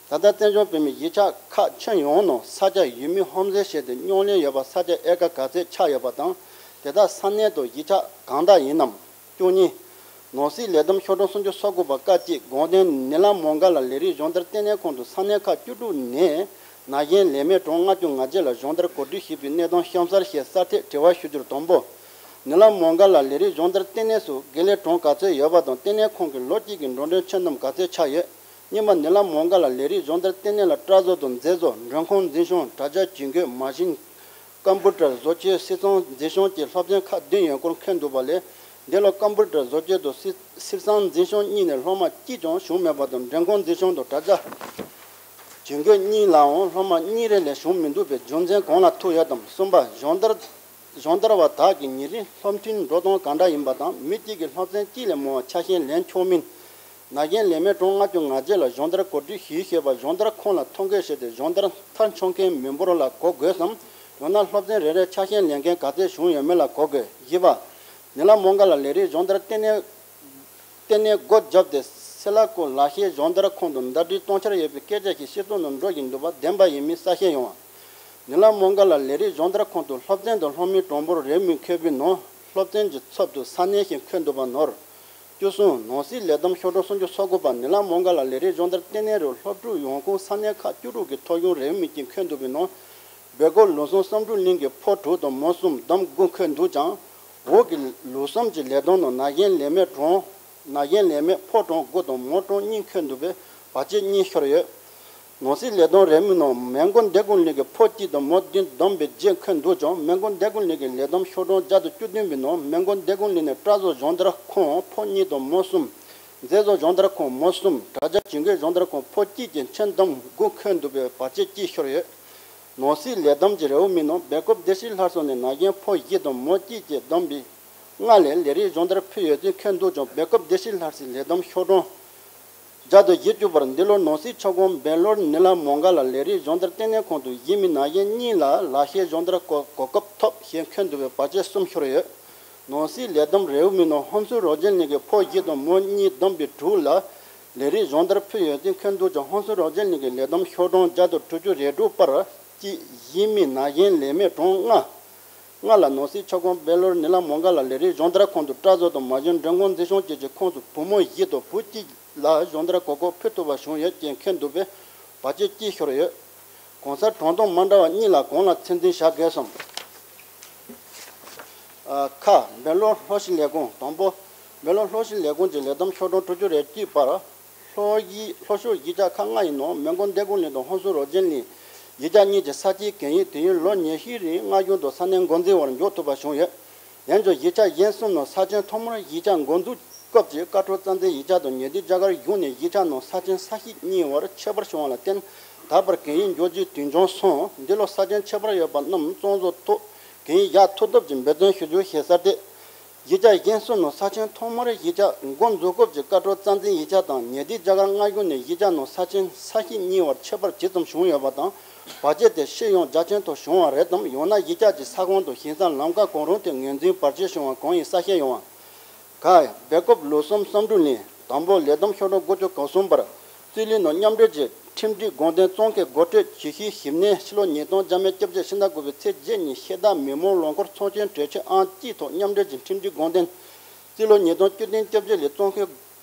ད་ལྟ་བཙན་བྱོལ་བོད་མིའི་གཞིས་ཆགས་ཁག་ཁྱོན་ཡོངས་ནང་ས་ཆ་ཡུལ་མིས་ཧོམ་ཟིན་བྱས་ཏེ་སྙོག་ལས་ཡོད་པ་ས་ཆ་ཨེ་ཀར་ག་ཚད་ཆགས་ཡོད་པ་དང་། དེ་དག་ས་གནས་དང་གཞིས་ཆགས་གང་དག་ཡིན་ནམ། བཅུ་གཉིས། ནང་སྲིད་ལས་བསྡོམས་ཤོག་གྲངས་སུམ་ཅུ་སོ་དགུ་པ། ཀ་གཅིག། དགོངས་དོན། ནི་ལམ་མོང་སྒར་ལ་ལས་རིགས་སྦྱོང་བརྡར་ལྟེ་གནས་ཁང་དུ་ས་གནས་ཁག་བཅུ་དྲུག་ནས་ན་གཞོན་ལས་མི་གྲངས་ལྔ་བཅུ་ང་བརྒྱད་ལ་སྦྱོང་བརྡར་གོ་སྒྲིག་ཞུས་པའི་གནས་སྟངས་གཤམ་གསལ་ཞེས་གསལ་ཐད་དྲི་བ་ཞུ་རྒྱུར། དང་པོ། ནི་ལམ་མོང་སྒར་ལ་ལས་རིགས་སྦྱོང་བརྡར་ལྟེ་གནས་སུ་དགེ་ལས་གྲངས་ག་ཚོད་ཡོད་པ་དང་། ལྟེ་གནས་ཁང་གི་ལོ་གཅིག་གི་འགྲོ་གྲོན་ཆད་དམ་ག་ཚོད་ཆགས་ཡོད། གཉིས་པ། ནི་ལམ་མོང་སྒར་ལ་ལས་རིགས་སྦྱོང་བརྡར་ལྟེ་གནས་ལ་སྐྲ་བཟོ་དང་མཛེས་བཟོ། མགྲོན་ཁང་འཛིན་སྐྱོང་། དྲ་རྒྱ་ཇུས་འགོད། མ་ཤིན། ཀམ་པུ་ཊར་བཟོ་བཅོས། སིལ་ཚང་འཛིན་སྐྱོང་བཅས་སློབ་ཚན་ཁག་བདུན་ཡོད་སྐོར་འཁོད་འདུག་པ་ལས། འདི་ལོ་ཀམ་པུ་ཊར་བཟོ་བཅོས་དང་སིལ་སིལ་ཚང་འཛིན་སྐྱོང་གཉིས་ནས་སློབ་མ་གཅིག་ཀྱང་བྱུང་མེད་པ་དང་། མགྲོན་ཁང་འཛིན་སྐྱོང་དང་དྲ་རྒྱ་ཇུས་འགོད་གཉིས་ལའང་སློབ་མ་གཉིས་རེ་ལས་བྱུང་མི་འདུག་པས་རྒྱུ་མཚན་གང་ལ་ཐུག་ཡོད་དམ། གསུམ་པ། སྦྱོང་བརྡར་སྦྱོང་བརྡར་བ་དག་གིས་ཉིན་རེའི་སློབ་ཐུན་འགྲོ་སྟངས་གང་འདྲ་ཡིན་པ་དང་། མི་གཅིག་གིས་སློབ་ཚན་གཅིག་ལས་མང་བ་ཆ་ཤས་ལེན་ཆོག་མིན། ན་གཞོན་ལས་མེད་གྲོང་ལྔ་བཅུ་ང་བརྒྱད་ལ་སྦྱོང་བརྡར་གོ་སྒྲིག་ཞུས་ཞེས་པ་སྦྱོང་བརྡར་ཁང་ལ་ཐོ་འགོད་བྱས་ཏེ་སྦྱོང་བརྡར་མཐར་འཁྱོངས་མཁན་མི་འབོར་ལ་གོ་དགོས་སམ། ཡང་ན་སློབ་ཚན་རེ་རེར་ཆ་ཤས་ལེན་མཁན་ག་ཚད་བྱུང་ཡོད་མེད་ལ་གོ་དགོས། བཞི་པ། ནི་ལ་མོང་ག་ལ་ལས་རིགས་སྦྱོང་བརྡར་ལྟེ་གནས་ལྟེ་གནས་སྒོ་བརྒྱབ་སྟེ་སེ་ལ་ཀོ་ལག་ཤེས་སྦྱོང་བརྡར་ཁང་དུ་ཟླ་སྒྲིལ་གཏོང་འཆར་ཡོད་པའི་སྐད་ཆ་ཞིག་སྤྱི་ཚོགས་ནང་འགྲོ་བཞིན་འདུག་པ་བདེན་པ་ཡིན་མིན་གསལ་བཤད་ཡོང་བ། ནི་ལ་མོང་ག་ལ་ལས་རིགས་སྦྱོང་བརྡར་ཁང་དུ་སློབ་ཚན་དང་སློབ་མའི་གྲངས་འབོར་རེའུ་མིག་འཁོད་པའི་ནང་སློབ་ཚན་གྱི་ཚབ་ཏུ་ས་གནས་ཤིག་འཁོད་འདུག་པ་ནོར། བཅུ་གསུམ། ནང་སྲིད་ལས་བསྡོམས་ཤོག་གྲངས་སུམ་ཅུ་སོ་དགུ་པ་ནི་ལ་མོང་ག་ལ་ལས་རིགས་སྦྱོང་བརྡར་ལྟེ་གནས་རུ་སློབ་ཕྲུག་ཡོངས་ཁུངས་ས་གནས་ཁག་བཅུ་དྲུག་གི་ཐོ་གཞུང་རེའུ་མིག་ཅིག་འཁོད་འདུག་པའི་ནང་། སྦེལ་ཀོབ་ལུགས་ཟུང་བསམ་གྲུབ་གླིང་གི་ཕོ་དྲུག་དང་མོ་གསུམ། བསྡོམས་དགུ་འཁོད་འདུག་ཀྱང་། འོག་གི་ལུགས་ཟུང་གི་ལས་བསྡོམས་ནང་ན་གཞོན་ལས་མེད་གྲོང་། ན་གཞོན་ལས་མེད་ཕོ་གྲངས་དགུ་དང་མོ་གྲངས་གཉིས་འཁོད་འདུག་པས་བར་ཆད་གཉིས་ཤོར་ཡོད། ནང་སྲིད་ལས་བསྡོམས་རེའུ་མིག་ནང་མོན་གྷོ་འདི་ཁུང་གླིང་གི་ཕོ་གཅིག་དང་མོ་བདུན། བསྡོམས་པས་བརྒྱད་འཁོད་འདུག་ཀྱང་མོན་གྷོ་འདི་ཁུང་གླིང་གི་ལས་བསྡོམས་ཤོག་གྲངས་བརྒྱ་དང་བཅུ་བདུན་པའི་ནང་མོན་གྷོ་འདི་ཁུང་གླིང་ནས་སྐྲ་བཟོ་སྦྱོང་བརྡར་ཁང་ཕོ་གཉིས་དང་མོ་གསུམ། མཛེས་བཟོ་སྦྱོང་བརྡར་ཁང་མོ་གསུམ། དྲ་རྒྱ་ཇུས་འགོད་སྦྱོང་བརྡར་ཁང་ཕོ་གཅིག་བཅས་མཚན་བསྡོམས་དགུ་འཁོད་འདུག་པས་བར་ཆད་གཅིག་ཤོར་ཡོད། ནང་སྲིད་ལས་བསྡོམས་ཀྱི་རེའུ་མིག་ནང་སྦེལ་ཀོབ་སྡེ་སྲིད་ལྷ་ས་ནས་ན་གཞོན་ཕོ་བཞི་དང་མོ་གཅིག་བཅས་བསྡོམས་པས་ལྔ་ལས་ལས་རིགས་སྦྱོང་བརྡར་ཕུལ་ཡོད་ཚུལ་འཁོད་འདུག་ཀྱང་སྦེལ་ཀོབ་སྡེ་སྲིད་ལྷ་སའི་ལས་བསྡོམས་ཤོག་གྲངས་བརྒྱ་དང་བཞི་བཅུ་པར་འདི་ལོར་ནང་སྲིད་ཁྱབ་ཁོངས་སྦེང་ལོར་ནི་ལ་མོང་ག་ལ་ལས་རིགས་སྦྱོང་བརྡར་ལྟེ་གནས་ཁང་དུ་གཞིས་མི་ན་གཞོན་གཉིས་ལ་ལག་ཤེས་སྦྱོང་བརྡར་གོ་གོ་སྐབས་ཐོབ་ཞེས་འཁོད་འདུག་པའི་བར་ཆད་གསུམ་ཤོར་ཡོད། ནང་སྲིད་ལས་བསྡོམས་རེའུ་མིག་ནང་ཧོན་སུར་རོ་ཇན་གླིང་གི་ཕོ་བཞི་དང་མོ་གཉིས་བསྡོམས་པའི་དྲུག་ལ་ལས་རིགས་སྦྱོང་བརྡར་ཕུལ་ཡོད་ཚུལ་འཁོད་འདུག་ཀྱང་ཧོན་སུར་རོ་ཇན་གླིང་གི་ལས་བསྡོམས་ཤོག་གྲངས་བརྒྱ་དང་དྲུག་ཅུ་རེ་དྲུག་པར་གཅིག་གཞིས་མི་ན་གཞོན་ལས་མེད་གྲངས་ལྔ། ལྔ་ལ་ནང་སྲིད་ཁྱབ་ཁོངས་སྦེང་ལོར་ནི་ལ་མོང་ག་ལ་ལས་རིགས་སྦྱོང་བརྡར་ཁང་དུ་སྐྲ་བཟོ་དང་མ་བྱན་མགྲོན་ཁང་འཛིན་སྐྱོང་བཅས་ཀྱི་ཁོངས་སུ་བུ་མོ་བཞི་དང་བུ་གཅིག་ལ་སྦྱོང་བརྡར་གོ་སྐབས་ཕུལ་ཐུབ་པ་བྱུང་ཡོད་ཅེས་འཁོད་འདུག་པས་བར་ཆད་གཅིག་ཤོར་ཡོད། གང་ཟག་གྲངས་ཐོ་མ་འདྲ་བ་གཉིས་ལ་གང་ལ་ཚད་འཛིན་བྱ་དགོས་སམ། ཨ། ཁ། སྦེང་ལོར་ལྷོ་གཞིས་ལས་ཁུངས། དང་པོ། སྦེང་ལོར་ལྷོ་གཞིས་ལས་ཁུངས་ཀྱི་ལས་བསྡོམས་ཤོག་གྲངས་དྲུག་ཅུ་རེ་གཅིག་པར། ལྷོ་གཞིས་ལྷོ་ཕྱོགས་གཞིས་ཆགས་ཁག་ལྔ་ཡི་ནང་མོན་གྷོ་འདི་ཁུང་གླིང་དང་ཧོན་སུར་རོ་ཇན་གླིང་གཞིས་ཆགས་གཉིས་ཀྱི་ས་སྐྱེས་གན་ཡིག་དུས་ཡུན་ལོ་ཉི་ཤུའི་རིང་མངའ་གཞུང་དང་ས་གནས་འགོ་འཛིན་དབར་འཇོག་ཐུབ་པ་བྱུང་ཡོད། འོན་ཀྱང་གཞིས་ཆགས་གཞན་གསུམ་ནང་ས་ཆེན་ཐོག་མར་གཞིས་ཆགས་འགོ་འཛུགས་སྐབས་ཀྱི་བཀའ་འཁྲོལ་རྩ་འཛིན་ཡིག་ཆ་དང་ཉེ་དུས་རྒྱ་གར་གཞུང་ནས་གཞིས་ཆགས་ནང་ས་ཆེན་ས་གཞི་གཉིས་བར་ཁྱད་པར་བྱུང་བ་ལ་བརྟེན་ད་བར་གན་ཡིག་འཇོག་རྒྱུའི་དུས་འགྱངས་སོང་། འདི་ལོ་ས་ཆེན་ཁྱད་པར་ཡོད་པ་རྣམས་གཙང་བཟོ་ཐོག་གན་ཡིག་བཞག་ཐུབ་ཐབས་ཀྱི་འབད་བརྩོན་ཞུ་རྒྱུ་ཞེས་གསལ་ཏེ། གཞིས་ཆགས་གཞན་གསུམ་ནང་ས་ཆེན་ཐོག་མར་གཞིས་ཆགས་འགོ་འཛུགས་སྐབས་ཀྱི་བཀའ་འཁྲོལ་རྩ་འཛིན་ཡིག་ཆ་དང་ཉེ་དུས་རྒྱ་གར་མངའ་གཞུང་ནས་གཞིས་ཆགས་ནང་ས་ཆེན་ས་གཞི་གཉིས་བར་ཁྱད་པར་ཇི་ཙམ་བྱུང་ཡོད་པ་དང་བར་ཆད་དེ་ཕྱིར་ཡོང་རྒྱ་ཆེན་དུ་བྱུང་བ་རེད་དམ། ཡང་ན་གཞིས་ཆགས་ཀྱི་ས་ཁོངས་དང་ཞིང་ས་ལམ་ཁ་གང་རུང་དེ་ངོས་འཛིན་བར་ཆད་བྱུང་བ་གང་ཡིན་གསལ་བཤད་ཡོང་བ། ག། སྦེལ་ཀོབ་ལུགས་ཟུང་བསམ་གྲུབ་གླིང་། དང་པོ། ལས་བསྡོམས་ཤོག་གྲངས་དགུ་བཅུ་གོ་གསུམ་པར། རྩིས་ལེན་ནང་མཉམ་འབྲེལ་གྱི་ཁྲིམས་སྒྲིག་དགོངས་དོན་གཙང་ཁེལ་འགོ་ཁྲིད་ཇི་ཞིག་ཞིབ་གནས་ཕྱི་ལོ་ཉིས་སྟོང་བརྒྱ་མེད་བཅོ་བརྒྱད་ཕྱི་ཟླ་དགུ་པའི་ཚེས་བརྒྱད་ཉིན་ཤེས་ལྡན་མི་མང་རླངས་འཁོར་ཚོགས་ཆེན་གྲོས་ཆོད་ཨང་གཅིག་ཐོག་མཉམ་འབྲེལ་གྱི་ཁྲིམས་སྒྲིག་དགོངས་དོན། རྩིས་ལོ་ཉིས་སྟོང་བཅུ་བདུན་བཅོ་བརྒྱད་ལས་གཙང་ཁེལ་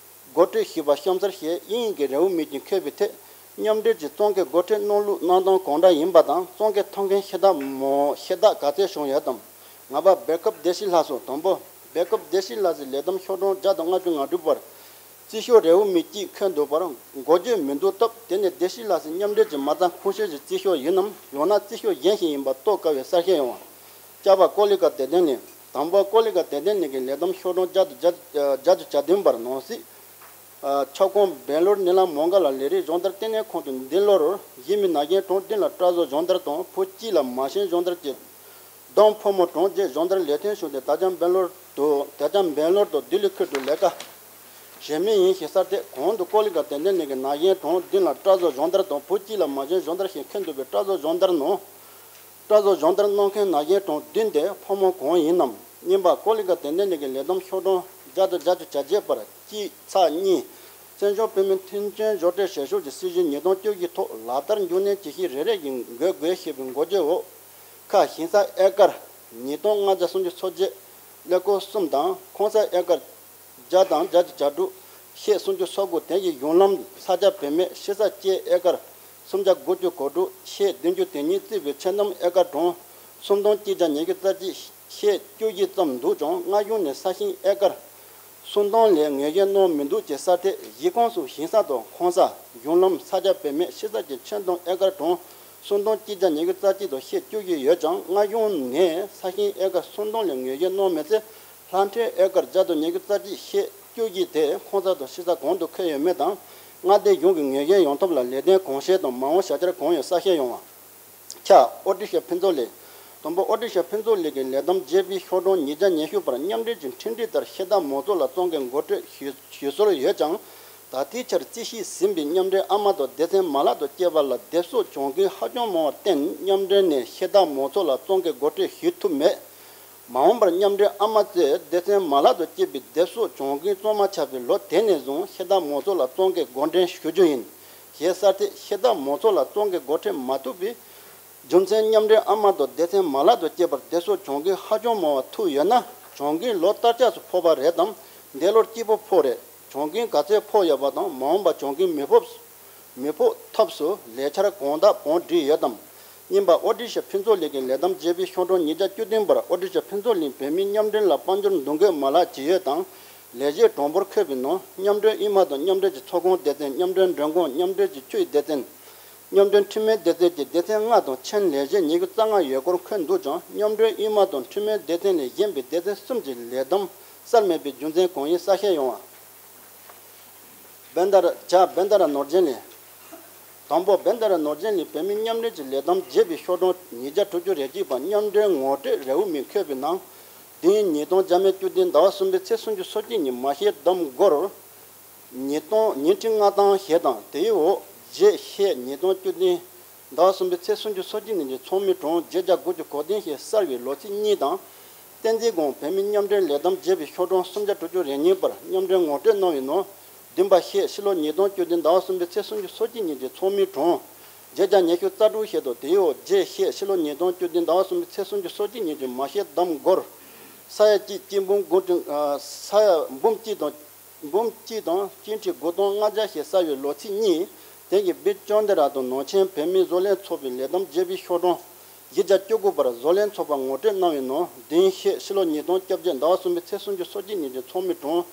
འགོ་ཁྲིད་ཞུས་པ་གཤམ་གསལ་ཞེས་དབྱིན་ཡིག་གི་རེའུ་མིག་ཅིག་འཁོད་པའི་ཐད། མཉམ་འབྲེལ་གྱི་གཙང་ཁེལ་འགོ་ཁྲིད་གནང་ལུགས་གནང་སྟངས་གང་འདྲ་ཡིན་པ་དང་གཙང་ཁེལ་ཐོབ་མཁན་ཤེས་ལྡན་མི་མང་ཤེས་ལྡན་ག་ཚད་བྱུང་ཡོད་དམ། ལྔ་པ། སྦེལ་ཀོབ་སྡེ་སྲིད་ལྷ་ས། དང་པོ། སྦེལ་ཀོབ་སྡེ་སྲིད་ལྷ་སའི་ལས་བསྡོམས་ཤོག་གྲངས་བརྒྱ་དང་ལྔ་བཅུ་ང་དྲུག་པར། རྩིས་ཤོག་རེའུ་མིག་གཅིག་འཁོད་འདུག་པར་འགོག་རྒྱུ་མི་འདུག་སྟབས་དེ་ནི་སྡེ་སྲིད་ལྷ་སའི་མཉམ་འབྲེལ་གྱི་མ་རྩ་ཁོངས་ཞུགས་ཀྱི་རྩིས་ཤོག་ཡིན་ནམ། ཡང་ན་རྩིས་ཤོག་གཞན་ཞིག་ཡིན་པ་རྟོགས་དཀའ་བའི་གསལ་བཤད་ཡོང་བ། བཅར་བ་ཀོ་ལི་ག་དད་ལྡན་གླིང་། དང་པོ། ཀོ་ལི་ག་དད་ལྡན་གླིང་གི་ལས་བསྡོམས་ཤོག་གྲངས་བརྒྱ་དང་བརྒྱ་དང་གྱ་བདུན་པར་ནང་སྲིད་ཁྱབ་ཁོངས་སྦེང་ལོར་ནི་ལ་མོང་ག་ལ་ལས་རིགས་སྦྱོང་བརྡར་ལྟེ་གནས་ཁང་དུ་འདི་ལོར་གཞིས་མི་ན་གཞོན་གྲངས་བདུན་ལ་སྐྲ་བཟོ་སྦྱོང་བརྡར་དང་བུ་གཅིག་ལ་མ་བྱན་སྦྱོང་བརྡར་བཅས། བསྡོམས་ཕོ་མོ་གྲངས་བརྒྱད་སྦྱོང་བརྡར་ལས་དོན་བྱུང་སྟེ་ད་ཆ་སྦེང་ལོར་དུ་ད་ཆ་སྦེང་ལོར་དང་ལྡི་ལི་ཁུལ་དུ་ལས་ཀ་བྱེད་མུས་ཡིན་ཞེས་གསལ་ཏེ། གོང་དུ་ཀོ་ལི་ག་དད་ལྡན་གླིང་གི་ན་གཞོན་གྲངས་བདུན་ལ་སྐྲ་བཟོ་སྦྱོང་བརྡར་དང་བུ་གཅིག་ལ་མ་བྱན་སྦྱོང་བརྡར་ཞེས་འཁོད་འདུག་པའི་སྐྲ་བཟོ་སྦྱོང་བརྡར་ནང་། སྐྲ་བཟོ་སྦྱོང་བརྡར་གནང་མཁན་ན་གཞོན་གྲངས་བདུན་དེ་ཕོ་མོ་གང་ཡིན་ནམ། གཉིས་པ། ཀོ་ལི་ག་དད་ལྡན་གླིང་གི་ལས་བསྡོམས་ཤོག་གྲངས་བརྒྱ་དང་བརྒྱད་ཅུ་གྱ་བརྒྱད་པར་གཅིག་ཚེག་གཉིས། བཙན་བྱོལ་བོད་མིའི་མཐུན་རྐྱེན་སྦྱོར་སྤྲོད་བྱེད་ཕྱོགས་ཀྱི་སྲིད་བྱུས་ཉིས་སྟོང་བཅོ་བརྒྱད་ཐོག་ལག་བསྟར་འགྱུར་ནན་ཇི་ཞིག་རེ་རེ་བཞིན་འགོད་དགོས་ཞེས་པའི་འགོ་བརྗོད་འོག་ཁ། ཞིང་ས་ཨེ་ཀར་ཉིས་སྟོང་ལྔ་བརྒྱ་སུམ་ཅུ་སོ་བརྒྱད། ཀླད་ཀོར་གསུམ་དང་ཁང་ས་ཨེ་ཀར་བརྒྱ་དང་བརྒྱད་ཅུ་གྱ་དྲུག་ཤེད་སུམ་ཅུ་སོ་དགུ། དེ་ཡི་གཞུང་ལམ་ས་ཆ་བེད་མེད་ཤི་ས་བཅས་ཨེ་ཀར་སུམ་བརྒྱ་དགུ་བཅུ་གོ་དྲུག་ཤེད་བདུན་ཅུ་དོན་གཉིས་བརྩིས་པའི་ཆེད་བསྡོམས་ཨེ་ཀར་གྲངས་སུམ་སྟོང་གཅིག་བརྒྱ་ཉི་ཤུ་རྩ་གཅིག་ཤེད་བཅུ་བཞི་ཙམ་འདུག་ཀྱང་། མངའ་གཞུང་ནས་ས་ཞིང་ཨེ་ཀར་སུམ་སྟོང་ལས་ངོས་བཞེས་གནང་མི་འདུག་ཅེས་གསལ་ཏེ། གཞིས་ཁོངས་སུ་ཞིང་ས་དང་ཁང་ས། གཞུང་ལམ། ས་ཆ་བེད་མེད་ཤི་ས་བཅས་ཆེད་བསྡོམས་ཨེ་ཀར་གྲངས་སུམ་སྟོང་གཅིག་བརྒྱ་ཉི་ཤུ་རྩ་གཅིག་དང་ཤེད་བཅུ་བཞི་ཡོད་ཀྱང་། མངའ་གཞུང་ནས་ས་ཞིང་ཨེ་ཀར་སུམ་སྟོང་ལས་ངོས་བཞེས་གནང་མེད་ཚེ། ལྷ་འཕྲུལ་ཨེ་ཀར་བརྒྱ་དང་ཉི་ཤུ་རྩ་གཅིག་ཤེད་བཅུ་བཞི་དེ་ཁང་ས་དང་ཤི་ས་གང་དུ་འཁོད་ཡོད་མེད་དང་། མངའ་སྡེ་གཞུང་གིས་ངོས་བཞེས་ཡོང་ཐབས་ལ་ལས་དོན་གང་བྱས་དང་མ་འོངས་བྱ་འཆར་གང་ཡོད་གསལ་བཤད་ཡོང་བ། ཁ། ཨོ་ཊི་ཤ་ཕུན་ཚོགས་ལས། དང་པོ། ཨོ་ཊི་ཤ་ཕུན་ཚོགས་ལས་ཀྱི་ལས་བསྡོམས་ཇེ་པི་ཤོག་གྲངས་ཉིས་བརྒྱ་ཉི་ཤུ་པར་མཉམ་འབྲེལ་གྱི་ཁྲིམས་སྒྲིག་ལྟར་ཤེས་ལྡན་མང་ཚོགས་ལ་གཙང་ཁེལ་འགོ་ཁྲིད་ཞུ་ཞུ་སྲོལ་ཡོད་ཀྱང་། ད་ལྟའི་ཆར་རྩིས་གཞི་ཟིན་པའི་མཉམ་འབྲེལ་ཨ་མ་དང་སྡེ་ཚན་མ་ལག་ཏུ་སྐྱེལ་བ་ལ་སྡེབ་གསོག་བྱུང་མཁན་ཧ་ཅང་མང་བར་བརྟེན། མཉམ་འབྲེལ་ནས་ཤེལ་དཀར་མང་ཚོགས་ལ་བཙོང་མཁན་འགོ་ཁྲིད་ཞུ་ཐུབ་མེད། མ་འོངས་པར་མཉམ་འབྲེལ་ཨ་མ་གཙོས་སྡེ་ཚན་མ་ལག་ཏུ་སྐྱེས་པའི་སྡེབ་གསོག་བྱུང་མཁན་བཙོང་མ་ཆགས་པའི་ལོ་དེ་ནས་བཟུང་ཤེལ་དཀར་མང་ཚོགས་ལ་བཙོང་མཁན་འགོ་འདྲེན་ཞུ་རྒྱུ་ཡིན། ཞེས་གསལ་ཏེ། ཤེལ་དཀར་མང་ཚོགས་ལ་བཙོང་མཁན་འགོ་ཁྲིད་མ་ཐུབ་པའི་རྒྱུ་མཚན། མཉམ་འབྲེལ་ཨ་མ་དང་སྡེ་ཚན་མ་ལག་ཏུ་སྐྱེས་པར་སྡེབ་གསོག་བྱུང་མཁན་ཧ་ཅང་མང་བ་ཐུག་ཡོད་ན། བྱུང་མཁན་ལོ་ལྟར་ཆགས་སུ་ཕོག་པ་རེད་དམ། འདས་ལོར་སྐྱིད་པོ་ཕོག་རེད། བྱུང་མཁན་ག་ཚོད་ཕོག་ཡོད་པ་དང་། མ་འོངས་པ་བྱུང་མཁན་མི་ཕོག་མི་ཕོག་ཐབས་སུ་ལས་འཆར་གང་དག་གང་བསྒྲིགས་ཡོད་དམ། གཉིས་པ། ཨོ་ཌི་ཤ་ཕུན་ཚོགས་གླིང་གི་ལས་བསྡོམས་བརྗེ་པོའི་ཤོག་གྲངས་ཉིས་བརྒྱ་བཅུ་བདུན་པར། ཨོ་ཌི་ཤ་ཕུན་ཚོགས་གླིང་བོད་མིའི་མཉམ་འབྲེལ་ལ་དཔལ་འབྱོར་འདུ་འགོད་མ་ལག་ཇི་ཡོད་དང་། ལས་གཞི་གྲངས་འབོར་འཁོད་པའི་ནང་། མཉམ་འབྲེལ་དབུས་མ་དང་མཉམ་འབྲེལ་གྱི་ཚོགས་ཁང་སྡེ་ཚན། མཉམ་འབྲེལ་མགྲོན་ཁང་། མཉམ་འབྲེལ་གྱི་ཆུའི་སྡེ་ཚན། མཉམ་འབྲེལ་འཕྲུལ་མའི་སྡེ་ཚན་གྱི་སྡེ་ཚན་ལྔ་དང་ཆེད་ལས་གཞི་ཉི་ཤུ་རྩ་ལྔ་ཡོད་སྐོར་འཁོད་འདུག་ཀྱང་། མཉམ་འབྲེལ་དབུས་མ་དང་འཕྲུལ་མའི་སྡེ་ཚན་ལས་གཞན་པའི་སྡེ་ཚན་གསུམ་གྱི་ལས་བསྡོམས་གསལ་མེད་པའི་རྒྱུ་མཚན་གང་ཡིན་གསལ་བཤད་ཡོང་བ། བན་ད་ར། བྱ། བན་ད་ར་ནོར་རྒྱན་གླིང་། དང་པོ། བན་ད་ར་ནོར་རྒྱན་གླིང་བོད་མིའི་མཉམ་འབྲེལ་གྱི་ལས་བསྡོམས་བརྗེ་པའི་ཤོག་གྲངས་ཉིས་བརྒྱ་དྲུག་ཅུ་རེ་གཅིག་པ། མཉམ་འབྲེལ་ངོ་སྤྲོད་རེའུ་མིག་འཁོད་པའི་ནང་། དེ་ཡིན་ཉིས་སྟོང་བརྒྱ་མེད་བཅུ་བདུན་ཟླ་བ་གསུམ་པའི་ཚེས་སུམ་ཅུ་སོ་གཅིག་ཉིན་མ་ཤེལ་བསྡོམས་སྒོར། ཉིས་སྟོང་ཉིན་ཁྲི་ལྔ་སྟོང་ཞེ་དང་། དེའི་འོག་རྗེ་ཤེལ་ཉིས་སྟོང་བཅུ་བདུན་ཟླ་བ་གསུམ་པའི་ཚེས་སུམ་ཅུ་སོ་གཅིག་ཉིན་གྱི་ཚོགས་མིའི་གྲངས་བརྒྱད་བརྒྱ་དགུ་བཅུ་གོ་བདུན་ཞེས་གསལ་བའི་ལོ་ཚིགས་གཉིས་དང་། བསྟན་འཛིན་སྒང་བོད་མིའི་མཉམ་འབྲེལ་ལས་བསྡོམས་བརྗེ་པའི་ཤོག་གྲངས་སུམ་བརྒྱ་དྲུག་ཅུ་རེ་གཉིས་པར། མཉམ་འབྲེལ་ངོ་སྤྲོད་གནང་བའི་ནང་། བདུན་པ། ཤེལ་ཕྱི་ལོ་ཉིས་སྟོང་བཅུ་བདུན་ཟླ་བ་གསུམ་པའི་ཚེས་སུམ་ཅུ་སོ་གཅིག་ཉིན་གྱི་ཚོགས་མིའི་གྲངས་བརྒྱད་བརྒྱ་ཉི་ཤུ་རྩ་དྲུག་ཞེ་དང་། དེའི་འོག་རྗེ་ཤེལ་ཕྱི་ལོ་ཉིས་སྟོང་བཅུ་བདུན་ཟླ་བ་གསུམ་པའི་ཚེས་སུམ་ཅུ་སོ་གཅིག་ཉིན་གྱི་མ་ཤེལ་བསྡོམས་སྒོར། ས་ཡ་གཅིག་སྐྱིན་འབུམ་དགུ་ཁྲི། ཨ། ས་ཡ་འབུམ་གཅིག་དང་། འབུམ་གཅིག་དང་སྐྱིན་ཁྲི་དགུ་སྟོང་ལྔ་བརྒྱ་ཞེས་གསལ་བའི་ལོ་ཚིགས་གཉིས། དེང་གི་བི་ཅོན་ཏེ་ར་དང་ནང་ཆེན་བོད་མིའི་བཟོ་ལས་ཚོགས་པའི་ལས་བསྡོམས་བརྗེ་པོའི་ཤོག་གྲངས་བཞི་བརྒྱ་བཅུ་དགུ་པར་བཟོ་ལས་ཚོགས་པ་ངོ་སྤྲོད་གནང་བའི་ནང་། བདུན་ཤེལ་ཕྱི་ལོ་ཉིས་སྟོང་བཅོ་བརྒྱད་ཟླ་བ་གསུམ་པའི་ཚེས་སུམ་ཅུ་སོ་གཅིག་ཉིན་གྱི་ཚོགས་མིའི་གྲངས་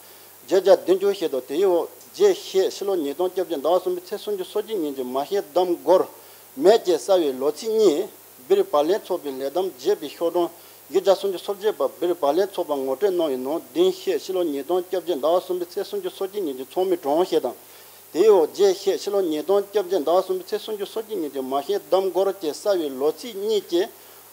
བརྒྱད་བརྒྱ་བདུན་ཅུ་ཞེ་དང་། དེའི་འོག་རྗེ་ཤེལ་ཕྱི་ལོ་ཉིས་སྟོང་བཅོ་བརྒྱད་ཟླ་བ་གསུམ་པའི་ཚེས་སུམ་ཅུ་སོ་གཅིག་ཉིན་གྱི་མ་ཤེལ་བསྡོམས་སྒོར་མེད་ཅེས་གསལ་བའི་ལོ་ཚིགས་གཉིས། སྦིར་བར་ལེན་ཚོགས་པའི་ལས་བསྡོམས་བརྗེ་པོའི་ཤོག་གྲངས་བཞི་བརྒྱ་སུམ་ཅུ་སོ་བརྒྱད་པ། སྦིར་བར་ལེན་ཚོགས་པ་ངོ་སྤྲོད་གནང་བའི་ནང་། བདུན་ཤེལ་ཕྱི་ལོ་ཉིས་སྟོང་བཅོ་བརྒྱད་ཟླ་བ་གསུམ་པའི་ཚེས་སུམ་ཅུ་སོ་གཅིག་ཉིན་གྱི་ཚོགས་མིའི་གྲངས་ཞེ་དང་། དེའི་འོག་རྗེ་ཤེལ་ཕྱི་ལོ་ཉིས་སྟོང་བཅོ་བརྒྱད་ཟླ་བ་གསུམ་པའི་ཚེས་སུམ་ཅུ་སོ་གཅིག་ཉིན་གྱི་མ་ཤེལ་བསྡོམས་སྒོར་ཅེས་གསལ་བའི་ལོ་ཚིགས་གཉིས་ཀྱིས།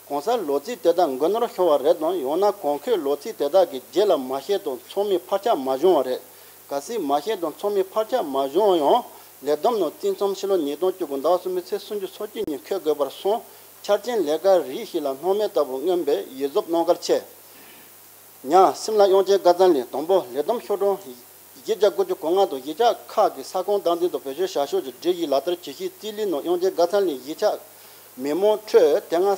གང་ཟག་ལོ་ཚིགས་དེ་དག་མགོ་ནོར་ཤོར་བ་རེད་དམ། ཡང་ན་གོང་འཁོད་ལོ་ཚིགས་དེ་དག་གི་རྗེས་ལ་མ་ཤེལ་དང་ཚོགས་མིའི་ཕར་ཆག་མ་བྱུང་བ་རེད། གལ་སྲིད་མ་ཤེལ་དང་ཚོགས་མིའི་ཕར་ཆག་མ་བྱུང་ཡང་། ལས་བསྡོམས་ནང་རྩིས་མཚམས་ཕྱི་ལོ་ཉིས་སྟོང་བཅུ་དགུ་ཟླ་བ་གསུམ་པའི་ཚེས་སུམ་ཅུ་སོ་གཅིག་ཉིན་འཁོད་དགོས་པར་སོང་། འཆར་ཅན་ལས་ཀ་རིགས་ཤིག་ལ་སྣང་མེད་ལྟ་བུར་མངོན་པས་ཡིད་གཟབ་གནང་གལ་ཆེ། ཉ། སིམ་ལ་དབྱངས་ཅན་དགའ་ཚལ་གླིང་། དང་པོ། ལས་བསྡོམས་ཤོག་གྲངས་བཞི་བརྒྱ་དགུ་བཅུ་གོ་ལྔ་དང་། གཞིས་ཆགས་ཁག་གི་ས་ཁོངས་བདག་འཛིན་དང་བེད་སྤྱོད་བྱ་ཕྱོགས་ཀྱི་སྒྲིག་གཞི་ལག་བསྟར་ཇི་བཞིན་རྩིས་ལེན་ནང་། དབྱངས་ཅན་དགའ་ཚལ་གླིང་གཞིས་ཆགས་མི་མང་ཁྲོད་དེ་སྔ་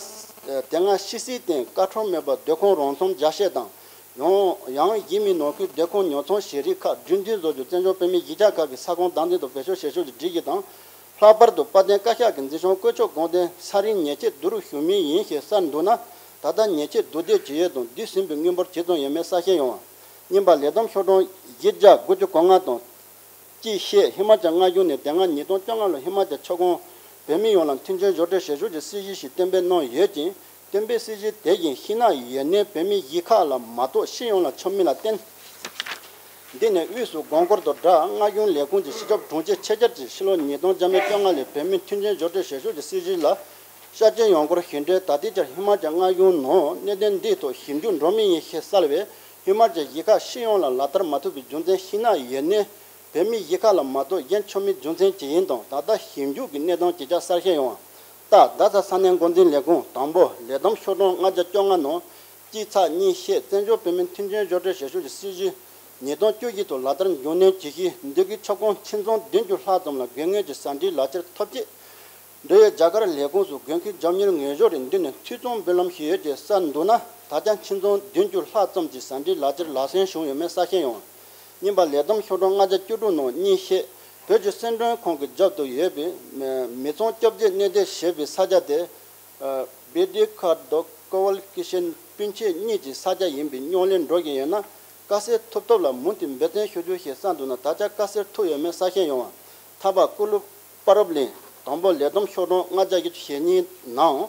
དེ་སྔ་ཕྱི་སྲིད་སྟེང་བཀའ་འཁྲོལ་མེད་པར་སྡོད་ཁང་རང་འཚམ་རྒྱ་ཆེ་དང་། ཡང་ཡང་གཞིས་མི་ནང་ཁུལ་སྡོད་ཁང་ཉོ་ཚོང་བྱེད་རིགས་ཁག་སྒྲིག་འཛུགས་བཟོ་རྒྱུ། བཙན་བྱོལ་བོད་མིའི་གཞིས་ཆགས་ཁག་གི་ས་ཁོངས་བདག་འཛིན་དང་བེད་སྤྱོད་བྱ་ཕྱོགས་ཀྱི་སྒྲིག་གཞི་དང་། ལྷག་པར་དུ་དཔལ་ལྡན་བཀའ་ཤག་གི་མཛད་བྱང་བཀོད་ཁྱབ་དགོངས་དོན་ས་རིན་ཉེས་ཆད་བསྡུ་རུབ་ཞུ་མུས་ཡིན་ཞེས་གསལ་འདུག་ན། ད་ལྟ་ཉེས་ཆད་བསྡུ་སྡུད་ཇི་ཡོད་དང་། བསྡུས་ཟིན་པའི་དངུལ་འབོར་ཇི་ཙམ་ཡོད་མེད་གསལ་བཤད་ཡོང་བ། གཉིས་པ། ལས་བསྡོམས་ཤོག་གྲངས་བཞི་བརྒྱ་དགུ་བཅུ་གོ་ལྔ་དང་། གཅིག་ཤེས། ཧི་མ་ཅལ་མངའ་གཞུང་ནས་དེ་སྔ་ཉིས་སྟོང་བཅོ་ལྔ་ལོར་ཧི་མ་ཅལ་ཆབ་ཁོངས་བོད་མི་ཡོངས་ལ་མཐུན་རྐྱེན་སྦྱོར་སྤྲོད་བྱེད་ཕྱོགས་ཀྱི་སྲིད་གཞི་ཞིག་གཏན་འབེབས་གནང་ཡོད་ཅིང་། གཏན་འབེབས་སྲིད་གཞི་དེ་བཞིན་ཤིང་ནགས་ཡུལ་ནས་བོད་མི་གཞིས་ཁག་ལ་མ་གཏོགས་སྤྱི་ཡོངས་ལ་ཁྱབ་མིན་ལ་བརྟེན། འདི་ནས་དབུས་སུ་དགོངས་སྐོར་དང་སྦྲགས། མངའ་གཞུང་ལས་ཁུངས་ཀྱི་སྤྱི་ཁྱབ་དྲུང་ཆེ་ཆེད་བཅར་གྱིས་ཕྱི་ལོ་ཉིས་སྟོང་བརྒྱ་མེད་བཅོ་ལྔ་ལོའི་བོད་མིའི་མཐུན་རྐྱེན་སྦྱོར་སྤྲོད་བྱེད་ཕྱོགས་ཀྱི་སྲིད་གཞི་ལ་ཤར་སྐྱོད་ཡོང་སྒོར་ཞུ་འབྲེལ། ད་ལྟའི་ཆར་ཧི་མ་ཅལ་མངའ་གཞུང་ནང་གནད་དོན་འདིའི་ཐོག་ཞིབ་འཇུག་འགྲོ་མུས་ཡིན་ཞེས་གསལ་བས། ཧི་མ་ཅལ་གཞིས་ཁག་སྤྱི་ཡོངས་ལ་ལག་བསྟར་མ་ཐུབ་པའི་རྒྱུ་མཚན། ཤིང་ནགས་ཡུལ་ནས་བོད་མི་གཞིས་ཁག་ལ་མ་གཏོགས་གཞན་ཁྱབ་མིན་རྒྱུ་མཚན་ཇི་ཡིན་དང་། ད་ལྟ་ཞིབ་འཇུག་གི་གནས་སྟངས་ཇི་ཆགས་གསལ་བཤད་ཡོང་བ། རྟ། རྡ་ས་ས་གནས་འགོ་འཛིན་ལས་ཁུངས། དང་པོ། ལས་བསྡོམས་ཤོག་གྲངས་ལྔ་བརྒྱ་བཅོ་ལྔ་ནང་། གཅིག་ཚེག་གཉིས་ཤེས། བཙན་བྱོལ་བོད་མིའི་མཐུན་རྐྱེན་སྦྱོར་སྤྲོད་བྱེད་ཕྱོགས་ཀྱི་སྲིད་གཞི་ཉིས་སྟོང་བཅུ་བཞི་ཐོག་ལག་བསྟར་མགྱོགས་གནོན་ཇི་བཞིན། འདི་གའི་ཁྱབ་ཁོངས་ཁྱིམ་ཚང་བདུན་ཅུ་ལྷག་ཙམ་ལ་དགོས་ངེས་ཀྱི་ཟ་འབྲུའི་ལག་ཁྱེར་ཐོབ་ཆེད། འབྲེལ་ཡོད་རྒྱ་གར་ལས་ཁུངས་སུ་དགོས་མཁོའི་རྒྱབ་གཉེར་ངེས་སྦྱོར་རིགས་འདི་ནས་འཐུས་ཚང་འབུལ་ལམ་ཞུས་ཡོད་ཅེས་གསལ་འདུག་ན། ད་ཆ་ཁྱིམ་ཚང་བདུན་ཅུ་ལྷག་ཙམ་གྱི་ཟ་འབྲུའི་ལག་ཁྱེར་ལག་སོན་བྱུང་ཡོད་མེད་གསལ་བཤད་ཡོང་བ། གཉིས་པ། ལས་བསྡོམས་ཤོག་གྲངས་ལྔ་བརྒྱ་བཅུ་དྲུག་ནང་གཉིས་ཤེས། བོད་ཀྱི་གསལ་མགྲོན་ཁང་གི་རྒྱབ་ཏུ་ཡོད་པའི་མི་ཚང་བཅོ་བརྒྱད་གནས་སྡོད་བྱེད་པའི་ས་ཆ་དེ། བེ་ཌི་ཁ་དང་ཀོ་ཝལ་ཀི་ཤན་སྤུན་མཆེད་གཉིས་ཀྱི་ས་ཆ་ཡིན་པའི་སྙོག་ལས་འགྲོ་བཞིན་ཡོད་ན། དཀའ་སེལ་ཐུབ་ཐབས་ལ་མུ་མཐུད་འབད་བརྩོན་ཞུ་རྒྱུ་ཞེས་གསལ་འདུག་ན། ད་ཆ་དཀའ་སེལ་ཐུབ་ཡོད་མེད་གསལ་བཤད་ཡོང་བ། ཐ་པ་ཀུ་ལུ་པ་རབ་གླིང་། དང་པོ། ལས་བསྡོམས་ཤོག་གྲངས་ལྔ་བརྒྱ་བཞི་བཅུ་ཞེ་གཉིས་ནང་།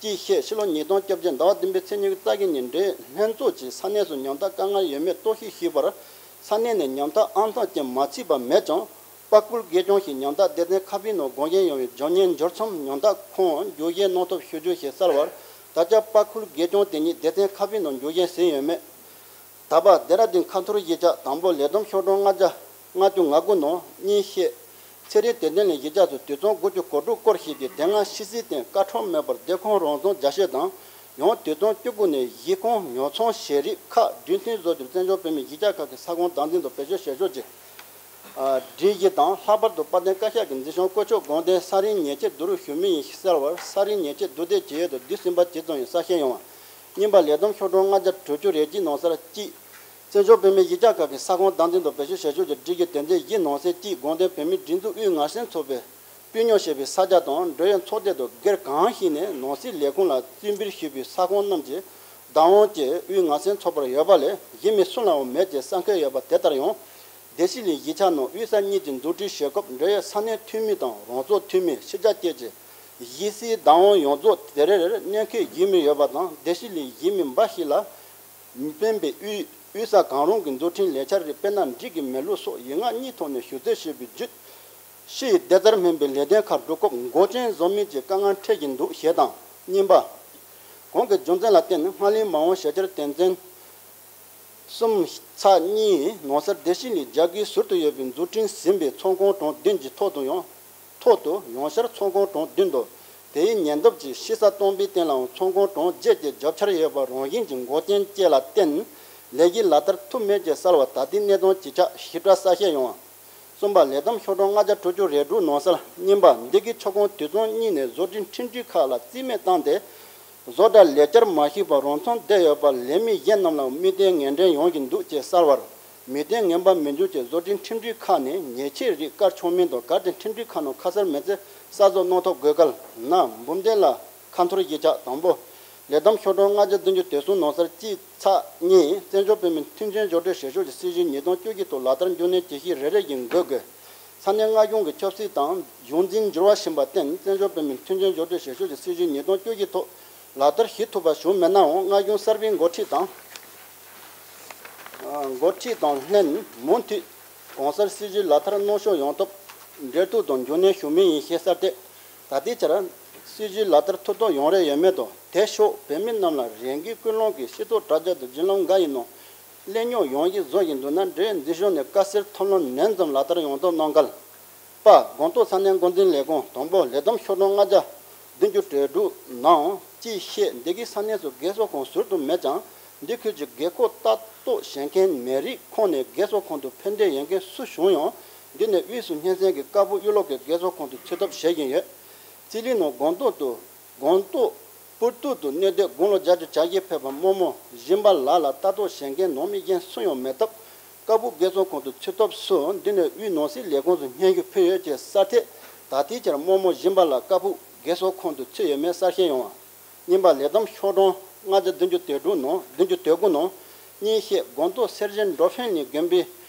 གཅིག་ཤེས། ཕྱི་ལོ་ཉིས་སྟོང་བཅོ་བརྒྱད་ཟླ་བ་བདུན་པའི་ཚེས་ཉི་ཤུ་རྩ་བཞི་ཉིན་འབྲེལ་ལྷན་ཚོགས་ཀྱིས་ས་གནས་སུ་ཉམ་ཐག་དཀའ་ངལ་ཡོད་མེད་རྟོག་ཞིབ་ཞུས་པར། ས་གནས་ནས་ཉམ་ཐག་ཨང་གཙང་ཅན་མ་ཚུད་པ་མེད་ཀྱང་། པར་སྐུར་དགེ་སྦྱོང་ཞིག་ཉམ་ཐག་སྡེ་ཚན་ཁ་པའི་ནང་དགོངས་བཞེས་ཡོང་བའི་རྒྱབ་གཉེར་འབྱོར་མཚམས། ཉམ་ཐག་ཁོང་འགྱོད་བཤགས་གནང་ཐབས་ཞུ་རྒྱུ་ཞེས་གསལ་བར། ད་ཆ་པར་སྐུར་དགེ་སྦྱོང་དེ་ཉིད་སྡེ་ཚན་ཁ་པའི་ནང་འགྱོད་བཤགས་ཟིན་ཡོད་མེད། ད་བར་ལྡེ་ར་ལྡུན་ཁ་འཐོར་གཞིས་ཆགས། དང་པོ། ལས་བསྡོམས་ཤོག་གྲངས་ལྔ་བརྒྱ། ལྔ་བཅུ་ང་དགུ་ནང་གཉིས་བཤད། ཚེ་རིང་དོན་ལྡན་ལས་གཞིས་ཆགས་སུ་དུད་ཚང་དགུ་བཅུ་གོ་དྲུག་སྐོར་ཞིག་གི་དེ་སྔ་ཕྱི་སྲིད་དང་བཀའ་ཁྲོམ་མེད་པར་སྡོད་ཁང་རང་བཙོང་རྒྱ་སྐྱེད་དང་། ཡང་དུད་ཚང་བཅུ་དགུ་ནས་གཞིས་ཁང་ཉོ་ཚོང་བྱེད་རིགས་ཁག་སྒྲིག་མཐུན་བཟོ་རྒྱུར་བཙན་བྱོལ་བོད་མིའི་གཞིས་ཆགས་ཁག་གི་ས་ཁོངས་བདག་འཛིན་དང་བེད་སྤྱོད་བྱེད་ཕྱོགས་ཀྱི་སྒྲིག་གཞི་དང་། ལྷག་པར་དུ་དཔལ་ལྡན་བཀའ་ཤག་གི་མཛད་གཞུང་བཀོལ་སྤྱོད་དགོངས་དོན་ས་རིན་ཉེས་ཆད་བསྡུ་རུབ་ཞུ་མུས་ཡིན་ཞེས་གསལ་བར། ས་རིན་ཉེས་ཆད་བསྡུ་སྡུད་བྱེད་ཡུལ་དུ་བསྡུས་ཟིན་པ་ཇི་ཙམ་ཡིན་གསལ་བཤད་ཡོང་བ། གཉིས་པ། ལས་བསྡོམས་ཤོག་གྲངས་ལྔ་བརྒྱ་དྲུག་ཅུ་རེ་གཅིག་ནང་གསལ་གཅིག་བཙན་བྱོལ་བོད་མིའི་གཞིས་ཆགས་ཁག་གི་ས་ཁོངས་བདག་འཛིན་དང་བེད་སྤྱོད་བྱ་སྤྱོད་ཀྱི་སྒྲིག་གཞི་དོན་ཚན་བཞི་ནང་གསལ་གཅིག་དགོངས་དོན་བོད་མིའི་སྒྲིག་འཛུགས་དབུས་ངར་སེམས་ཚོགས་པས་སྤོས་ཉོ་བྱེད་པའི་ས་ཆ་དང་འབྲེལ་ཡོད་ཚོགས་སྡེ་དང་སྒེར་གང་ཞིག་ནས་ནང་སྲིད་ལས་ཁུངས་ལ་རྩིས་འབུལ་ཞུས་པའི་ས་ཁོངས་རྣམས་ཀྱི་བདག་དབང་ཀྱང་དབུས་ངར་སེམས་ཚོགས་པར་ཡོད་པ་ལས་གཞན་མི་སུ་ལའང་མེད་ཅེས་གསལ་འཁོད་ཡོད་པ་དེ་ལྟར་ཡང་། བདེ་སྐྱིད་གླིང་གཞིས་ཆགས་ནང་དབུས་ས་གཉིས་ཀྱི་འཛུགས་སྐྲུན་བྱེད་སྐབས་འབྲེལ་ཡོད་ས་གནས་འཐུས་མི་དང་རང་སྐྱོང་འཐུས་མི་ཕྱི་རྒྱལ་སྐྱེས་ཀྱི་གཞིས་སའི་བདག་དབང་ཡོངས་རྫོགས་དེ་རེ་རེར་གནོད་འཁེལ་བྱེད་མུས་ཡོད་པ་དང་། བདེ་སྐྱིད་གླིང་གཞིས་མི་འབའ་ཞིག་ལ་མི་ཕན་པའི་དབུས་དབུས་ས་གང་རུང་གི་འཛུགས་སྐྲུན་ལས་འཆར་རིགས། དཔེར་ན། འབྲུག་གི་མེ་ལུག་སོགས་ཡིག་ངག་གཉིས་ཐོག་ནས་ཞུ་རྩིས་བྱས་པའི་བརྒྱུད། ཕྱི་ཡི་བདེ་རྩར་སྨན་པའི་ལས་དོན་ཁག་སྒྲུབ་སྐབས་མགོ་རྐྱེན་བཟོ་མིན་གྱི་དཀའ་ངལ་འཕྲད་ཀྱི་འདུག་ཞེས་དང་། གཉིས་པ། གོང་གི་རྒྱུ་མཚན་ལ་བརྟེན་ནས་སྔར་ལུས་མ་འོངས་ཞལ་བཅར་དོན་ཚན་གསུམ་ཚེག་གཉིས་ནང་གསལ་བདེ་སྐྱིད་གླིང་རྒྱ་སྒོའི་ཟུར་དུ་ཡོད་པའི་འཛུགས་སྐྲུན་ཟིན་པའི་ཚོང་ཁང་གྲོང་བདུན་གྱི་ཐོག་ཏུ་ཡང་ཐོག་ཏུ་ཡང་བསྐྱར་ཚོང་ཁང་གྲོང་བདུན་དང་དེའི་ཉེ་འདབས་ཀྱི་ཕྱི་ས་སྟོང་པའི་སྟེང་ལའང་ཚོང་ཁང་གྲོང་བརྒྱད་ཀྱི་རྒྱབ་ཆར་ཡོད་པ་རང་བཞིན་གྱི་འགོག་རྐྱེན་བཅས་ལ་བརྟེན་ལས་གཞི་ལག་བསྟར་ཐུབ་མེད་ཅེས་གསལ་བ། ད་ལྟའི་གནས་སྟངས་ཇི་ཆགས་ཞིབ་ཕྲ་གསལ་བཤད་ཡོང་བ། གསུམ་པ། ལས་བསྡོམས་ཤོག་གྲངས་ལྔ་བརྒྱ་དྲུག་ཅུ་རེ་དྲུག་ནང་གསལ། གཉིས་པ། འདི་གའི་ཆུ་ཁོངས་དུད་ཚང་གཉིས་ནས་བཟོ་སྐྲུན་ཁྲིམས་སྒྲིག་ཁག་ལ་རྩིས་མེད་བཏང་སྟེ། བཟོ་གྲྭ་ལས་འཆར་མ་ཞུས་པར་རང་མཚང་བསྡད་ཡོད་པར་ལས་མི་གཞན་རྣམས་ལ་མིག་སྟོན་ངན་འདྲེན་ཡོང་གི་འདུག་ཅེས་གསལ་བར། མིག་སྟོན་ངན་པ་མི་འབྱུང་ཆེད་བཟོ་སྐྲུན་ཁྲིམས་སྒྲིག་ཁག་ནས་ཉེས་ཆད་རིགས་བཀལ་ཆོག་མིན་དང་། གལ་ཏེ་ཁྲིམས་སྒྲིག་ཁག་ནང་ཁ་གསལ་མེད་ཚེ་གསར་བཟོ་གནང་ཐབས་དགོས་གལ། ན། འབུམ་སྡེ་ལ་ཁ་འཐོར་གཞིས་ཆགས། དང་པོ། ལས་བསྡོམས་ཤོག་གྲངས་ལྔ་བརྒྱ་བདུན་ཅུ་དོན་གསུམ་ནང་གསལ་གཅིག་ཚེག་གཉིས། བཙན་བྱོལ་བོད་མིའི་མཐུན་རྐྱེན་སྦྱོར་སྤྲོད་བྱེད་ཕྱོགས་ཀྱི་སྲིད་བྱུས་ཉིས་སྟོང་བཅུ་བཞི་ཐོག་ལག་བསྟར་རྒྱུན་གནས་ཇི་བཞིན་རེ་རེ་བཞིན་འགོད་དགོས། ས་གནས་མངའ་གཞུང་གི་ཆབ་སྲིད་དང་གཞུང་འཛིན་འགྱུར་བ་ཕྱིན་པར་བརྟེན། བཙན་བྱོལ་བོད་མིའི་མཐུན་རྐྱེན་སྦྱོར་སྤྲོད་བྱེད་ཕྱོགས་ཀྱི་སྲིད་བྱུས་ཉིས་སྟོང་བཅུ་བཞི་ཐོག་ལག་བསྟར་བྱེད་ཐུབ་པ་བྱུང་མེད་ནའང་། མངའ་གཞུང་གསར་པའི་འགོ་ཁྲིད་དང་། འགོ་ཁྲིད་དང་ལྷན་མུ་མཐུད་གོང་གསལ་སྲིད་བྱུས་ལག་བསྟར་གནང་ཕྱོགས་ཡོང་ཐབས་འབྲེལ་གཏུག་དང་རྒྱུན་གནས་ཞུ་མུས་ཡིན་ཞེས་གསལ་ཏེ། ད་ལྟའི་ཆར་སྲིད་བྱུས་ལག་བསྟར་ཐུབ་ཐབས་ཡོང་རེ་ཡོད་མེད་དང་། དེ་ཕྱོགས་བོད་མི་རྣམས་ལ་རང་གི་ཀུན་སློང་གིས་སྤྱི་ཚོགས་དྲ་རྒྱ་དང་བརྒྱུད་ལམ་འགའ་ཡི་ནང་གླེང་རྙོག་ཡོང་གཞི་བཟོ་བཞིན་འདུག་ན། འབྲེལ་ཡོད་མཛད་གཞུང་ནས་བཀའ་སྩལ་ཐབས་ལམ་ནན་ཙམ་ལག་བསྟར་ཡོང་ཐབས་གནང་གལ། པ། སྒང་ཏོག་ས་གནས་འགོ་འཛིན་ལས་ཁུངས། དང་པོ། ལས་བསྡོམས་ཤོག་གྲངས་ལྔ་བརྒྱ་བདུན་ཅུ་དོན་དྲུག་ནང་གཅིག་བཤད། འདི་གའི་ས་གནས་སུ་རྒས་གསོ་ཁང་ཟུར་དུ་མེད་ཀྱང་། འདི་ཁུལ་གྱི་རྒས་འཁོགས་ལྟ་རྟོག་བྱེད་མཁན་མི་རིགས་ཁོངས་ནས་རྒས་གསོ་ཁང་དུ་ཕན་འབྲས་ཡོད་མཁན་སུ་བྱུང་ཡང་། འདི་ནས་དབུས་སུ་སྙན་གསན་གྱིས་ཀ་སྦུག་གཡུ་ལོག་གི་རྒས་གསོ་ཁང་དུ་ཚུད་ཐབས་བྱེད་བཞིན་ཡོད། རྩིས་ལེན་ནང་སྒང་ཏོག་ཏུ། སྒང་ཏོག་པུར་ཏུག་ཏུ་གནས་སྡོད་དགུང་ལོ་བརྒྱད་ཅུ་གྱ་བཞི་ཕེབས་པ་རྨོ་མོ་ཞིན་པ་ལགས་ལ་ལྟ་རྟོག་བྱེད་མཁན་ནང་མི་གཞན་སུ་ཡང་མེད་སྟབས། ཀ་སྦུག་རྒས་གསོ་ཁང་དུ་ཚུད་ཐབས་སུ་འདི་ནས་དབུས་ནང་སྲིད་ལས་ཁུངས་སུ་སྙན་ཞུ་ཕུལ་ཡོད་ཅེས་གསལ་ཏེ། ད་ལྟའི་ཆར་རྨོ་མོ་ཞིན་པ་ལགས་ཀ་སྦུག་རྒས་གསོ་ཁང་དུ་ཚུད་ཡོད་མེད་གསལ་བཤད་ཡོང་བ། གཉིས་པ། ལས་བསྡོམས་ཤོག་གྲངས་ལྔ་བརྒྱ་བདུན་ཅུ་དོན་དྲུག་ནང་། བདུན་ཅུ་དོན་དགུ་ནང་། གཉིས་བཤད། སྒང་ཏོག་སེར་བྱེས་འགྲོ་ཕན་གླིང་དགོན་པའི་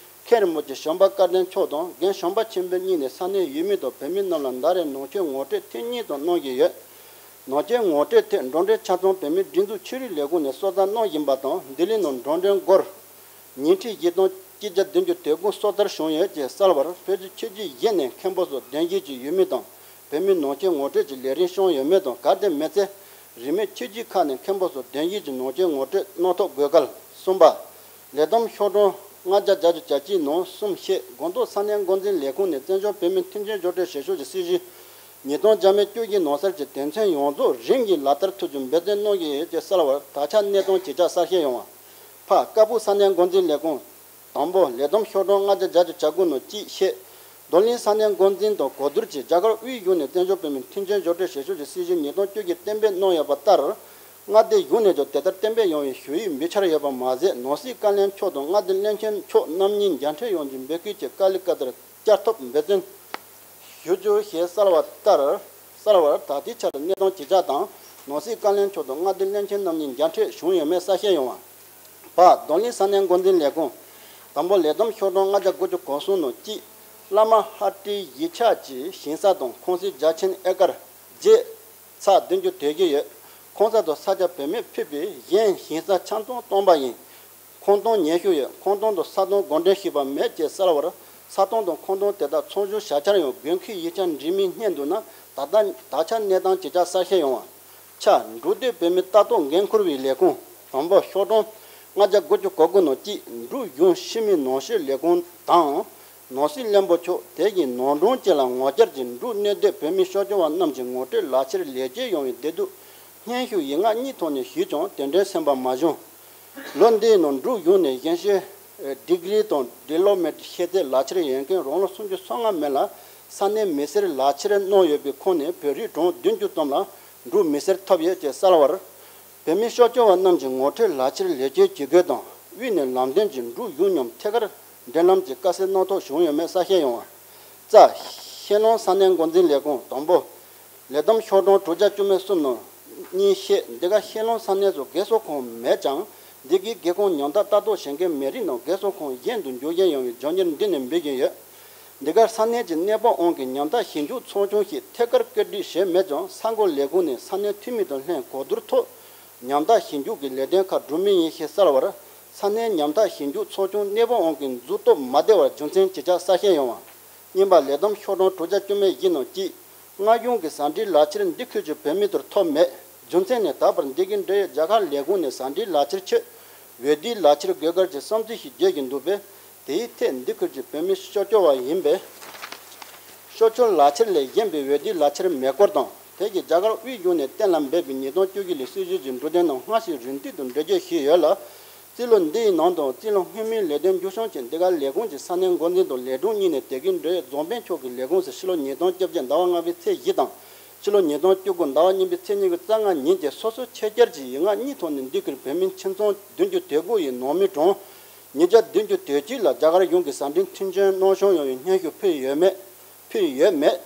མཁན་རིན་པོ་ཆེ་བྱམས་པ་བཀའ་དྲིན་མཆོག་དང་རྒན་བྱམས་པ་ཆོས་འཕེལ་གཉིས་ནས་ས་གནས་ཡུལ་མི་དང་བོད་མི་རྣམས་ལ་ཟླ་རེར་ནང་ཆོས་ངོ་སྤྲོད་ཐེངས་གཉིས་ཙམ་གནང་བཞིན་ཡོད། ནང་ཆོས་ངོ་སྤྲོད་ཐད་འགྲོ་གྲོན་ཆ་ཚང་བོད་མིའི་སྒྲིག་འཛུགས་ཆོས་རིག་ལས་ཁུངས་ནས་གསོལ་རས་གནང་བཞིན་པ་དང་། ལྡི་ལི་ནང་འགྲོ་གྲོན་སྒོར་ཉིས་ཁྲི་བཞི་སྟོང་གཅིག་བརྒྱ་བདུན་ཅུ་དོན་དགུ་གསོལ་རས་བྱུང་ཡོད་ཅེས་གསལ་བར། བོད་ཀྱི་ཆོས་བརྒྱུད་གཞན་ནས་མཁན་པོ་སོགས་གདན་ཞུས་ཀྱི་ཡུལ་མི་དང་བོད་མིའི་ནང་ཆོས་ངོ་སྤྲོད་ཀྱི་ལས་རིམ་བྱུང་ཡོད་མེད་དང་། གལ་ཏེ་མེད་ཚེ་རིས་མེད་ཆོས་བརྒྱུད་ཁག་ནས་མཁན་པོ་སོགས་གདན་ཞུས་ཀྱི་ནང་ཆོས་ངོ་སྤྲོད་གནང་ཐབས་དགོས་གལ། གསུམ་པ། ལས་བསྡོམས་ཤོག་གྲངས་ལྔ་བརྒྱ་བརྒྱད་ཅུ་གྱ་གཅིག་ནང་གསུམ་བཤད། སྒང་ཏོག་ས་གནས་འགོ་འཛིན་ལས་ཁུངས་ནས་བཙན་བྱོལ་བོད་མིའི་མཐུན་རྐྱེན་སྦྱོར་སྤྲོད་བྱེད་ཕྱོགས་ཀྱི་སྲིད་བྱུས་ཉིས་སྟོང་བརྒྱ་མེད་བཅུ་བཞི་ནང་གསལ་གྱི་དོན་ཚན་ཡོངས་རྫོགས་རིམ་གྱིས་ལག་བསྟར་ཐུབ་རྒྱུ་འབད་བརྩོན་གནང་གི་ཡོད་ཅེས་གསལ་བར། ད་ཆ་གནས་སྟངས་ཇི་ཆགས་གསལ་བཤད་ཡོང་བ། ཕ། ཀ་སྦུག་ས་གནས་འགོ་འཛིན་ལས་ཁུངས། དང་པོ། ལས་བསྡོམས་ཤོག་གྲངས་ལྔ་བརྒྱ་བརྒྱད་ཅུ་གྱ་དགུ་ནང་གཅིག་བཤད། རྡོར་གླིང་ས་གནས་འགོ་འཛིན་དང་གོ་བསྡུར་གྱིས་རྒྱ་གར་དབུས་གཞུང་ནས་བཙན་བྱོལ་བོད་མིའི་མཐུན་རྐྱེན་སྦྱོར་སྤྲོད་བྱེད་ཕྱོགས་ཀྱི་སྲིད་བྱུས་ཉིས་སྟོང་བཅུ་བཞི་གཏན་འབེབས་གནང་ཡོད་པ་ལྟར། མངའ་སྡེ་གཞུང་ནས་ཀྱང་དེ་ལྟར་གཏན་འབེབས་ཡོང་བའི་ཞུ་ཡིག་འབུལ་འཆར་ཡོད་པ་མ་ཟད། ནང་སྲིད་བཀའ་བློན་མཆོག་དང་མངའ་སྡེ་བློན་ཆེན་མཆོག་རྣམ་གཉིས་མཇལ་འཕྲད་ཡོང་རྒྱུའི་འབོད་སྐུལ་གྱིས་དཀའ་ལས་ཁག་ལྟར་བསྐྱར་ཐོབ་འབད་བརྩོན་ཞུ་རྒྱུ་ཞེས་གསལ་བ་ལྟར། གསལ་བར། ད་ལྟའི་ཆར་གནས་སྟངས་ཇི་ཆགས་དང་། ནང་སྲིད་བཀའ་བློན་མཆོག་དང་མངའ་སྡེ་བློན་ཆེན་རྣམ་གཉིས་མཇལ་འཕྲད་བྱུང་ཡོད་མེད་གསལ་བཤད་ཡོང་བ། པ། རྡོར་གླིང་ས་གནས་འགོ་འཛིན་ལས་ཁུངས། དང་པོ། ལས་བསྡོམས་ཤོག་གྲངས་ལྔ་བརྒྱ་དགུ་བཅུ་གོ་གསུམ་ནང་གཅིག་བླ་མ་ཧ་ཏྲིའི་གཞིས་ཆགས་ཀྱི་ཞིང་ས་དང་ཁང་གསེང་རྒྱ་ཆེན་ཨེ་ཀར་བརྒྱད་ཚེག་བདུན་ཅུ་དོན་བཞི་ཡོད། ཁང་ས་དང་ས་ཆ་བེད་མེད་ཕུད་པའི་གཞན་ཞིང་ས་ཆ་ཚང་སྟོང་པ་ཡིན། ཁང་སྟོང་ཉི་ཤུ་ཡོད། ཁང་སྟོང་དང་ས་སྟོང་བགོ་འགྲེམས་ཞུས་པ་མེད་ཅེས་གསལ་བར། ས་སྟོང་དང་ཁང་སྟོང་དེ་དག་ཚོང་སྒྱུར་བྱ་འཆར་ཡང་དགོས་མཁོའི་ཡིག་ཆ་འབྲི་མིན་རྙེད་འདུག་ན། ད་ལྟ་ད་ཆ་གནས་སྟངས་ཇི་ཆགས་གསལ་བཤད་ཡོང་བ། ཆ། འབྲུག་སྡེ་བོད་མིའི་ལྟ་རྟོག་འགན་འཁུར་བའི་ལས་ཁུངས། དང་པོ། ཤོག་གྲངས་ལྔ་བརྒྱ་དགུ་བཅུ་གོ་དགུ་ནང་གཅིག་འབྲུག་གཞུང་ཕྱི་མི་ནང་ཆོས་ལས་ཁུངས་དང་ ནང་སྲིད་བློན་པོ་མཆོག་དེ་ཡི་ནང་དྲུང་བཅས་ལ་ངོ་བཅར་གྱིས་འབྲུག་གནས་སྡོད་བོད་མི་ཤོ་ཅོ་བ་རྣམས་ཀྱི་ངོ་སྤྲོད་ལག་ཁྱེར་ལེགས་སྐྱེས་ཡོང་བའི་བདེ་སྡུག་སྙན་ཞུ་ཡིག་ངག་གཉིས་ཐོག་ནས་ཞུས་ཀྱང་དེ་འདྲའི་སེམས་པ་མ་བྱུང་། ལོ་འདིའི་ནང་འབྲུག་གཞུང་ནས་གཞན་ཤེས་ཌི་གི་རི་དང་ཌི་ལོ་མེ་ཊི་ཤེས་ཚད་ལག་ཁྱེར་ཡོད་མཁན་རང་ལོ་སུམ་ཅུ་སོ་ལྔ་མིན་ལ་ས་གནས་མི་སེར་ལག་ཁྱེར་གནང་ཡོད་པའི་ཁོངས་ནས་བོད་རིགས་གྲངས་བདུན་ཅུ་ཙམ་ལ་འབྲུག་མི་སེར་ཐོབ་ཡོད་ཅེས་གསལ་བར། བོད་མི་ཤོ་ཅོ་བ་རྣམས་ཀྱི་ངོ་སྤྲོད་ལག་ཁྱེར་ལེགས་སྐྱེས་ཇི་དགོས་དང་དབུས་ནས་ལམ་སྟོན་གྱིས་འབྲུག་གཞུང་མཉམ་ཐད་ཀར་འབྲེལ་ལམ་གྱི་དཀའ་སེལ་གནང་ཐབས་བྱུང་ཡོད་མེད་གསལ་བཤད་ཡོང་བ། རྩ། ཤེས་ལོན་ས་གནས་འགོ་འཛིན་ལས་ཁུངས། དང་པོ། ལས་བསྡོམས་ཤོག་གྲངས་དྲུག་བརྒྱ་བཅུ་མེད་གསུམ་ནང་། གཉིས་བཤད། འདི་ག་ཤེས་ལོན་ས་གནས་སུ་རྒས་གསོ་ཁང་མེད་ཀྱང་། འདི་གའི་སྒེའུ་ཁུང་ཉམ་ཐག་ལྟ་རྟོག་བྱེད་མཁན་མི་རིགས་རྣམས་རྒས་གསོ་ཁང་གཞན་དུ་འགྱུར་བཞིན་ཡོང་བའི་རྒྱུ་རྐྱེན་འདི་ནས་འབུད་བཞིན་ཡོད། འདི་གར་ས་གནས་ཀྱི་གནས་སྤོ་དབང་གིས་ཉམ་ཐག་ཞིབ་འཇུག་ཚོགས་ཆུང་ཞིག་ཐད་ཀར་བཀོད་སྒྲིག་བྱས་མེད་ཀྱང་ས་འགོ་ལས་ཁུངས་ནས་ས་གནས་འཐུས་མི་དང་ལྷན་གོ་བསྡུར་ཐོག་ཉམ་ཐག་ཞིབ་འཇུག་གི་ལས་དོན་ཁག་སྒྲུབ་མུས་ཡིན་ཞེས་གསལ་བར། ས་གནས་ཉམ་ཐག་ཞིབ་འཇུག་ཚོགས་ཆུང་གནས་སྤོ་དབང་གིས་འཛུགས་སྟོབས་མ་བདེ་བར་རྒྱུ་མཚན་ཇི་ཆགས་གསལ་བཤད་ཡོང་བ། གཉིས་པ། ལས་བསྡོམས་ཤོག་གྲངས་དྲུག་བརྒྱ་བཅུ་མེད་བཞི་ནང་གཅིག། མངའ་གཞུང་གི་ཟ་འབྲུའི་ལག་ཁྱེར་འདི་ཁུལ་གྱི་བོད་མི་ཚོར་ཐོབ་མེད། རྒྱུ་མཚན་ནི་ད་བར་འདི་གའི་འབྲེལ་ཡོད་རྒྱ་གར་ལས་ཁུངས་ནས་ཟ་འབྲུའི་ལག་ཁྱེར་ཆེད་འོས་བསྡུའི་ལག་ཁྱེར་དགོས་གལ་གྱི་བསམ་ཚུལ་ཞིག་བརྗོད་བཞིན་འདུག་པས། དེའི་ཐད་འདི་ཁུལ་གྱི་བོད་མི་ཤོ་ཅོ་བ་ཡིན་པས། ཤོ་ཅོ་ལག་ཁྱེར་ལས་གཞན་པའི་འོས་བསྡུའི་ལག་ཁྱེར་མེད་སྐོར་དང་། དེ་གྱིས་རྒྱ་གར་དབུས་གཞུང་ནས་གཏན་ལ་འབེབས་པའི་ཉིས་སྟོང་བཅུ་བཞི་ལོའི་སྲིད་བྱུས་ཀྱི་འབྲུ་དོན་རྣམས་སྔ་ཕྱིར་རིང་མཐུད་དུ་འགྲེལ་བརྗོད་ཞུས་ཡོད་ལ། རྩིས་ལོ་འདིའི་ནང་དུ་རྩིས་ལོ་སྔོན་མའི་ལས་དོན་མཇུག་སྐྱོང་ཆེད་འདི་ག་ལས་ཁུངས་ཀྱི་ས་གནས་འགོ་འཛིན་དང་ལས་དྲུང་གཉིས་ནས་དེ་གའི་འབྲེལ་ཡོད་རྫོང་དཔོན་མཆོག་གི་ལས་ཁུངས་སུ་ཕྱི་ལོ་ཉིས་སྟོང་བཅོ་བརྒྱད་ཟླ་བ་ལྔ་པའི་ཚེས་བཞི་དང་། ཕྱི་ལོ་ཉིས་སྟོང་བཅུ་དགུ་ཟླ་བ་གཉིས་པའི་ཚེས་ཉི་ཤུ་རྩ་ལྔ་ཉིན་གྱི་སོ་སོའི་ཆེད་བཅར་གྱི་ཡིག་ངག་གཉིས་ཐོག་ནས་འདི་ཁུལ་བོད་མིའི་ཁྱིམ་ཚང་བདུན་ཅུ་དོན་དགུ་ཡི་ནང་མི་གྲངས་ཉིས་བརྒྱ་བདུན་ཅུ་དོན་གཅིག་ལ་རྒྱ་གར་གཞུང་གི་ཟ་འབྲུའི་མཐུན་རྐྱེན་གནང་བྱུང་ཡོད་པའི་སྙན་ཞུ་ཕུལ་ཡོད་མེད། ཕུལ་ཡོད་མེད།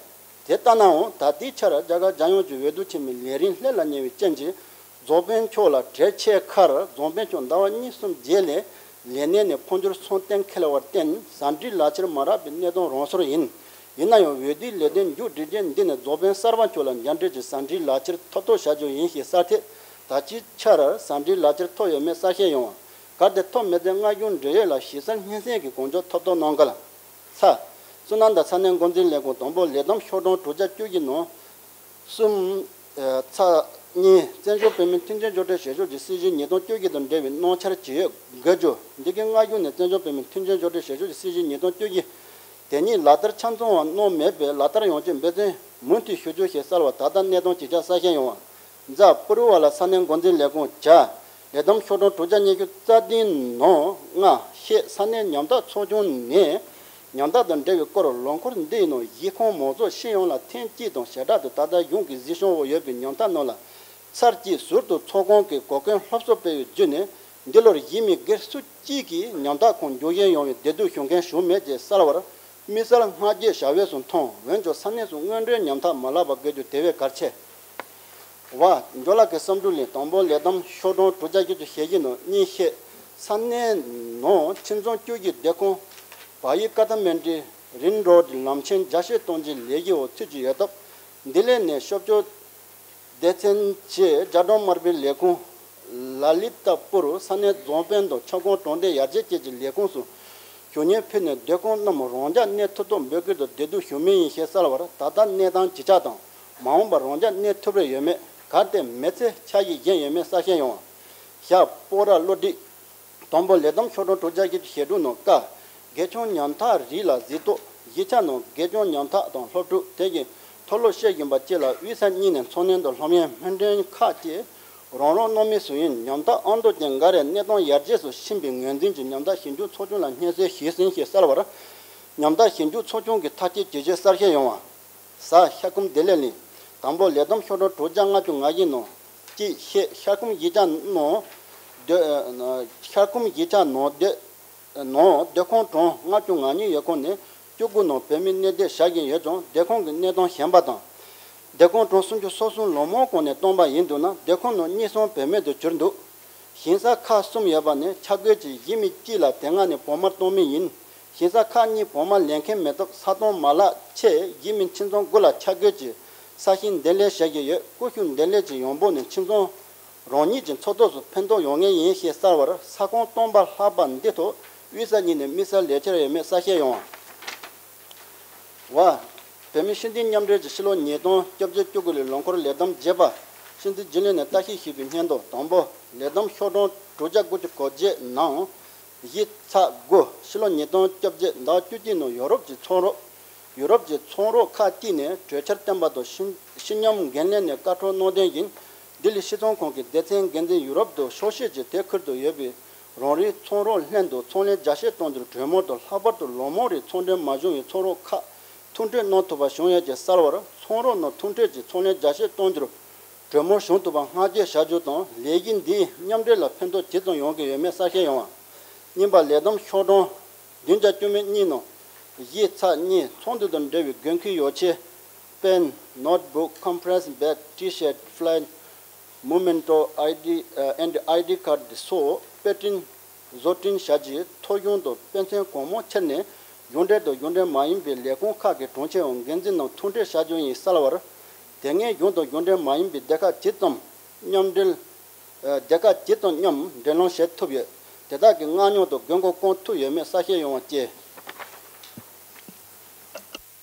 དེ་ལྟ་ནའང་ད་ལྟའི་ཆར་རྒྱ་གར་རྒྱལ་ཡོངས་ཀྱི་འོས་བསྡུ་ཆེན་མོའི་ལས་རིམ་ལྷོད་ལ་ཉེ་བའི་རྐྱེན་གྱིས། རྫོང་དཔོན་མཆོག་ལ་གྲོས་ཆོད་ཁར་རྫོང་དཔོན་མཆོག་ཟླ་བ་གཉིས་གསུམ་རྗེས་ལ་ལས་གནས་ནས་འཕོ་འགྱུར་གསུང་གཏན་འཁེལ་བར་བརྟེན་ཟ་འབྲུའི་ལག་ཁྱེར་མ་རག་པའི་གནད་དོན་རང་སོར་ཡིན། ཡིན་ན་ཡང་འོས་བསྡུའི་ལས་དོན་མཇུག་སྒྲིལ་རྗེས་འདི་ནས་རྫོང་དཔོན་གསར་པ་མཆོག་ལ་མཇལ་འཕྲད་ཀྱིས་ཟ་འབྲུའི་ལག་ཁྱེར་ཐོབ་ཐབས་བྱ་རྒྱུ་ཡིན་ཞེས་གསལ་ཐད། ད་ལྟའི་ཆར་ཟ་འབྲུའི་ལག་ཁྱེར་ཐོབ་ཡོད་མེད་གསལ་བཤད་ཡོང་བ། གལ་ཏེ་ཐོབ་མེད་ཚེ་མངའ་གཞུང་འབྲེལ་ཡོད་ལ་ཞིབ་གསལ་སྙན་སེང་གིས་གང་མགྱོགས་ཐོབ་ཐབས་གནང་གལ། ཚ། བསོད་ནམས་དང་ས་གནས་འགོ་འཛིན་ལས་ཁུངས། དང་པོ། ལས་བསྡོམས་ཤོག་གྲངས་དྲུག་བརྒྱ་བཅུ་བཞི་ནང་གསུམ། ཚ། གཉིས། བཙན་བྱོལ་བོད་མིའི་མཐུན་རྐྱེན་སྦྱོར་སྤྲོད་བྱེད་ཕྱོགས་ཀྱི་སྲིད་བྱུས་ཉིས་སྟོང་བཅུ་བཞི་དང་འབྲེལ་བའི་གནང་འཆར་ཇི་ཡོད་འགོད་རྒྱུ། འདི་གའི་མངའ་གཞུང་ནས་བཙན་བྱོལ་བོད་མིའི་མཐུན་རྐྱེན་སྦྱོར་སྤྲོད་བྱེད་ཕྱོགས་ཀྱི་སྲིད་བྱུས་ཉིས་སྟོང་བཅུ་བཞི་དེ་ཉིད་ལག་བསྟར་ཆ་ཚང་བ་གནང་མེད་པས་ལག་བསྟར་ཡོང་ཆེད་འབད་བརྩོན་མུ་མཐུད་ཞུ་རྒྱུ་ཞེས་གསལ་བ། ད་ལྟ་གནས་སྟངས་ཇི་ཆགས་གསལ་བཤད་ཡོང་བ། ཛ། པུ་རུ་ཝ་ལ་ས་གནས་འགོ་འཛིན་ལས་ཁུངས། ཇ། ལས་བསྡོམས་ཤོག་གྲངས་དྲུག་བརྒྱ་ཉི་ཤུ་རྩ་བདུན་ནང་ལྔ་བཤད། ས་གནས་ཉམ་ཐག་ཚོགས་ཆུང་ནས་ཉམ་ཐག་དང་འབྲེལ་བའི་སྐོར། ལོ་འཁོར་འདིའི་ནང་གཞིས་ཁོངས་མང་ཚོགས་སྤྱི་ཡོངས་ལ་ཐེངས་གཅིག་དང་ཞེ་དྲག་ཏུ་ད་ལྟ་གཞུང་གི་གཟིགས་སྐྱོང་འོག་ཡོད་པའི་ཉམ་ཐག་རྣམས་ལ་ཚར་གཅིག་ཟུར་དུ་ཚོགས་ཁང་གི་གོ་སྐོན་སློབ་གསོ་སྤེལ་བའི་བརྒྱུད་ནས། འདི་ལོར་གཞིས་མི་སྒེར་སུ་གཅིག་གིས་ཉམ་ཐག་ཁོངས་འགྱུར་བཞིན་ཡོང་བའི་བདེ་སྡུག་ཞུ་མཁན་བྱུང་མེད་ཅེས་གསལ་བར། དམིགས་བསལ་སྔ་རྗེས་བྱ་བས་སུ་མཐོང་། འོན་ཀྱང་ས་གནས་སུ་སྔོན་འགྲོའི་ཉམ་ཐག་མ་ལགས་པ་དགོས་རྒྱུ་དེ་བས་གལ་ཆེ། བ། འཇོ་ལགས་ཀྱི་བསམ་ཚུལ་ལས། དང་པོ། ལས་བསྡོམས་ཤོག་གྲངས་དྲུག་བརྒྱ་བཞི་བཅུ་ཞེ་བཞི་ནང་གཉིས་བཤད། ས་གནས་ནང་ཁྱིམ་ཚང་བཅུ་བཞི་སྡོད་ཁང་བ་ཡི་ཀ་ཐ་མན་ཌི་རིང་རོ་ཌི་ལམ་ཆེན་རྒྱ་སྐྱེད་གཏོང་རྒྱུའི་ལས་གཞི་འོག་ཚུད་ཀྱི་ཡོད་སྟབས། འདི་ལས་ནས་ཤོ་ཅོ་སྡེ་ཚན་གྱི་རྒྱ་གྲམ་དམར་པོའི་ལས་ཁུངས་ལ་ལི་ཏ་པུར་ས་གནས་རྫོང་དཔོན་དང་ཁྱབ་ཁོངས་གྲོང་སྡེ་ཡར་རྒྱས་བཅས་ཀྱི་ལས་ཁུངས་སུ་ཞུ་སྙན་ཕུལ་ནས། སྡོད་ཁང་རྣམས་རང་འཇགས་གནས་ཐུབ་ཐབས་འབོད་སྐུལ་དང་བདེ་སྡུག་ཞུ་མུས་ཡིན་ཞེས་གསལ་བར། ད་ལྟ་གནས་སྟངས་ཇི་ཆགས་དང་། མ་འོངས་པར་རང་འཇགས་གནས་ཐུབ་རེ་ཡོད་མེད། གལ་ཏེ་མེད་ཚེ་ཆ་ཤས་གཞན་ཡོད་མེད་གསལ་བཤད་ཡོང་བ། ཞབས་སྤོ་ར་བློ་སྒྲིག། དང་པོ། ལས་བསྡོམས་ཤོག་གྲངས་དྲུག་བརྒྱ་བཞི་བཅུ་ཞེ་དྲུག་ནང་ཀ། དགེ་སྐྱོང་ཉམ་ཐག་རིགས་ལ་གཟིགས་རྟོག། བཞི་ཆ་ནང་དགེ་སྐྱོང་ཉམ་ཐག་དང་སློབ་ཕྲུག་དེ་བཞིན་མཐོ་སློབ་བཤད་བཞིན་པ་བཅས་ལ་དབུས་ས་གཉིས་ནས་འཚོ་སྣོན་དང་སློབ་ཡོན་སྨིན་གྲོན་ཁག་བཅས་རང་རང་གནང་མུས་སུ་ཡིན། ཉམ་ཐག་ཨང་དང་བརྒྱད་འགའ་རེ་གནས་སྟངས་ཡར་རྒྱས་སུ་ཕྱིན་པའི་ངོས་འཛིན་གྱིས་ཉམ་ཐག་ཞིབ་འཇུག་ཚོགས་ཆུང་ལ་སྙན་སེང་ཞུས་ཟིན་ཞེས་གསལ་བར། ཉམ་ཐག་ཞིབ་འཇུག་ཚོགས་ཆུང་གི་ཐག་གཅོད་ཇི་བཞིན་གསལ་བཤད་ཡོང་བ། གཟའ་ཤ་སྐོམ་བདེ་ལེགས་གླིང་། དང་པོ། ལས་བསྡོམས་ཤོག་གྲངས་དྲུག་བརྒྱ་ལྔ་བཅུ་ང་བཞི་ནང་གཅིག་བཤད། ཤ་སྐོམ་གཞིས་ཆགས་ནང་སྡོད། ཤ་སྐོམ་གཞིས་ཆགས་ནང་སྡོད། ནང་སྡོད་ཁང་གྲངས་ལྔ་བཅུ་ང་གཉིས་ཡོད་ཁོངས་ནས་བཅུ་དགུ་ནང་བོད་མི་གནས་སྡོད་བྱ་བཞིན་ཡོད་ཀྱང་སྡོད་ཁང་གི་གནས་སྟངས་ཞན་པ་དང་། སྡོད་ཁང་གྲངས་སུམ་ཅུ་སོ་གསུམ་ལོ་མང་གོང་ནས་བཏང་པ་ཡིན་འདུག་ན། སྡོད་ཁང་ནང་གཉིས་གསུམ་བུད་མེད་དུ་གྱུར་འདུག། ཞིང་ས་ཁག་གསུམ་ཡོད་པ་ནས་ཆ་བགོས་ཀྱིས་གཞིས་མི་གཅིག་ལ་དེ་སྔ་ནས་བོགས་མར་གཏོང་མུས་ཡིན། ཞིང་ས་ཁག་གཉིས་བོགས་མར་ལེན་མཁན་མེད་སྟབས་ས་སྟོང་མ་ལག་ཆེད་གཞིས་མི་ཁྱིམ་ཚང་དགུ་ལ་ཆ་བགོས་ཀྱིས་ས་ཞིང་འདེབས་ལས་བྱེད་ཀྱི་ཡོད། ཀུ་ཤུ་འདེབས་ལས་ཀྱི་ཡོང་འབབ་ནི་ཁྱིམ་ཚང་རང་ཉིད་ཀྱི་འཚོ་ཐབས་སུ་ཕན་ཐོགས་ཡོང་ངེས་ཡིན་ཞེས་གསལ་བར། ས་ཁོངས་སྟོང་པ་ལྷག་པ་འདི་ཐོག་དབུས་ས་གཉིས་ནས་དམིགས་བསལ་ལས་འཆར་ཡོད་མེད་གསལ་བཤད་ཡོང་བ། བ། བོད་མི་སྤྱི་འཐུས་མཉམ་འབྲེལ་གྱིས་ཕྱི་ལོ་ཉིས་སྟོང་བཅོ་བརྒྱད་བཅུ་དགུ་ལོའི་ལོ་འཁོར་ལས་བསྡོམས་རྒྱས་པ་སྤྱི་འཐུས་རྒྱུན་ལས་ནས་བརྟག་ཞིབ་ཞུས་པའི་སྙན་ཐོ། དང་པོ། ལས་བསྡོམས་ཤོག་གྲངས་དྲུག་བརྒྱ་དགུ་བཅུ་གོ་བརྒྱད་ནང་ བཞི་ཚེག་དགུ། ཕྱི་ལོ་ཉིས་སྟོང་བཅོ་བརྒྱད་ཟླ་བ་བཅུ་གཅིག་ནང་ཡོ་རོབ་ཀྱི་ཚོང་རོགས། ཡོ་རོབ་ཀྱི་ཚོང་རོགས་ཁག་ཅིག་ནས་གྲོས་འཆར་བཏོན་པ་དང་ཤི་ཤི་སྙམ་འགན་ལེན་ནས་བཀའ་འཁྲོལ་གནང་དོན་བཞིན། ལྡི་ལི་སྤྱི་ཚོང་ཁང་གི་སྡེ་ཚན་འགན་འཛིན་ཡུ་རོབ་དང་ཤོག་ཤེས་ཀྱི་དེ་ཁུལ་དུ་ཡོད་པའི་རང་རེའི་ཚོང་རོགས་ལྷན་དུ་ཚོང་ལས་རྒྱ་སྐྱེད་གཏོང་རྒྱུར་གྲོས་མོལ་དང་། ལྷག་པར་དུ་ལོ་མང་རིང་ཚོང་འབྲེལ་མ་བྱུང་བའི་ཚོང་རོགས་ཁག་ཐུག་འཕྲད་གནང་ཐུབ་པ་བྱུང་ཡོད་ཅེས་གསལ་བར། ཚོང་རོགས་ནང་ཐུག་འཕྲད་ཀྱིས་ཚོང་ལས་རྒྱ་སྐྱེད་གཏོང་རྒྱུར་གྲོས་མོལ་བྱུང་ཐུབ་པ་བསྔགས་བརྗོད་བྱ་རྒྱུ་དང་། ལས་གཞི་འདིས་མཉམ་འབྲེལ་ལ་ཕན་ཐོགས་ཇི་ཙམ་ཡོང་གི་ཡོད་མེད་གསལ་བཤད་ཡོང་བ། གཉིས་པ། ལས་བསྡོམས་ཤོག་གྲངས་བདུན་བརྒྱ་བཅུ་མེད་གཉིས་ནང་བཞི་ཚེག་གཉིས། ཚོང་དུད་དང་འབྲེལ་བའི་དགོས་མཁོའི་ཡོ་ཆས། pen, notebook, compress bag, T-shirt, flyer, memento, I D, and I D card སོགས་དཔེ་སྐྲུན། བཟོ་སྐྲུན་བྱ་རྒྱུའི་ཐོ་གཞུང་དང་དཔེ་མཚོན་གང་མང་ཁྱེར་ནས། གཞུང་འབྲེལ་དང་གཞུང་འབྲེལ་མ་ཡིན་པའི་ལས་ཁུངས་ཁག་གི་དྲུང་ཆེ་འམ་འགན་འཛིན་རྣམས་ཐུག་འཕྲད་བྱ་རྒྱུ་ཡིན་གསལ་བར། དེ་སྔའི་གཞུང་དང་གཞུང་འབྲེལ་མ་ཡིན་པའི་སྡེ་ཁག་ཇི་ཙམ་མཉམ་འབྲེལ། སྡེ་ཁག་ཇི་ཙམ་མཉམ་འབྲེལ་ལམ་བྱེད་ཐུབ་ཡོད། དེ་དག་གི་མངགས་ཉོ་དང་དགོས་མཁོ་བསྐང་ཐུབ་ཡོད་མེད་གསལ་བཤད་ཡོང་བ་བཅས།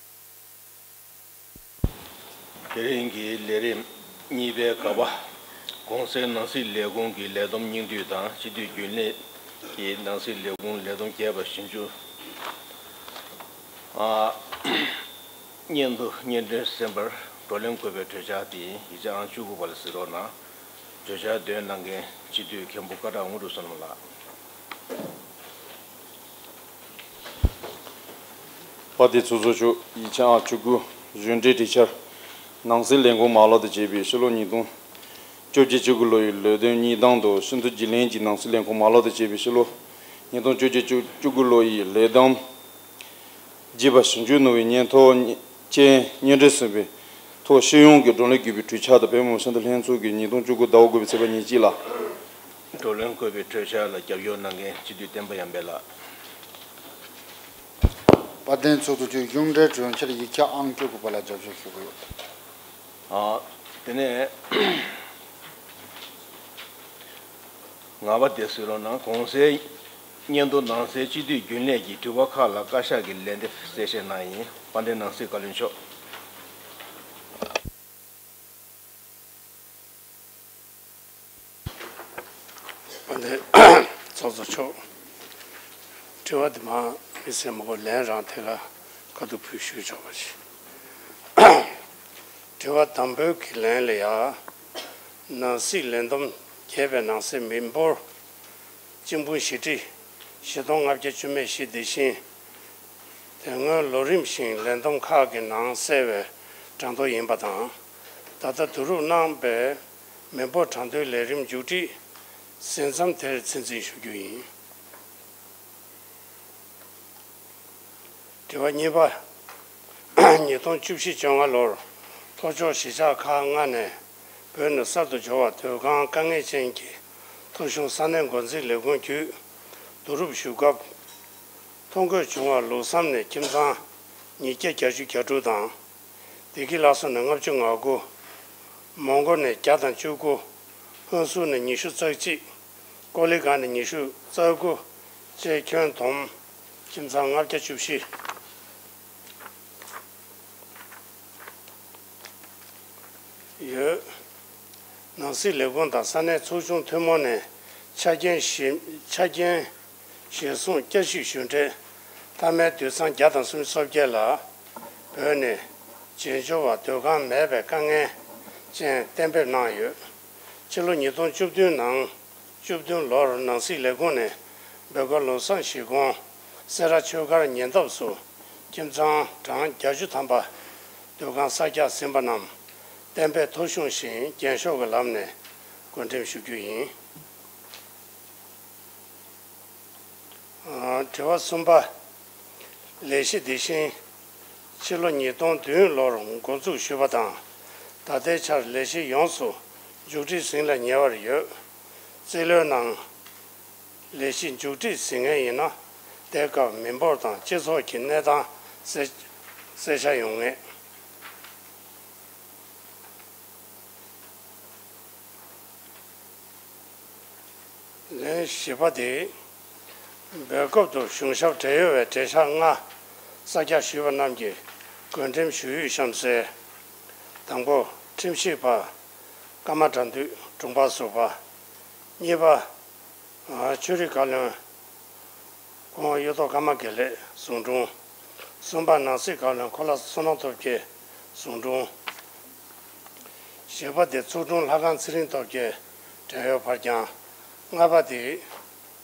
དེ་རིང་གི་ལས་རིམ་གཉིས་པའི་ག་པ། གོང་གསལ་ནང་སྲིད་ལས་ཁུངས་ཀྱི་ལས་བསྡོམས་སྙིང་བསྡུས་དང་། སྤྱི་འཐུས་རྒྱུན་ལས་ཀྱི་ནང་སྲིད་ལས་ཁུངས་ལས་བསྡོམས་རྒྱས་པ་ཞིབ་འཇུག་ཨ། སྙན་ཐོ་སྙན་སྒྲོན་གསན་པར་བགྲོ་གླེང་དགོས་པའི་གྲོས་འཆར་དེ་ཡིག་ཆ་ཨང་བཅུ་དགུ་པ་ལ་གཟིགས་རོགས་གནང་། གྲོས་འཆར་འདོན་གནང་མཁན་སྤྱི་འཐུས་མཁན་པོ་ཀ་བྲག་དངོས་གྲུབ་བསོད་ནམས་ལགས། དཔལ་ལྡན་ཚོགས་གཙོ་མཆོག་ཡིག་ཆ་ཨང་བཅུ་དགུ། གཞུང་འབྲེལ་གྲོས་འཆར། ནང་སྲིད་ལས་ཁུངས་མ་ལག་དང་བཅས་པའི་ཕྱི་ལོ་ཉིས་སྟོང་བཅོ་བརྒྱད་བཅུ་དགུ་ལོ་ཡི་ལས་དོན་གཉིས་སྟངས་དང་། ཕྱི་ཟླ་བརྒྱད་ལན་གྱི་ནང་སྲིད་ལས་ཁུངས་མ་ལག་དང་བཅས་པའི་ཕྱི་ལོ་ཉིས་སྟོང་བཅོ་བརྒྱད་བཅུ་དགུ་ལོ་ཡི་ལས་བསྡོམས་རྒྱས་པ་ཞིབ་འཇུག་གནང་བའི་སྙན་ཐོ་ཅན་སྙན་སྒྲོན་གསན་པའི་ཐོག་སྤྱི་ཡོངས་ཀྱི་བགྲོ་གླེང་དགོས་པའི་གྲོས་འཆར་དང་། བོད་མི་མང་སྤྱི་འཐུས་ལྷན་ཚོགས་ཀྱིས་ཉིས་སྟོང་བཅུ་དགུ་ཟླ་བ་དགུ་པའི་ཚེས་པ་ཉེར་གཅིག་ལ། བགྲོ་གླེང་དགོས་པའི་གྲོས་འཆར་ལ་རྒྱབ་སྐྱོར་གནང་མཁན་སྤྱི་འཐུས་བསྟན་པ་ཡར་འཕེལ་ལགས། དཔལ་ལྡན་ཚོགས་གཙོ་མཆོག་གཞུང་འབྲེལ་གྲོས་འཆར་ཡིག་ཆ་ཨང་བཅུ་དགུ་པ་ལ་རྒྱབ་སྐྱོར་ཞུ་གི་ཡོད། ཨ། དེ་ནས་ང་པ་དེ་གཟིགས་རོགས་གནང་། གོང་གསལ་སྙན་ཐོ་ནང་གསལ་སྤྱི་འཐུས་རྒྱུན་ལས་ཀྱི་དྲི་བ་ཁག་ལ་བཀའ་ཤག་གིས་ལན་འདེབས་གསལ་བཤད་གནང་ཡིན། དཔལ་ལྡན་ནང་སྲིད་བཀའ་བློན་མཆོག་དཔལ་ལྡན་ཚོགས་གཙོ་མཆོག་དྲི་བ་འདི་མ་མི་སེར་མང་པོ་ལན་རང་ཐད་ཀར་བཀའ་བསྡུར་ཕུལ་ཞུས་ཆོག་པ་ཞིག་དྲི་བ་དང་པོའི་གི་ལན་ལ་ཡ། ནང་སྲིད་ལས་བསྡོམས་རྒྱས་པའི་ནང་གསེས་མི་འབོར་གཅིག་འབུམ་བཞི་ཁྲི་བཞི་སྟོང་ལྔ་བརྒྱ་བཅུ་མེད་བཞི་དེ་བཞིན། དེ་སྔོན་ལོ་རིམ་བཞིན་ལས་བསྡོམས་ཁག་གི་ནང་གསལ་བའི་གྲངས་ཐོ་ཡིན་པ་དང་། ད་ལྟ་བསྡུ་རུབ་གནང་པའི་མི་འབོར་གྲངས་ཐོའི་ལས་རིམ་མཇུག་སྒྲིལ་ཟིན་མཚམས་དེར་ཚོད་འཛིན་ཞུ་རྒྱུ་ཡིན། དྲི་བ་གཉིས་པ། ཉིས་སྟོང་བཅུ་བཞི་བཅོ་ལྔ་ལོར་ལྷོ་ཕྱོགས་གཞིས་ཆགས་ཁག་ལྔ་ནས་བོད་ནས་གསར་དུ་འབྱོར་བ་སྡོད་ཁང་དཀའ་ངལ་ཅན་གྱི་ཐོ་གཞུང་ས་གནས་འགོ་འཛིན་ལས་ཁུངས་བརྒྱུད་བསྡུ་རུབ་ཞུ་སྐབས། ཐོ་འགོད་བྱུང་བ་ལུགས་བསམ་ནས་ཁྱིམ་ཚང་ཉིས་བརྒྱ་བརྒྱད་ཅུ་གྱ་དྲུག་དང་། བདེ་སྐྱིད་ལྷ་ས་ནས་ལྔ་བཅུ་ང་དགུ། མོན་གྷོ་ནས་བརྒྱ་དང་བཅུ་དགུ། ཧོན་སུར་ནས་ཉི་ཤུ་རྩ་གཅིག། ཀོ་ལི་གྷལ་ནས་ཉི་ཤུ་རྩ་དགུ་བཅས་ཁྱོན་བསྡོམས་ཁྱིམ་ཚང་ལྔ་བརྒྱ་བཅུ་བཞི་ཡོད། ནང་སྲིད་ལས་ཁུངས་དང་ས་གནས་ཚོགས་ཆུང་ཐུན་མོང་ནས་ཆ་རྐྱེན་གཞི་ཆ་རྐྱེན་གཞིར་བཟུང་བསྐྱར་ཞིབ་ཞུ་འབྲས། མཐའ་མའི་དུད་ཚང་བརྒྱ་དང་སུམ་ཅུ་སོ་བརྒྱད་ལ་བོད་ནས་བྱེས་འབྱོར་བ་སྡོད་ཁང་མེད་པའི་དཀའ་ངལ་ཅན་གཏན་འབེབས་གནང་ཡོད། ཕྱི་ལོ་ཉིས་སྟོང་བཅུ་བདུན་ནང་བཅུ་བདུན་ལོར་ནང་སྲིད་ལས་ཁུངས་ནས་བོད་ཁ་ལུང་བསམ་གཞིས་ཁོངས་སེ་ར་ཆོས་སྒར་ཉེ་འདབས་སུ་ཁྱིམ་ཚང་གྲངས་བརྒྱད་ཅུ་ཐམ་པ་སྡོད་ཁང་གསར་རྒྱག་ཟིན་པ་རྣམས་གཏན་འབེབས་ཐོ་གཞུང་བཞིན་རྒྱན་ཤོག་གི་ལམ་ནས་བགོ་འགྲེམས་ཞུ་རྒྱུ་ཡིན། དྲི་བ་གསུམ་པ། ལས་གཞི་འདི་བཞིན་ཕྱི་ལོ་ཉིས་སྟོང་བདུན་ལོར་འགོ་འཛུགས་ཞུས་པ་དང་། ད་ལྟའི་ཆར་ལས་གཞི་ཡོངས་སུ་མཇུག་སྒྲིལ་ཟིན་ལ་ཉེ་བར་ཡོད། རྩིས་ལོའི་ནང་ལས་གཞི་མཇུག་སྒྲིལ་ཟིན་མཁན་ཡིན་ན། དེའི་སྐབས་མི་འབོར་དང་སྤྱི་ཚོགས་ཀྱི་གནས་སྟངས་གསལ་གསལ་ཆ་ཡོང་ངེས། ལན་བཞི་པ་དེ། འབོད་སྐབས་དུ་གཞུང་ཞབས་བགྲེས་ཡོལ་བའི་གྲོས་འཆར་ལྔ་གསར་རྒྱག་ཞུས་པ་རྣམས་ཀྱི་བགོ་འགྲེམས་ཞུ་ཡིག་གཤམ་གསལ། དང་པོ། ཁྲིམས་ཞིབ་པ་ཀརྨ་དགྲ་འདུལ་དྲུང་འཕར་ཟུར་པ། གཉིས་པ། ཆོས་རིག་བཀའ་བློན་ ཁོང་གཡུ་ཐོག་ཀརྨ་དགེ་ལེགས་ཟུང་དྲུང་། གསུམ་པ་ནང་སྲིད་བཀའ་བློན་འཁོར་ལག་བསོད་ནམས་སྟོབས་རྒྱལ་ཟུང་དྲུང་། བཞི་པ་དེ་ཚོགས་དྲུང་ལྷ་ཁང་ཚེ་རིང་སྟོབས་རྒྱལ་བྲན་གཡོག་ཕར་འགྱངས། ལྔ་པ་དེ་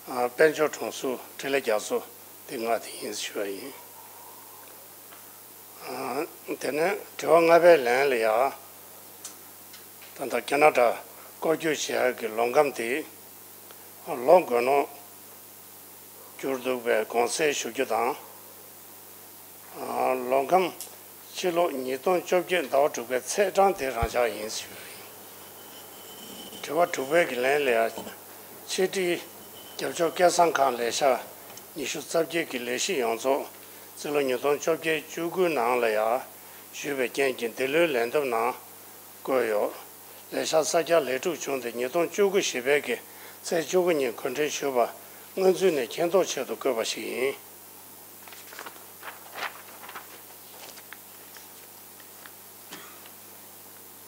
ཨ་དཔལ་འབྱོར་དྲུང་ཟུར་འཕྲིན་ལས་རྒྱ་མཚོ། དེ་ལྔ་དེ་ཡིན་ཞུ་བ་ཡིན། ཨ་དེ་ནས་དྲི་བ་ལྔ་པའི་ལན་ལ་ཡ། ད་ལྟ་ཁ་ན་ཌ་སྐོར་སྐྱོད་བྱེད་ཡག་གི་ལོ་ཁམས་དེ་ལོ་དགུ་ནང་གྱུར་འདུག་པའི་དགོངས་སེལ་ཞུ་རྒྱུ་དང་། ཨ་ལོ་ཁམས་ཕྱི་ལོ་ཉིས་སྟོང་བཅོ་བརྒྱད་ཟླ་བ་དྲུག་པའི་ཚེས་གྲངས་དེ་རང་འཇགས་ཡིན་ཞུ། དྲི་བ་དྲུག་པའི་གི་ལན་ལ་ཡ། ཕྱི་དྲིལ་རྒྱབ་ཕྱོགས་སྐལ་བཟང་ཁང་ལས་ཤག་ཉི་ཤུ་རྩ་བརྒྱད་ཀྱི་ལས་གཞི་ཡོངས་རྫོགས་རྩིས་ལོ་ཉིས་སྟོང་བཅོ་བརྒྱད་བཅུ་དགུ་ནང་ལ་ཡ་ཞུས་པའི་རྐྱེན་གྱིས་འདི་ལོའི་ལན་བཏབ་ནང་བཀོད་ཡོད། ལས་ཤག་གསར་རྒྱག་ལས་སྒྲུབ་བྱུང་སྟེ་ཉིས་སྟོང་བཅུ་དགུ་བཞི་པའི་གི་ཚེས་བཅུ་དགུ་ཉིན་གོ་སྒྲིག་ཞུས་པ་སྔོན་ཚུད་ནས་མཁྱེན་རྟོགས་ཆེད་དུ་བཀོད་པ་ཞིག་ཡིན།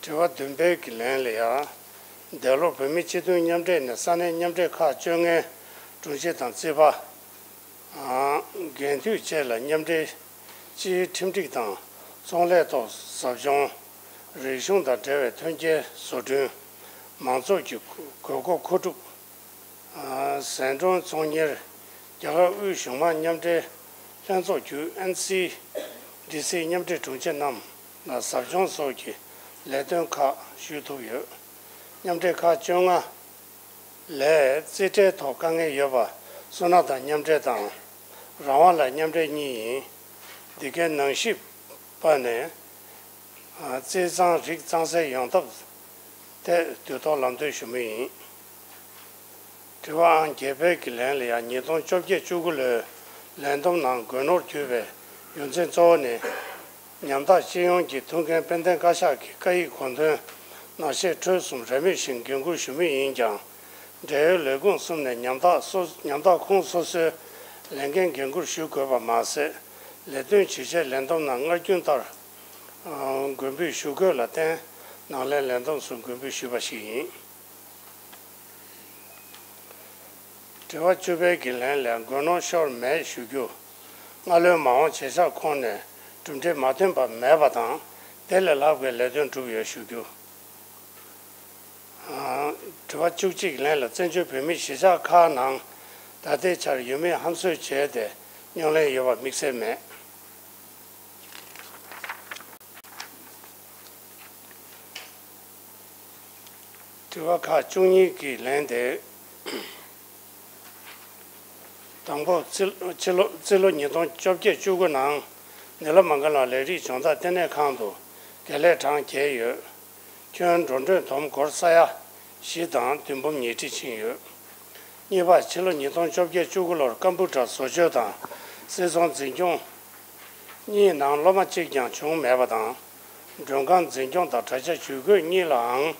དྲི་བ་བདུན་པའི་གི་ལན་ལ་ཡ། འདས་ལོར་བོད་མིའི་སྤྱི་མཐུན་མཉམ་འབྲེལ་ནས་ས་གནས་མཉམ་འབྲེལ་ཁག་བཅོ་ལྔའི་དྲུང་ཆེ་དང་རྩིས་པ། ཨ་འགན་འཐུས་བཅས་ལ་མཉམ་འབྲེལ་སྤྱིའི་ཁྲིམས་སྒྲིག་དང་ཚོང་ལས་ཐོག་ཟབ་སྦྱོང་། རིག་གཞུང་དང་འབྲེལ་བའི་ཐོན་སྐྱེད་བཟོ་སྐྲུན། མང་ཚོགས་ཀྱི་དགོས་མཁོ་མཁོ་སྒྲུབ། ཨ་ཟད་གྲོན་ཚོང་གཉེར། རྒྱ་གར་དབུས་གཞུང་མང་མཉམ་འབྲེལ་ལྷན་ཚོགས་བརྒྱུད་ཨེན་སི་ཌི་སི་མཉམ་འབྲེལ་དྲུང་ཆེ་རྣམས་ལ་ཟབ་སྦྱོང་སོགས་ཀྱི་ལས་དོན་ཁག་ཞུས་ཐུབ་ཡོད། མཉམ་འབྲེལ་ཁག་བཅོ་ལྔ་ལས་རྩིས་ཁྲའི་ཐོག་དཀའ་ངལ་ཡོད་པ་བསོད་ནམས་དང་མཉམ་འབྲེལ་དང་རང་དབང་ལ་མཉམ་འབྲེལ་གཉིས་ཡིན། འདི་གའི་ནང་ཞིབ་པ་ནས་རྩིས་གཙང་རིགས་གཙང་སེལ་ཡོང་ཐབས་ཐད་དུས་ཐོག་ལམ་སྟོན་ཞུ་མུས་ཡིན། དྲི་བ་ཨང་བརྒྱད་པའི་གི་ལན་ལ་ཡང་ཉིས་སྟོང་བཅོ་བརྒྱད་བཅུ་དགུ་ལོའི་ལས་བསྡོམས་ནང་དགོས་ནོར་གྱུར་པའི་རྒྱུ་མཚན་གཙོ་བོ་ནི། ཉམ་ཐག་སྤྱི་ཡོངས་ཀྱི་ཐུགས་འགན་དཔལ་ལྡན་བཀའ་ཤག་གི་བཀའ་ཡིག་དགོངས་དོན་ནང་བཤད་འཕྲོས་གསུམ་རེས་མོས་ཤིག་འགན་འཁུར་ཞུ་མུས་ཡིན་ཀྱང་། འབྲེལ་ཡོད་ལས་ཁུངས་གསུམ་ནས་ཉམ་ཐག་སོ་ཉམ་ཐག་ཁོངས་སོ་སོའི་ལས་འགན་འགན་འཁུར་ཞུ་དགོས་པ་མ་ཟད། ལས་དོན་ཇི་བྱས་ལས་བསྡོམས་ནང་སྔར་རྒྱུན་ལྟར་དགོས་འབུལ་ཞུ་དགོས་ལ་བརྟེན། ནང་ལས་ལས་བསྡོམས་སུ་དགོས་འབུལ་ཞུས་པ་ཞིག་ཡིན། དྲི་བ་བཅུ་པའི་གི་ལན་ལས་དགོས་ནོར་ཤོར་མེད་ཞུ་རྒྱུ། སྔ་ལོའི་མ་འོངས་བྱེད་བཞག་ཁོངས་ནས་གྲུབ་འབྲས་མ་ཐོན་པ་མེད་པ་དང་དེ་ལས་ལྷག་པའི་ལས་དོན་བསྒྲུབས་ཡོད་ཞུ་རྒྱུ། དྲི་བ་བཅུ་གཅིག་ལན་ལ་བཙན་བྱོལ་བོད་མིའི་གཞིས་ཆགས་ཁག་ནང་ད་ལྟའི་ཆར་ཡུལ་མིས་ཧམ་བཟོས་བྱས་ཏེ་རྙོག་གླེང་ཡོད་པ་དམིགས་བསལ་མེད། དྲི་བ་ཁག་བཅུ་གཉིས་ཀྱི་ལན་དེ། དང་པོ། རྩིས་ཕྱི་ལོ་རྩིས་ལོ་ཉིས་སྟོང་བཅོ་བརྒྱད་བཅུ་དགུ་ནང་ནི་ལ་མང་ག་ལ་ལས་རིགས་སྦྱོང་བརྡར་ལྟེ་གནས་ཁང་དུ་དགེ་ལས་གྲངས་བརྒྱད་ཡོད། ཁྱོན་འགྲོ་གྲོན་བསྡོམས་སྒོར་ས་ཡ་བཞི་དང་བདུན་འབུམ་ཉིས་ཁྲི་ཕྱིན་ཡོད། གཉིས་པ། ཕྱི་ལོ་ཉིས་སྟོང་བཅོ་བརྒྱད་བཅུ་དགུ་ལོར་ཀམ་པུ་ཊར་བཟོ་བཅོས་དང་སིལ་ཚོང་འཛིན་སྐྱོང་གཉིས་ནང་སློབ་མ་གཅིག་ཀྱང་བྱུང་མེད་པ་དང་། མགྲོན་ཁང་འཛིན་སྐྱོང་དང་དྲ་རྒྱ་ཇུས་འགོད་གཉིས་ལའང་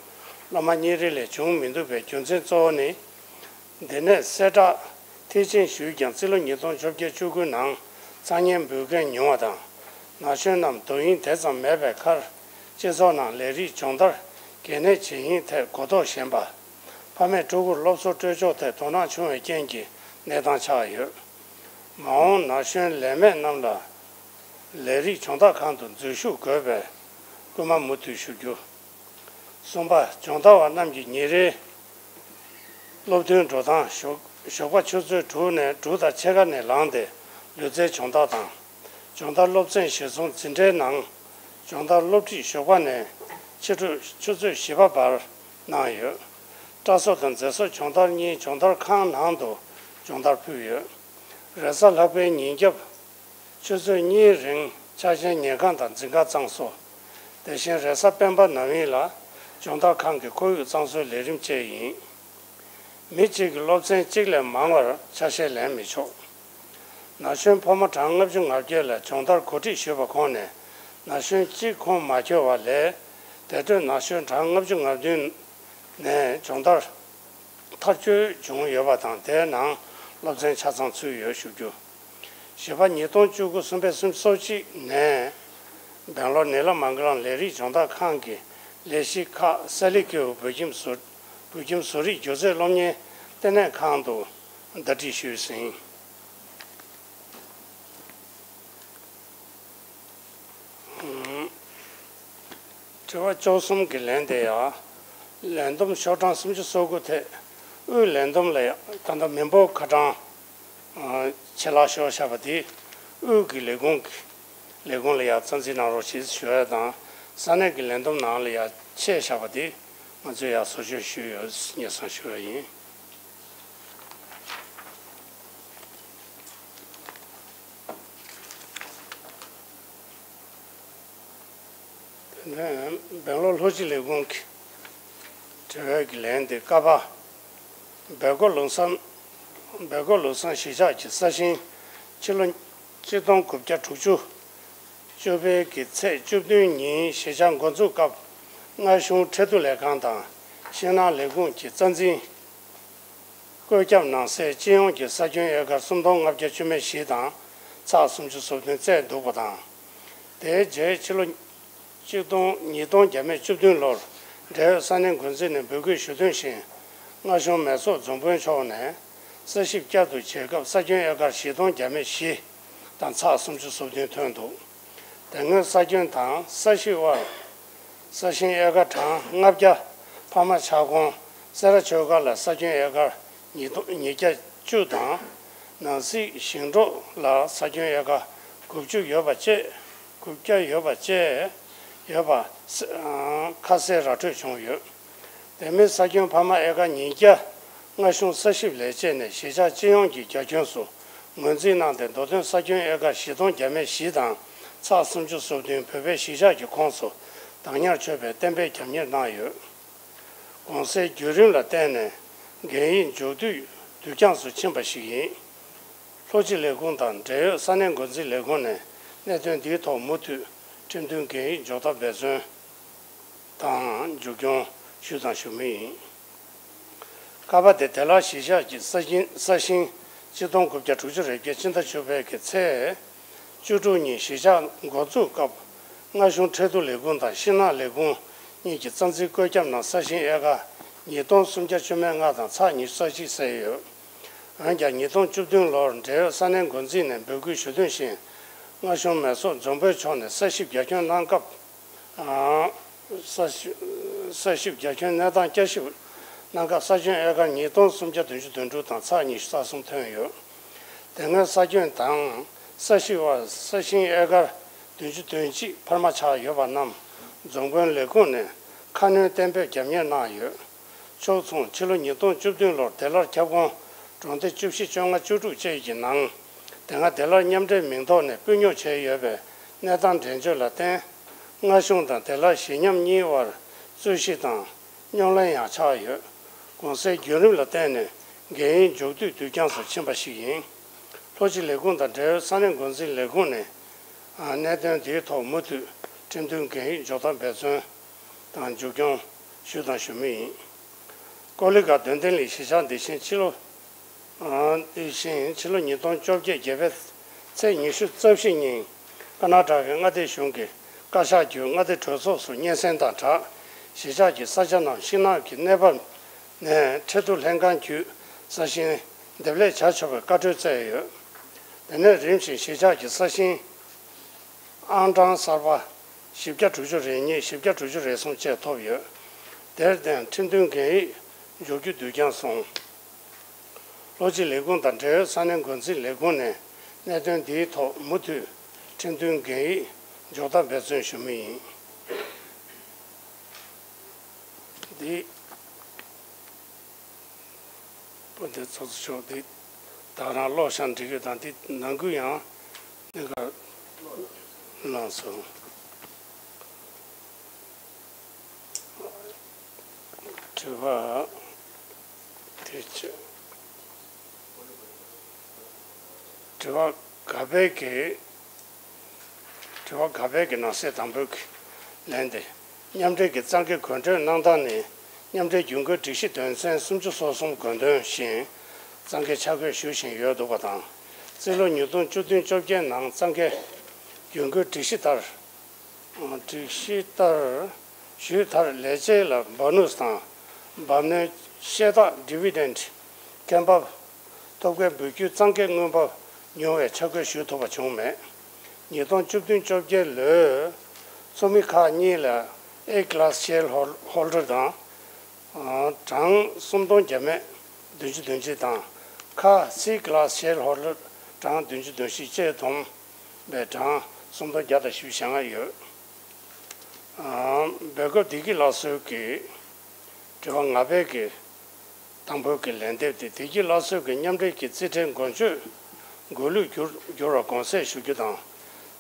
སློབ་མ་གཉིས་རེ་ལས་བྱུང་མི་འདུག་པའི་རྒྱུ་མཚན་གཙོ་བོ་ནི། འདི་ནས་གསལ་བསྒྲགས་མཐིལ་ཕྱིན་ཞུས་ཀྱང་རྩིས་ལོ་ཉིས་སྟོང་བཅོ་བརྒྱད་བཅུ་དགུ་ནང་ཚ་དངོས་འབུལ་མཁན་ཉུང་བ་དང་། ན་གཞོན་རྣམས་དོ་དབྱིངས་དེ་ཙམ་མེད་པའི་ཁར་སྤྱི་ཚོགས་ནང་ལས་རིགས་སྦྱོང་བརྡར་གལ་གནད་ཇི་ཡིན་ཐད་གོ་རྟོགས་ཞན་པ། ཕ་མས་ཕྲུ་གུར་སློབ་གསོ་སྤྲོད་ཕྱོགས་ཐད་དོ་སྣང་ཆུང་བའི་རྐྱེན་གྱིས་གནས་སྟངས་ཆགས་ཡོད། མ་འོངས་ན་གཞོན་ལས་མེད་རྣམས་ལ་ལས་རིགས་སྦྱོང་བརྡར་ཁང་དུ་འཛུལ་ཞུགས་དགོས་པའི་སྐུལ་མ་མུ་མཐུད་ཞུ་རྒྱུ། གསུམ་པ། སྦྱོང་བརྡར་བ་རྣམས་ཀྱིས་ཉིན་རེའི་སློབ་ཐུན་འགྲོ་སྟངས། ཞོགས་ཞོགས་པ་ཆུ་ཚོད་དྲུག་ནས་དྲུག་དང་ཕྱེད་ཀ་ནས་ལངས་ཏེ་ལུས་རྩལ་སྦྱོང་བརྡར་དང་། སྦྱོང་བརྡར་སློབ་ཚན་གཞིར་བཟུང་འཛིན་གྲྭའི་ནང་སྦྱོང་བརྡར་སློབ་ཁྲིད་ཞོགས་པ་ནས་ཕྱི་དྲོ་ཆུ་ཚོད་བཞི་པ་བར་གནང་ཡོད། སྐྲ་གསོ་དང་མཛེས་གསོ་སྦྱོང་བརྡར་གཉིས་སྦྱོང་བརྡར་ཁང་ནང་དུ་སྦྱོང་བརྡར་ཕུལ་ཡོད། རེས་གཟའ་ལྷག་པའི་ཉིན་རྒྱབ་ཆུ་ཚོད་གཉིས་རིང་ཆ་ཤས་ཉལ་ཁང་དང་འཛིན་ཁང་གཙང་བཟོ། དེ་བཞིན་རེས་གཟའ་སྤེན་པ་ནམ་ཡིན་ལ་སྦྱོང་བརྡར་ཁང་གི་ཁོར་ཡུག་གཙང་བཟོའི་ལས་རིམ་བཅས་ཡིན། མི་གཅིག་གིས་སློབ་ཚན་གཅིག་ལས་མང་བར་ཆ་ཤས་ལེན་མི་ཆོག། ན་གཞོན་ཕོ་མོ་གྲངས་ལྔ་བཅུ་ང་བརྒྱད་ལ་སྦྱོང་བརྡར་གོ་སྒྲིག་ཞུས་པ་ཁོངས་ནས་ན་གཞོན་གཅིག་ཁོངས་མ་འཁྱོལ་བ་ལས། དེ་དུས་ན་གཞོན་གྲངས་ལྔ་བཅུ་ང་བདུན་ནས་སྦྱོང་བརྡར་ཐག་གཅོད་བྱུང་ཡོད་པ་དང་དེའི་ནང་སློབ་ཚན་ཆ་ཚང་ཚུད་ཡོད་ཞུ་རྒྱུ། བཞི་པ། ཉིས་སྟོང་བཅུ་དགུ་གསུམ་པའི་སུམ་ཅུ་སོ་གཅིག་ནས་སྦེང་ལོར་ནི་ལ་མང་ག་ལམ་ལས་རིགས་སྦྱོང་བརྡར་ཁང་གི་ལས་གཞི་ཁག་སེ་ལི་ཀིའུ་བོད་ཁྱིམ་བཟོ་བོད་ཁྱིམ་བཟོ་རིག་སྒྱུ་རྩལ་སློབ་གཉེར་ལྟེ་གནས་ཁང་དུ་ཟླ་སྒྲིལ་ཞུས་ཟིན། དྲི་བ་བཅུ་གསུམ་གྱི་ལན་དེ་ཡང་། ལས་བསྡོམས་ཤོག་གྲངས་སུམ་ཅུ་སོ་དགུ་ཐད། དབུས་ལས་བསྡོམས་ལ་ཡང་ད་ལྟ་མི་འབོར་ཁ་གྲངས་ཆད་ལྷག་ཤོར་བཞག་པ་དེ། དབུས་ཀྱི་ལས་ཁུངས་ཀྱི་ལས་ཁུངས་ལ་ཡང་རྩ་འཛིན་གནང་རོགས་ཞེས་ཞུ་ཡ་དང་། ས་གནས་ཀྱི་ལས་བསྡོམས་ནང་ལ་ཡང་ཆད་བཞག་པ་དེ་ང་ཚོས་ཡང་བཟོ་བཅོས་ཞུས་ཡོད་སྙན་སེང་ཞུ་ཡ་ཡིན། དེ་ནས་སྦེང་ལོར་ལྷོ་སྤྱི་ལས་ཁུངས་ཀྱི་དྲི་བའི་གི་ལན་དེ། ཀ་པ། སྦེལ་ཀོབ་ལུགས་བཟང་། སྦེལ་ཀོབ་ལུགས་བཟང་གཞིས་ཆགས་ཀྱི་ས་ཞིང་ཕྱི་ལོ་གཅིག་སྟོང་དགུ་བརྒྱ་དྲུག་ཅུ། བཅུ་པའི་གི་ཚེས་བཅུ་བདུན་ཉིན་གཞིས་ཆགས་འགོ་འཛུགས་སྐབས་མངའ་གཞུང་ཁྲལ་བསྡུ་ལས་ཁང་དང་ཤིང་ནགས་ལས་ཁུངས་ཀྱི་རྩ་འཛིན་བཀོད་ཁྱབ་གནང་སའི་སྤྱི་ཡོངས་ཀྱི་ས་ཁྱོན་ཨེ་ཀར་སུམ་སྟོང་ལྔ་བརྒྱ་བཅུ་མེད་བཞི་དང་ཚེག་སུམ་ཅུ་སོ་བདུན་བཙལ་འདུག་པ་དང་། དེའི་རྗེས་ཕྱི་ལོ་གཅིག་སྟོང་ཉིས་སྟོང་བརྒྱ་མེད་བཅུ་བདུན་ལོར་འབྲེལ་ཡོད་ས་གནས་འགོ་འཛིན་ནས་འབོད་སྐུལ་ཞུ་དོན་བཞིན། མངའ་གཞུང་མེ་སོག་རྫོང་དཔོན་མཆོག་ནས་ས་ཞིབ་བསྐྱར་དུ་བྱེད་སྐབས་ས་ཁྱོན་ཨེ་ཀར་བཞི་སྟོང་བརྒྱ་མེད་བཞི་དང་ཚེག་སུམ་ཅུ་སོ་བདུན་ཐོན་འདུག་དེ་སྔོན་ས་ཁྱོན་དང་ས་གཞི་དབར་ས་ཞིང་ཨེ་ཀར་གྲངས་ལྔ་བརྒྱ། ཕ་མ་ཆ་ཀོང་སེ་ར་ཆོས་སྒར་ལ་ས་ཁྱོན་ཨེ་ཀར་ཉིས་སྟོང་ཉིས་བརྒྱ་བཅུ་དང་། ནང་སྲིད་ཞིང་འབྲོག་ལ་ས་ཁྱོན་ཨེ་ཀར་དགུ་བཅུ་ཡོད་པ་བཅས། དགུ་བརྒྱ་ཡོད་པ་བཅས་ཡོད་པ། ཁ་གསལ་ར་འཕྲོད་བྱུང་ཡོད། དེ་མིན་ས་ཁྱོན་ཕ་མ་ཨེ་ཀར་ཉིས་བརྒྱ་མངའ་གཞུང་ས་ཞིབ་ལས་བྱེད་ནས་གཞིས་ཆགས་སྤྱི་ཡོངས་ཀྱི་རྒྱ་ཁྱོན་སུ་ངོས་འཛིན་གནང་སྟེ། མདོ་དོན་ས་ཁྱོན་ཨེ་ཀར་བཞི་སྟོང་བརྒྱ་མེད་བཞི་དང་ཚེག་སུམ་ཅུ་སོ་བདུན་བོད་པའི་གཞིས་ཆགས་ཀྱི་ཁོངས་སུ་བདག་ཉར་ཆོད་པའི་གཏན་འབེབས་རྒྱབ་གཉེར་གནང་ཡོད། གོང་གསལ་བརྒྱུད་རིམ་ལ་བརྟེན་ནས་འགན་ཡིག་མཇུག་བསྡུས་དུས་འགྱངས་སུ་ཕྱིན་པ་ཞིག་ཡིན། ལྷོ་སྤྱི་ལས་ཁུངས་དང་འབྲེལ་ཡོད་ས་གནས་འགོ་འཛིན་ལས་ཁུངས་ནས་གནད་དོན་འདིའི་ཐོག་མུ་མཐུད་ཁྲིམས་མཐུན་འགན་ཡིག་འཇོག་ཐབས་འབད་བརྩོན་དང་མཇུག་སྐྱོང་ཞུས་དང་ཞུ་མུས་ཡིན། ཀ་པ་དེ་དེ་ལ་གཞིས་ཆགས་ཀྱི་ས་ཞིང་ས་ཞིང་གཅིག་སྟོང་དགུ་བརྒྱ་དྲུག་ཅུ་རེ་བརྒྱད་སྤྱི་ཟླ་བཅུ་པའི་གི་ཚེས་བཅུ་དྲུག་ཉིན་གཞིས་ཆགས་འགོ་འཛུགས་སྐབས་མངའ་གཞུང་ཁྲལ་བསྡུ་ལས་ཁུངས་དང་ཤིང་ནགས་ལས་ཁུངས་གཉིས་ཀྱི་རྩ་འཛིན་བཀོད་ཁྱབ་ནང་ས་ཞིང་ཨེ་ཀར་ཉིས་སྟོང་སུམ་བརྒྱ་བཅུ་མེད་ལྔ་དང་ཚེག་ཉི་ཤུ་རྩ་གཅིག་གསལ་ཡོད། འོན་ཀྱང་ཉིས་སྟོང་བཅུ་བདུན་ལོར་འབྲེལ་ཡོད་ས་གནས་འགོ་འཛིན་ནས་འབོད་སྐུལ་ཞུ་དོན་བཞིན། མངའ་གཞུང་མེ་སོག་རྫོང་དཔོན་མཆོག་ནས་ས་ཞིབ་རྒྱ་ཁྱོན་གནང་སྐབས། ཨང་། ས་ཞིབ་ས་ཞིབ་རྒྱ་ཁྱོན་གནས་སྟངས་བསྐྱར་ཞིབ་གནང་སྐབས་ས་ཁྱོན་ཨེ་ཀར་ཉིས་སྟོང་སུམ་བརྒྱ་བདུན་ཅུ་དོན་དྲུག་དང་ཚེག་ཉི་ཤུ་རྩ་གསུམ་ཐོན་ཡོད། དེ་སྔོན་ས་ཁྱོན་དང་ས་གཞི་དབར་ས་ཞིང་ཨེ་ཀར་བདུན་ཅུ་དོན་གཅིག་འཕར་མ་ཆག་ཡོད་པ་རྣམས་རྫོང་དཔོན་ལས་ཁུངས་ནས་ཁ་སྣོན་གཏན་འབེབས་རྒྱབ་གཉེར་གནང་ཡོད། ཕྱོགས་མཚུངས་ཕྱི་ལོ་ཉིས་སྟོང་བཅུ་བདུན་ལོར་བདེ་སླར་ཁྱབ་ཁོངས་གྲོང་སྡེ་བཅུ་བཞི་བཅོ་ལྔ་བཅུ་དྲུག་བཅས་ཀྱི་ནང་དེ་སྔ་བདེ་སླར་མཉམ་འབྲེལ་མིང་ཐོག་ནས་སྤོས་ཉོ་བྱས་ཡོད་པའི་གནས་སྟངས་འགྲན་བརྗོད་ལ་བརྟེན། མངའ་གཞུང་དང་བདེ་སླར་གཞི་མཉམ་གཉིས་དབར་རྩོད་གཞི་དང་རྙོག་གླེང་ཡང་ཆགས་ཡོད། གོང་གསལ་བརྒྱུད་རིམ་ལ་བརྟེན་ནས་འགན་ཡིག་མཇུག་བསྡུས་དུས་འགྱངས་སུ་ཕྱིན་པ་ཞིག་ཡིན། ལྷོ་སྤྱི་ལས་ཁུངས་དང་འབྲེལ་ཡོད་ས་གནས་འགོ་འཛིན་ལས་ཁུངས་ནས་གནད་དོན་དེའི་ཐོག་མུ་མཐུད་ཁྲིམས་མཐུན་འགན་ཡིག་འཇོག་ཐབས་འབད་བརྩོན་དང་མཇུག་སྐྱོང་ཞུས་དང་ཞུ་མུས་ཡིན། ཀོ་ལི་གྷལ་དོན་ལྡན་གླིང་གཞིས་ཆགས་འདི་བཞིན་ཕྱི་ལོ། འདི་བཞིན་ཕྱི་ལོ་ཉིས་སྟོང་བཅོ་བརྒྱད་བརྒྱད་པའི་ཚེས་ཉི་ཤུ་རྩ་བཞི་ཉིན་ཀར་ནཱ་ཊ་ཀའི་མངའ་སྡེ་གཞུང་གི་བཀའ་ཤག་བརྒྱུད་མངའ་སྡེ་གྲོས་ཚོགས་སུ་སྙན་སེང་དང་སྦྲགས་གཞིས་ཆགས་ཀྱི་ས་ཆ་རྣམས་ཤིང་ནགས་ཀྱི་གནས་བབ་ནས་ཁྲལ་བསྡུ་ལྷན་ཁང་བརྒྱུད་ས་ཞིང་འདེབས་ལས་བྱ་ཆོག་པའི་བཀའ་འཁྲོལ་བསྩལ་ཡོད། དེ་ནས་རིམ་བཞིན་གཞིས་ཆགས་ཀྱི་ས་ཞིང་ཨང་གྲངས་གསར་པ་བཞི་བརྒྱ་དྲུག་ཅུ་རེ་གཉིས་བཞི་བརྒྱ་དྲུག་ཅུ་རེ་གསུམ་བཅས་ཐོབ་ཡོད། དེར་བརྟེན་ཁྲིམས་མཐུན་འགན་ཡིག་འཇོག་རྒྱུ་དུས་འགྱངས་སོང་། ལྷོ་སྤྱི་ལས་ཁུངས་དང་འབྲེལ་ཡོད་ས་གནས་འགོ་འཛིན་ལས་ཁུངས་ནས་གནད་དོན་འདིའི་ཐོག་མུ་མཐུད་ཁྲིམས་མཐུན་འགན་ཡིག་འཇོག་ཐབས་འབད་བརྩོན་ཞུ་མུས་ཡིན། འདི། པོ་འདི་ཚོགས་གཙོ་མཆོག་འདི་ད་རང་ཀློག་བཞག་འགྲིག་གི་དང་འདི་ནང་ཁུལ་ཡང་གནད་འགག་གནང་སོང་། དྲི་བ་དེ་ཆེ། དྲི་བ་ག་པའི་གི། དྲི་བ་ག་པའི་གི་ནང་གསེས་དང་པོའི་གི་ལན་དེ། མཉམ་འབྲེལ་གྱི་གཙང་གེ་དགོན་སྡོད་གནང་སྟངས་ནི་མཉམ་འབྲེལ་རྒྱུན་བཀོལ་སྒྲིག་གཞི་དོན་ཚན་སུམ་ཅུ་སོ་གསུམ་དགོངས་དོན་བཞིན་གཙང་གེ་ཆ་བགོས་ཞུ་བཞིན་ཡོད་འདུག་པ་དང་། རྩིས་ལོ་ཉིས་སྟོང་བཅུ་བདུན་བཅོ་བརྒྱད་ནང་གཙང་གེ་རྒྱུན་བཀོལ་སྒྲིག་གཞི་ལྟར། སྒྲིག་གཞི་ལྟར་ཞུས་མཐར་ལས་བྱེད་ལ་སྦ་ནུས་དང་འབབ་གནས་ཤེས་རྟགས་dividend་ཁེ་འབབ་ཐོབ་སྐལ་འབུལ་རྒྱུའི་གཙང་གེ་དངུལ་འབབ་ཉུང་བས་ཆ་བགོས་ཞུ་ཐུབ་པ་བྱུང་མེད། ཉིས་སྟོང་བཅུ་བདུན་བཅོ་བརྒྱད་ལོའི་ཚོགས་མི་ཁག་གཉིས་ལ་ A class shareholder དང་གྲངས་སུམ་སྟོང་བརྒྱ་མེད་བདུན་ཅུ་དོན་གཅིག་དང་། ཁ C class shareholder གྲངས་བདུན་ཅུ་དོན་བཞི་བཅས་བསྡོམས་པའི་གྲངས་སུམ་སྟོང་བརྒྱ་དང་བཞི་བཅུ་ཞེ་ལྔ་ཡོད། འབོད་སྐབས་བདེ་སྐྱིད་ལགས་སོགས་ཀྱིས་དྲི་བ་ལྔ་པའི་གི་དང་པོའི་གི་ལན་འདེབས་དེ། བདེ་སྐྱིད་ལགས་སོགས་ཀྱི་མཉམ་འབྲེལ་གྱི་རྩིས་ཁྲའི་འགོ་བརྗོད་འགོད་ལུགས་བསྒྱུར་བསྒྱུར་བར་དགོངས་སེལ་ཞུ་རྒྱུ་དང་།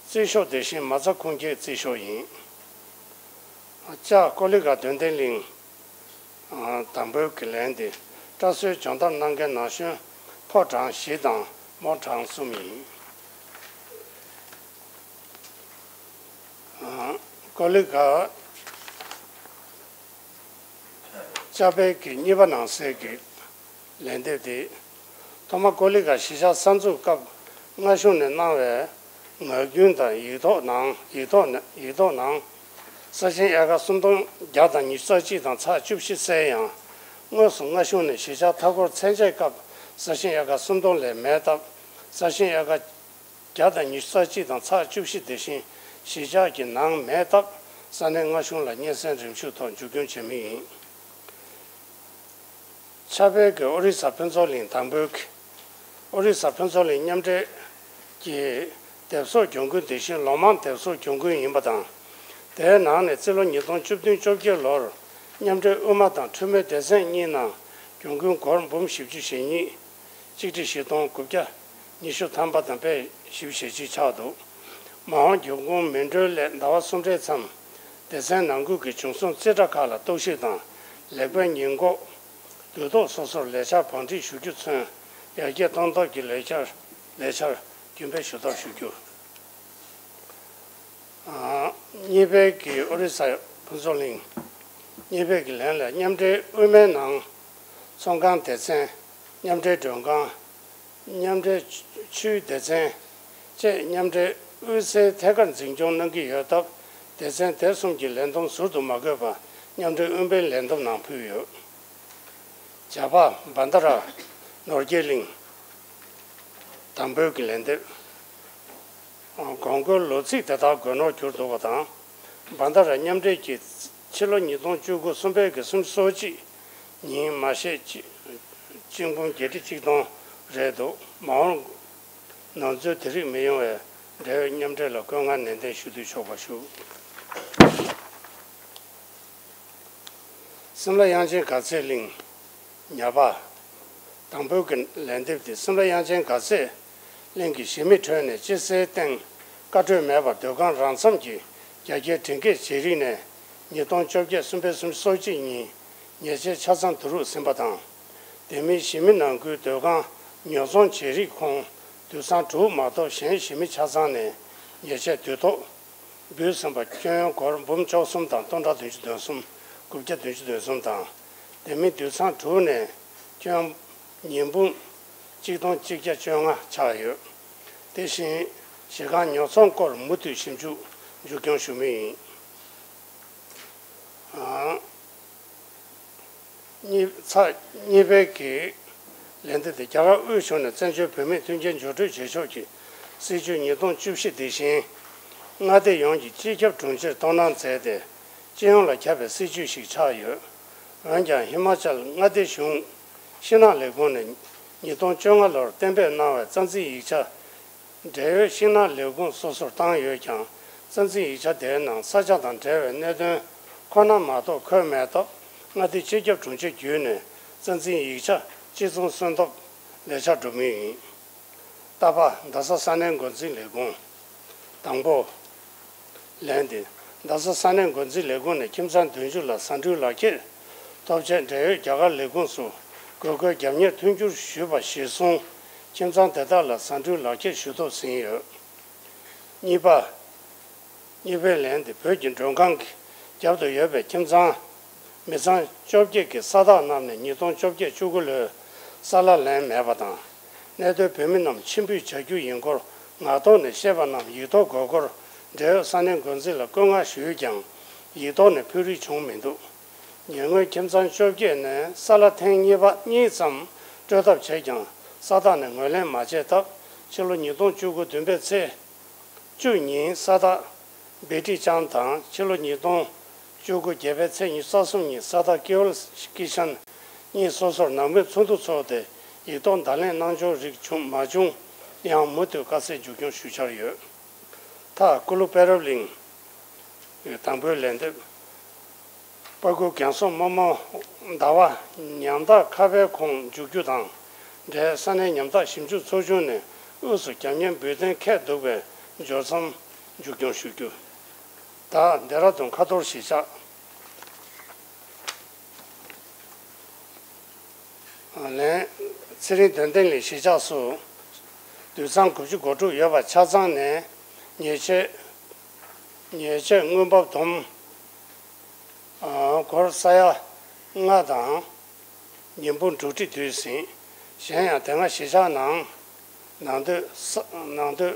རྩིས་ཤོག་དེ་བཞིན་མ་རྩ་ཁུངས་སྐྱེལ་རྩིས་ཤོག་ཡིན། ལྕགས་ཀོ་ལི་ག་དོན་ལྡན་གླིང་། དང་པོའི་གི་ལན་དེ། སྐྲ་གསོའི་སྦྱོང་བརྡར་གནང་མཁན་ན་གཞོན་ཕོ་གྲངས་བཞི་དང་མོ་གྲངས་གསུམ་ཡིན། ཀོ་ལི་ག་ལྕགས་པའི་གི་གཉིས་པ་ནང་གསེས་ཀྱི་ལན་འདེབས་དེ། ཐོག་མར་ཀོ་ལི་ག་གཞིས་ཆགས་གསར་འཛུགས་སྐབས་སྔ་གཞུག་ནས་གནང་བའི་ངག་རྒྱུན་དང་ཡིག་ཐོག་ནང་ཡིག་ཐོག་ནང་ཡིག་ཐོག་ནང་། ས་ཞིང་ཨེ་ཀར་སུམ་སྟོང་བརྒྱ་དང་ཉི་ཤུ་རྩ་གཅིག་དང་ཚེག་བཅུ་བཞི་གསལ་ཡང་། དངོས་སུ་སྔ་གཞུག་ནས་གཞིས་ཆགས་མཐའ་འཁོར་ཚད་འཇལ་སྐབས་ས་ཞིང་ཨེ་ཀར་སུམ་སྟོང་ལས་མེད་སྟབས། ས་ཞིང་ཨེ་ཀར་བརྒྱ་དང་ཉི་ཤུ་རྩ་གཅིག་དང་ཚེག་བཅུ་བཞི་དེ་བཞིན་གཞིས་ཆགས་ཀྱི་ནང་མེད་སྟབས། ས་གནས་སྔ་གཞུང་ལ་སྙན་སེང་རིམ་ཞུགས་ཐོག་མཇུག་སྐྱོང་བྱེད་མུས་ཡིན། ཕྱག་དཔེ་གི་ཨོ་རི་ས་ཕུན་ཚོགས་གླིང་དང་པོའི་གི་ཨོ་རི་ས་ཕུན་ཚོགས་གླིང་མཉམ་འབྲེལ་གྱི་དེབ་གསོག་གྱོང་གུན་དེ་བཞིན་ལོ་མང་དེབ་གསོག་གྱོང་གུན་ཡིན་པ་དང་། དེའི་ནང་ནས་རྩིས་ལོ་ཉིས་སྟོང་བཅུ་བདུན་བཅོ་བརྒྱད་ལོར་མཉམ་འབྲེལ་དབུ་མ་དང་འཕྲུལ་མའི་སྡེ་ཚན་གཉིས་ནང་གྱོང་གུན་སྒོར་འབུམ་བཞི་བཅུ་ཞེ་གཉིས། གཅིག་ཁྲི་བཞི་སྟོང་དགུ་བརྒྱ་ཉི་ཤུ་ཐམ་པ་དང་པས་བཞི་བཅུ་ཞེ་གཅིག་ཆགས་འདུག། མ་འོངས་གྱོང་གུན་མི་འགྲོའི་སླད་ཟླ་བ་གསུམ་རེའི་མཚམས་སྡེ་ཚན་ནང་ཁུལ་གྱི་བྱུང་སོང་རྩིས་ཁྲ་ཁག་ལ་རྟོག་ཞིབ་དང་ལེགས་སྤེལ་ཉེས་འགོག་དུས་ཐོག་སོ་སོར་ལས་འཆར་བང་སྒྲིག་ཞུ་རྒྱུ་མཚོན་ཡར་རྒྱས་གཏོང་ཐབས་ཀྱི་ལས་འཆར་ལས་འཆར་རྒྱུན་སྤེལ་ཞུ་ཐབས་ཞུ་རྒྱུ། ཨ། གཉིས་པའི་གི་ཨོ་རི་ས་ཕུན་ཚོགས་གླིང་། གཉིས་པའི་གི་ལན་ལ་མཉམ་འབྲེལ་དབུ་མའི་ནང་ཚོང་ཁང་སྡེ་ཚན། མཉམ་འབྲེལ་མགྲོན་ཁང་། མཉམ་འབྲེལ་ཆུའི་སྡེ་ཚན་བཅས་མཉམ་འབྲེལ་དབུས་སའི་ཐད་ཀར་འཛིན་སྐྱོང་གནང་གི་ཡོད་སྟབས། སྡེ་ཚན་དེ་གསུམ་གྱི་ལས་བསྡོམས་ཟུར་དུ་མ་བཀོད་པར་མཉམ་འབྲེལ་དབུ་མའི་ལས་བསྡོམས་ནང་ཕུལ་ཡོད། བྱ་བ། བྷན་དྷ་ར་ནོར་རྒྱས་གླིང་དང་པོའི་གི་ལན་འདེབས། གོང་བཀོད་ལོ་ཚིགས་དེ་དག་དགོས་ནོར་གྱུར་འདུག་པ་དང་། བྷན་དྷ་ར་མཉམ་འབྲེལ་གྱིས་ཕྱི་ལོ་ཉིས་སྟོང་བཅུ་དགུ་གསུམ་པའི་གི་གསུམ་སོ་གཅིག་ཉིན་མ་ཤས་ཅིག་གཅིག་འབུམ་བརྒྱད་ཁྲི་གཅིག་སྟོང་རེད་འདུག། མ་འོངས་ནོར་འཛོལ་དེ་རིགས་མི་ཡོང་བའི་འབྲེལ་ཡོད་མཉམ་འབྲེལ་ལ་བཀོད་མངགས་ནན་ཏན་ཞུ་འདོད་ཆོག་པ་ཞུ། སིམ་ལ་དབྱངས་ཅན་དགའ་ཚལ་གླིང་། ཉ་པ། དང་པོའི་གི་ལན་འདེབས་དེ། སིམ་ལ་དབྱངས་ཅན་དགའ་ཚལ་གླིང་གི་གཞིས་མི་ཁྲོད་ནས་སྐྱེ་སའི་སྟེང་བཀའ་འཁྲོལ་མེད་པར་སྡོད་ཁང་རང་འཚམ་གྱི་རྒྱ་སྐྱེད་འབྲིང་སྐྱེད་བྱེད་རིགས་ནས་ཉིས་སྟོང་བཅོ་བརྒྱད་གསུམ་པའི་གསུམ་སོ་གཅིག་ཉིན་ཉེས་ཆད་ཆ་ཚང་བསྡུ་རུབ་ཟིན་པ་དང་། དེ་མིན་གཞིས་མི་ནང་ཁུལ་སྡོད་ཁང་ཉོ་ཚོང་བྱེད་རིགས་ཁོངས་དུད་ཚང་དྲུག་མ་གཏོགས་གཞན་གཞིས་མི་ཆ་ཚང་ནས་ཉེས་ཆད་དུས་ཐོག་འབུལ་ཟིན་པ་སྐྱོན་སྒོར་འབུམ་བཅུ་གསུམ་དང་སྟོང་ཕྲག་བདུན་ཅུ་དོན་གསུམ། དགུ་བརྒྱ་བདུན་ཅུ་དོན་གསུམ་དང་། དེ་མིན་དུད་ཚང་དྲུག་ནས་སྐྱོན་ཉིས་འབུམ་གཅིག་སྟོང་གཅིག་བརྒྱ་བཅོ་ལྔ་ཆགས་ཡོད། དེ་བཞིན་གཞིས་ཁང་ཉོ་ཚོང་སྐོར་མུ་མཐུད་ཞིབ་འཇུག་མཇུག་སྐྱོང་ཞུ་མུས་ཡིན། གཉིས་ཚེག་གཉིས་པའི་གི་ལན་འདེབས་དེ། རྒྱ་གར་དབུས་གཞུང་ནས་བཙན་བྱོལ་བོད་མིའི་མཐུན་རྐྱེན་འགྱུར་སྤྲོད་བྱེད་ཕྱོགས་ཀྱི་སྲིད་ཇུས་ཉིས་སྟོང་བཅུ་བཞི་དེ་བཞིན་མངའ་སྡེ་ཡོངས་ཀྱི་སྤྱི་ཁྱབ་དྲུང་ཆེར་གཏོང་གནང་མཛད་དེ། སྤྱི་ཡོངས་ལ་ཁྱབ་པའི་སྲིད་ཇུས་ཤིག་ཆགས་ཡོད། འོན་ཀྱང་ཧི་མ་ཅལ་མངའ་སྡེ་གཞུང་ཤིང་ནགས་ལས་ཁུངས་ནས་ཉིས་སྟོང་བཅོ་ལྔ་ལོར་གཏན་འབེབས་གནང་བའི་རྩ་འཛིན་ཡིག་ཆ་འབྲེལ་ཡོད་ཤིང་ནགས་ལས་ཁུངས་སོ་སོར་བཏང་ཡོད་ཀྱང་། རྩ་འཛིན་ཡིག་ཆ་དེའི་ནང་ས་ཆ་དང་འབྲེལ་བའི་གནད་དོན་ཁོ་ན་མ་གཏོགས་འཁོད་མེད་སྟབས། མངའ་སྡེའི་སྤྱི་ཁྱབ་དྲུང་ཆེ་བརྒྱུད་ནས་རྩ་འཛིན་ཡིག་ཆ་གཅིག་མཚུངས་སོན་ཐབས་ལས་འཆར་སྒྲུབ་མུས་ཡིན། རྟ་པ། རྡ་ས་ས་གནས་འགོ་འཛིན་ལས་ཁུངས། དང་པོ། ལན་འདེབས། རྡ་ས་ས་གནས་འགོ་འཛིན་ལས་ཁུངས་ནས་ཁྱིམ་ཚང་བདུན་ཅུ་ལ་ཟ་འབྲུའི་ལག་ཁྱེར་ཐོབ་ཆེད་འབྲེལ་ཡོད་རྒྱ་གར་ལས་ཁུངས་སུ་དགོས་མཁོའི་རྒྱབ་གཉེར་མཐུན་འགྱུར་ཞུས་པ་གཞིར་བཟུང་། ཁྱིམ་ཚང་དེ་དག་ལ་ཟ་འབྲུའི་ལག་ཁྱེར་ཞུ་ཐབས་ཟིན་ཡོད། གཉིས་པ། གཉིས་པའི་ལན་དེ། བོད་ཀྱི་མགྲོན་ཁང་གི་རྒྱབ་ཏུ་ཡོད་པའི་ཁྱིམ་ཚང་མི་ཚང་བཅོ་བརྒྱད་ཀྱི་ས་བདག་རྣམས་ནས་ཉིས་སྟོང་བཅོ་བརྒྱད་བཅུ་དགུ་ལོའི་ས་གླ་ལེན་མེད་པ་དང་། གནས་སྡོད་བོད་མི་རྣམས་ཕྱིར་འབུད་བྱ་རྒྱུ་ཡིན་སྐོར་ངག་ཐོག་ནས་བཤད་པ་རྣམས་ཡིག་ཐོག་དགོས་སྐོར་འབྲེལ་ཡོད་ས་གནས་འགོ་འཛིན་ལ་བཀོད་མངགས་ཞུས་ཀྱང་ཡིག་ཐོག་ནས་ཕུལ་རེས་བྱུང་མི་འདུག། ཉེ་སྔོན་ཁྱིམ་ཚང་བཅོ་བརྒྱད་ནས་ས་གླ་ཐེངས་གཉིས་པ་གཉིས་ཙམ་སྤྲོད་ཐབས་བྱས་ཀྱང་ས་བདག་ནས་ངོས་ལེན་མ་བྱས་སྟབས། ཕྱི་ལོ་ཉིས་སྟོང་བཅུ་དགུ་བདུན་པའི་ཚེས་བཅུ་ཉིན་ས་བདག་བེ་ཀྲི་ཅང་དང་། ཕྱི་ལོ་ཉིས་སྟོང་ བཅུ་དགུ་བརྒྱད་པའི་ཚེས་ཉི་ཤུ་རྩ་གསུམ་ཉིན་ས་ཐག་ཀེ་ཝལ་ཀི་ཤན་གཉིས་སོ་སོར་ནང་མི་ཚོགས་འདུ་ཚོགས་ཏེ་ཡིག་ཐོག་བརྡ་ལན་གནང་ཆོག་རིགས་བྱུང་མ་བྱུང་ཡང་མུ་མཐུད་དཀའ་སེལ་མཇུག་སྐྱོང་ཞུ་འཆར་ཡོད། མཐའ་ཀུ་ལུ་པེ་རབ་གླིང་དང་པོའི་ལན་འདེབས། པ་ཀུ་རྒན་གསོ་རྨོ་མོ་ཟླ་བ་ཉམ་ཐག་ཁ་པའི་ཁོངས་འཇུག་རྒྱུ་དང་འབྲེལ་ས་གནས་ཉམ་ཐག་ཞིབ་འཇུག་ཚོགས་ཆུང་ནས་དབུས་སུ་རྒྱབ་གཉེར་འབུལ་གཏན་འཁེལ་འདུག་པའི་འབྱོར་མཚམས་མཇུག་སྐྱོང་ཞུ་རྒྱུ། ད་ལྡེ་ར་ལྡུན་ཁ་ཐོར་གཞིས་ཆགས། ལན། ཚེ་རིང་དོན་ལྡན་གླིང་གཞིས་ཆགས་སུ་དུད་ཚང་དགུ་བཅུ་གོ་དྲུག་ཡོད་པ་ཆ་ཚང་ནས་ཉེས་ཆད། ཉེས་ཆད་དངུལ་འབབ་བསྡོམས། སྒོར་ས་ཡ་ལྔ་དང་། ཉིས་འབུམ་དྲུག་ཁྲི་བསྡུས་ཟིན། གཞན་ཡང་དེ་སྔ་གཞིས་ཆགས་ནང་ནང་སྡོད་ས་ནང་སྡོད་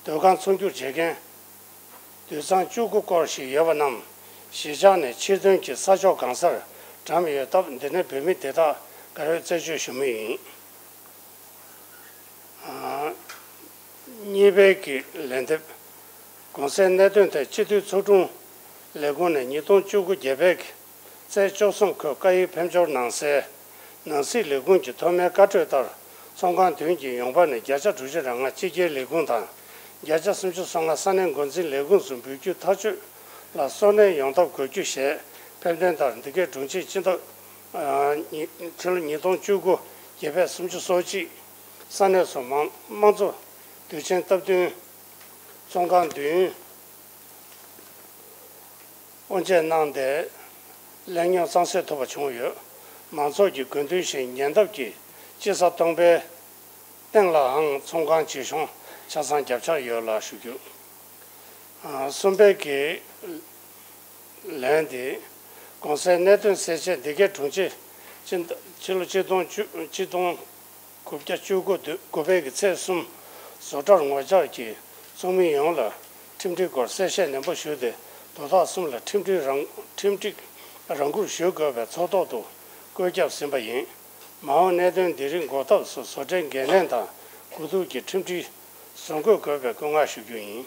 སྡོད་ཁང་ཚོང་སྒྱུར་བྱེད་མཁན་དུད་ཚང་བཅུ་དགུ་སྐོར་ཞིག་ཡོད་པ་རྣམས་གཞིས་ཆགས་ནས་ཕྱིར་ཐོན་གྱིས་ས་ཕྱོགས་གང་སར་གྲམ་ཡོད་སྟབས། འདི་ནས་བོད་མི་དེ་དག་ག་རེ་རྩད་གཅོད་ཞུ་མུས་ཡིན། གཉིས་པའི་གི་ལན་འདེབས། གོང་གསལ་གནད་དོན་དེ་སྤྱི་འཐུས་ཚོགས་དྲུང་ལས་ཁུངས་ནས་ཉིས་སྟོང་བཅུ་དགུ་བརྒྱད་པའི་ཚེས་བཅུ་གསུམ་ཁོས་བཀའ་ཡིག་ཕེབས་འབྱོར་གནང་སའི་ནང་སྲིད་ལས་ཁུངས་ཀྱི་ཐོག་མའི་བཀའ་འཁྲོལ་ལྟར། ཚོང་ཁང་བདུན་གྱི་ཡོང་འབབ་ནས་བརྒྱ་ཆ་དྲུག་ཅུ་རེ་ལྔ་སྤྱི་ཁྱབ་ལས་ཁུངས་དང་། བརྒྱ་ཆ་སུམ་ཅུ་སོ་ལྔ་ས་གནས་འགོ་འཛིན་ལས་ཁུངས་སུ་འབུལ་རྒྱུ་ཐག་གཅོད་ལ་སོར་གནས་ཡོང་ཐབས་དགོས་རྒྱུ་ཞེས་ཕེབས་ཐོན་ལྟར། འདི་གའི་དྲུང་ཆེས་སྤྱི་ཟླ་ཉི་ཕྱི་ལོ་ཉིས་སྟོང་བཅུ་དགུ་བརྒྱད་པའི་སུམ་ཅུ་སོ་གཅིག་ས་གནས་སུ་མང་དམངས་གཙོ་དུས་ཆེན་སྟབས་བསྟུན་ཚོང་ཁང་བདུན་དབུ་འབྱེད་གནང་སྟེ་གླེང་རྙོག་གཙང་སེལ་ཐུབ་པ་བྱུང་ཡོད། མང་ཚོགས་ཀྱི་དགོས་འདུན་བཞིན་ཉེ་འདབས་ཀྱི་དཔྱིད་གསར་སྟོང་པའི་སྟེང་ལའང་ཚོང་ཁང་བྱེད་གཞུང་ཆ་ཚང་རྒྱབ་ཆགས་ཡོད་ལ་ཞུ་རྒྱུ། གསུམ་པའི་གི་ལན་དེ། གོང་གསལ་གནད་དོན་གསལ་བྱེད་འདི་གའི་དྲུང་ཆེ་ཕྱི་ཕྱི་ལོ་ཆིག་སྟོང་བཅུ་ཆིག་སྟོང་དགུ་བརྒྱ་བཅུ་དགུ་དགུ་པའི་གི་ཚེས་གསུམ་བཟོ་གྲྭར་ངོ་བཅར་གྱིས་ཚོགས་མི་ཡོངས་ལ་ཁྲིམས་སྒྲིག་སྐོར་གསལ་བཤད་ནན་པོ་ཞུས་ཏེ། དོ་བདག་གསུམ་ལ་ཁྲིམས་སྒྲིག་རང་ཁྲིམས་སྒྲིག་རང་བཀུར་ཞུ་དགོས་པའི་ཚོགས་ཐོག་ཏུ་བཀོད་ཁྱབ་ཟིན་པ་ཡིན། མ་འོངས་གནད་དོན་འདི་རིགས་འགོག་ཐབས་སུ་བཟོ་གྲྭའི་འགན་ལེན་དང་གོ་བསྡུར་གྱི་ཁྲིམས་སྒྲིག་བཟོ་འགོད་དགོས་པའི་བཀོད་མངགས་ཞུ་རྒྱུ་ཡིན།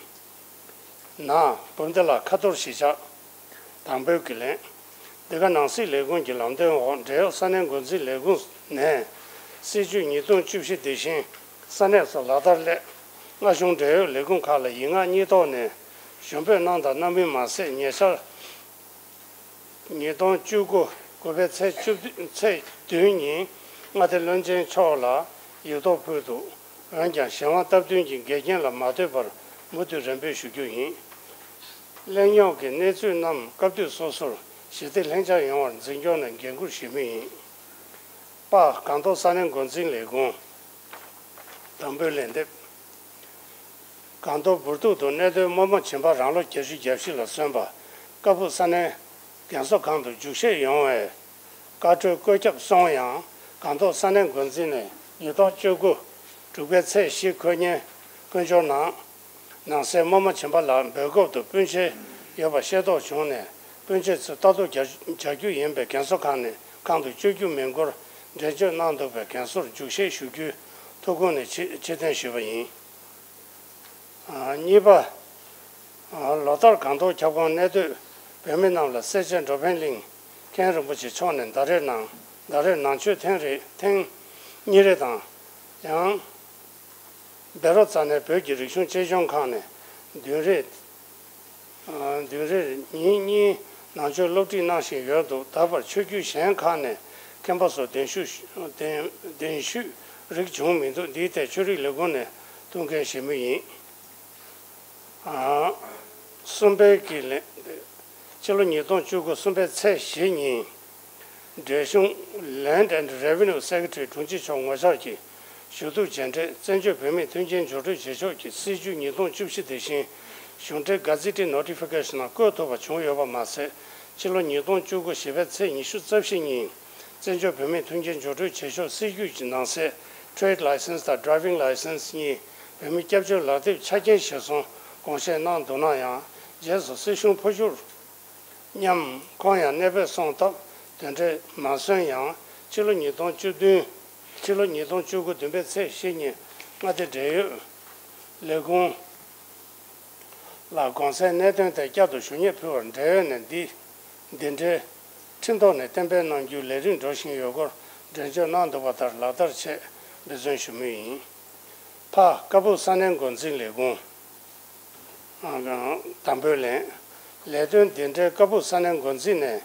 ན། འབུམ་སྡེ་ལ་ཁ་ཐོར་གཞིས་ཆགས། དང་པོའི་གི་ལན། འདི་ག་ནང་སྲིད་ལས་ཁུངས་ཀྱི་ལམ་སྟོན་འོག་འབྲེལ་ཡོད་ས་གནས་འགོ་འཛིན་ལས་ཁུངས་ནས་སྲིད་ཇུས་ཉིས་སྟོང་བཅུ་བཞི་དེ་བཞིན་ས་གནས་སུ་ལག་བསྟར་སླད། མངའ་གཞུང་འབྲེལ་ཡོད་ལས་ཁུངས་ཁག་ལ་ཡིག་ངག་གཉིས་ཐོག་ནས་ཞུ་འབོད་གནང་དང་གནང་མུས་མ་ཟད། ཉེ་ཆར། ཉིས་སྟོང་བཅུ་དགུ་དགུ་པའི་ཚེས་བཅུ་བདུན་ཚེས་བདུན་ཉིན་མངའ་སྡེ་བློན་ཆེན་མཆོག་ལ་ཡིག་ཐོག་ཕུལ་འདུག་འོན་ཀྱང་གཞན་དབང་སྟབས་བསྟུན་གྱིས་འགལ་རྐྱེན་ལ་མ་ལྟོས་པར་མུ་མཐུད་རེ་འབོད་ཞུ་རྒྱུ་ཡིན། གླེང་རྙོག་གི་གནས་ཚུལ་རྣམས་སྐབས་དུས་སོ་སོར་ཞི་བདེ་ལྷིང་འཇགས་ཡོང་བར་འཛིན་སྐྱོང་ནས་འགན་འཁུར་ཞུ་མུས་ཡིན། པ། སྒང་ཏོག་ས་གནས་འགོ་འཛིན་ལས་ཁུངས། དང་པོའི་ལན་འདེབས། སྒང་ཏོག་འབུར་ཐུག་ཏུ་གནས་སྡོད་རྨོ་མོ་བྱིས་པ་རང་ལོ་བརྒྱད་ཅུ་གྱ་བཞི་ལ་སོན་པ་ཀ་སྦུག་ས་གནས་རྒན་གསོ་ཁང་དུ་རྒྱུགས་བཞེས་ཡོང་བའི་བཀའ་འཁྲོལ་བཀོད་ཁྱབ་སོང་ཡང་། སྒང་ཏོག་ས་གནས་འགོ་འཛིན་ནས་ཉིས་སྟོང་བཅུ་དགུ་དྲུག་པའི་ཚེས་བཞི་ཁོ་ཉིན་དཀོན་མཆོག་ནང་ནང་སའི་རྨོ་མོ་བྱིས་པ་ལ་འབོད་སྐབས་དུ་སྤུན་མཆེད་ཡོད་པ་ཤེས་རྟོགས་བྱུང་ནས། སྤུན་མཆེད་ཚོས་ལྟ་རྟོག་བྱ་བྱ་རྒྱུ་ཡིན་པས། རྒན་གསོ་ཁང་ནས་ཁང་དུ་བསྐྱོད་རྒྱུ་མིན་སྐོར་འགྲེལ་བརྗོད་གནང་འདུག་པས། རྒན་གསོར་རྒྱུགས་བཞེས་ཞུ་རྒྱུའི་ཐུགས་དགོངས་ནས་ཕྱི་ཕྱིར་འཐེན་ཞུས་པ་ཡིན། གཉིས་པ། ལོ་ལྟར་སྒང་ཏོག་ཁྱབ་ཁོངས་གནས་སྡོད་བོད་མི་རྣམས་ལ་སེར་བྱེས་འགྲོ་ཕན་གླིང་མཁན་རིན་པོ་ཆེ་མཆོག་ནས་ཟླ་རེར་ནང་ཟླ་རེར་ནང་ཆོས་ཐེངས་རེ་ཐེངས་གཉིས་རེ་དང་། ཡང་། བཻ་རོ་ཙ་ནའི་བོད་ཀྱི་རིག་གཞུང་གཅེས་སྐྱོང་ཁང་ནས་བདུན་རེ། བདུན་རེར་ཉིན་གཉིས་ནང་ཆོས་སློབ་ཁྲིད་གནང་བཞིན་ཡོད་འདུག་ད་བར་ཆོས་བརྒྱུད་གཞན་ཁག་ནས་མཁན་པ་ཚོ་གདན་ཞུ་གདན་གདན་ཞུས་རིགས་བྱུང་མི་འདུག་འདིའི་ཐད་ཆོས་རིག་ལས་ཁུངས་ནས་ཐུགས་འགན་བཞེས་མུས་ཡིན། གསུམ་པའི་གི་ལན། ཕྱི་ལོ་ཉིས་སྟོང་བཅུ་དགུ་གསུམ་པའི་ཚེས་བཞི་ཉིན། འབྲེལ་གཞུང་Land and Revenue Secretary དྲུང་ཆེ་མཆོག་ངོ་བཅར་གྱིས་ཞུ་གཏུག་མཇལ་འཕྲད། བཙན་བྱོལ་བོད་མིའི་མཐུན་རྐྱེན་སྦྱོར་སྤྲོད་བྱེད་ཕྱོགས་ཀྱི་སྲིད་ཇུས་ཉིས་སྟོང་བཅུ་བཞི་དེ་བཞིན་གཞུང་འབྲེལ་Gazetted Notification ནང་བཀོད་ཐུབ་པ་བྱུང་ཡོད་པ་མ་ཟད། ཕྱི་ལོ་ཉིས་སྟོང་བཅུ་དགུ་བཞི་པའི་ཚེས་ཉི་ཤུ་རྩ་བཞི་ཉིན། བཙན་བྱོལ་བོད་མིའི་མཐུན་རྐྱེན་སྦྱོར་སྤྲོད་བྱེད་ཕྱོགས་སྲིད་ཇུས་ཀྱི་ནང་གསེས་Trade License དང་Driving License གཉིས་བོད་མི་སྐྱབས་བཅོལ་ལག་དེབ་ཆ་རྐྱེན་གཞིར་བཟུང་དགོངས་བཞེས་གནང་འདུག་ན་ཡང་། རྗེས་སུ་སྲིད་གཞུང་འཕོ་འགྱུར་མཉམ་ཁོང་ཡང་གནས་སྤོས་སོང་སྟབས་དེ་འདྲས་མ་སོན་ཡང་། ཕྱི་ལོ་ཉིས་སྟོང་བཅུ་བདུན། ཕྱི་ལོ་ཉིས་སྟོང་བཅུ་དགུ་བདུན་པའི་ཚེས་བཞི་ཉིན་མངའ་སྡེ་འབྲེལ་ཡོད་ལས་ཁུངས་ལ་གོང་གསལ་གནད་དོན་དེ་བསྐྱར་དུ་ཞུ་སྙན་ཕུལ་བར་འབྲེལ་ཡོད་ནས་འདི་ འདི་འདྲའི་ཁྲིམས་ཐོག་ནས་གཏན་འབེབས་གནང་རྒྱུའི་ལས་རིམ་འགྲོ་བཞིན་ཡོད་སྐོར་འགྲེལ་བརྗོད་གནང་འདུག་པ་ལྟར་ལག་བསྟར་ཆེད་འབད་བརྩོན་ཞུ་མུས་ཡིན། ཕ་ཀ་སྦུག་ས་གནས་འགོ་འཛིན་ལས་ཁུངས། དང་པོའི་ལན། ལས་དོན་འདི་འདྲའི་ཀ་སྦུག་ས་གནས་འགོ་འཛིན་ནས་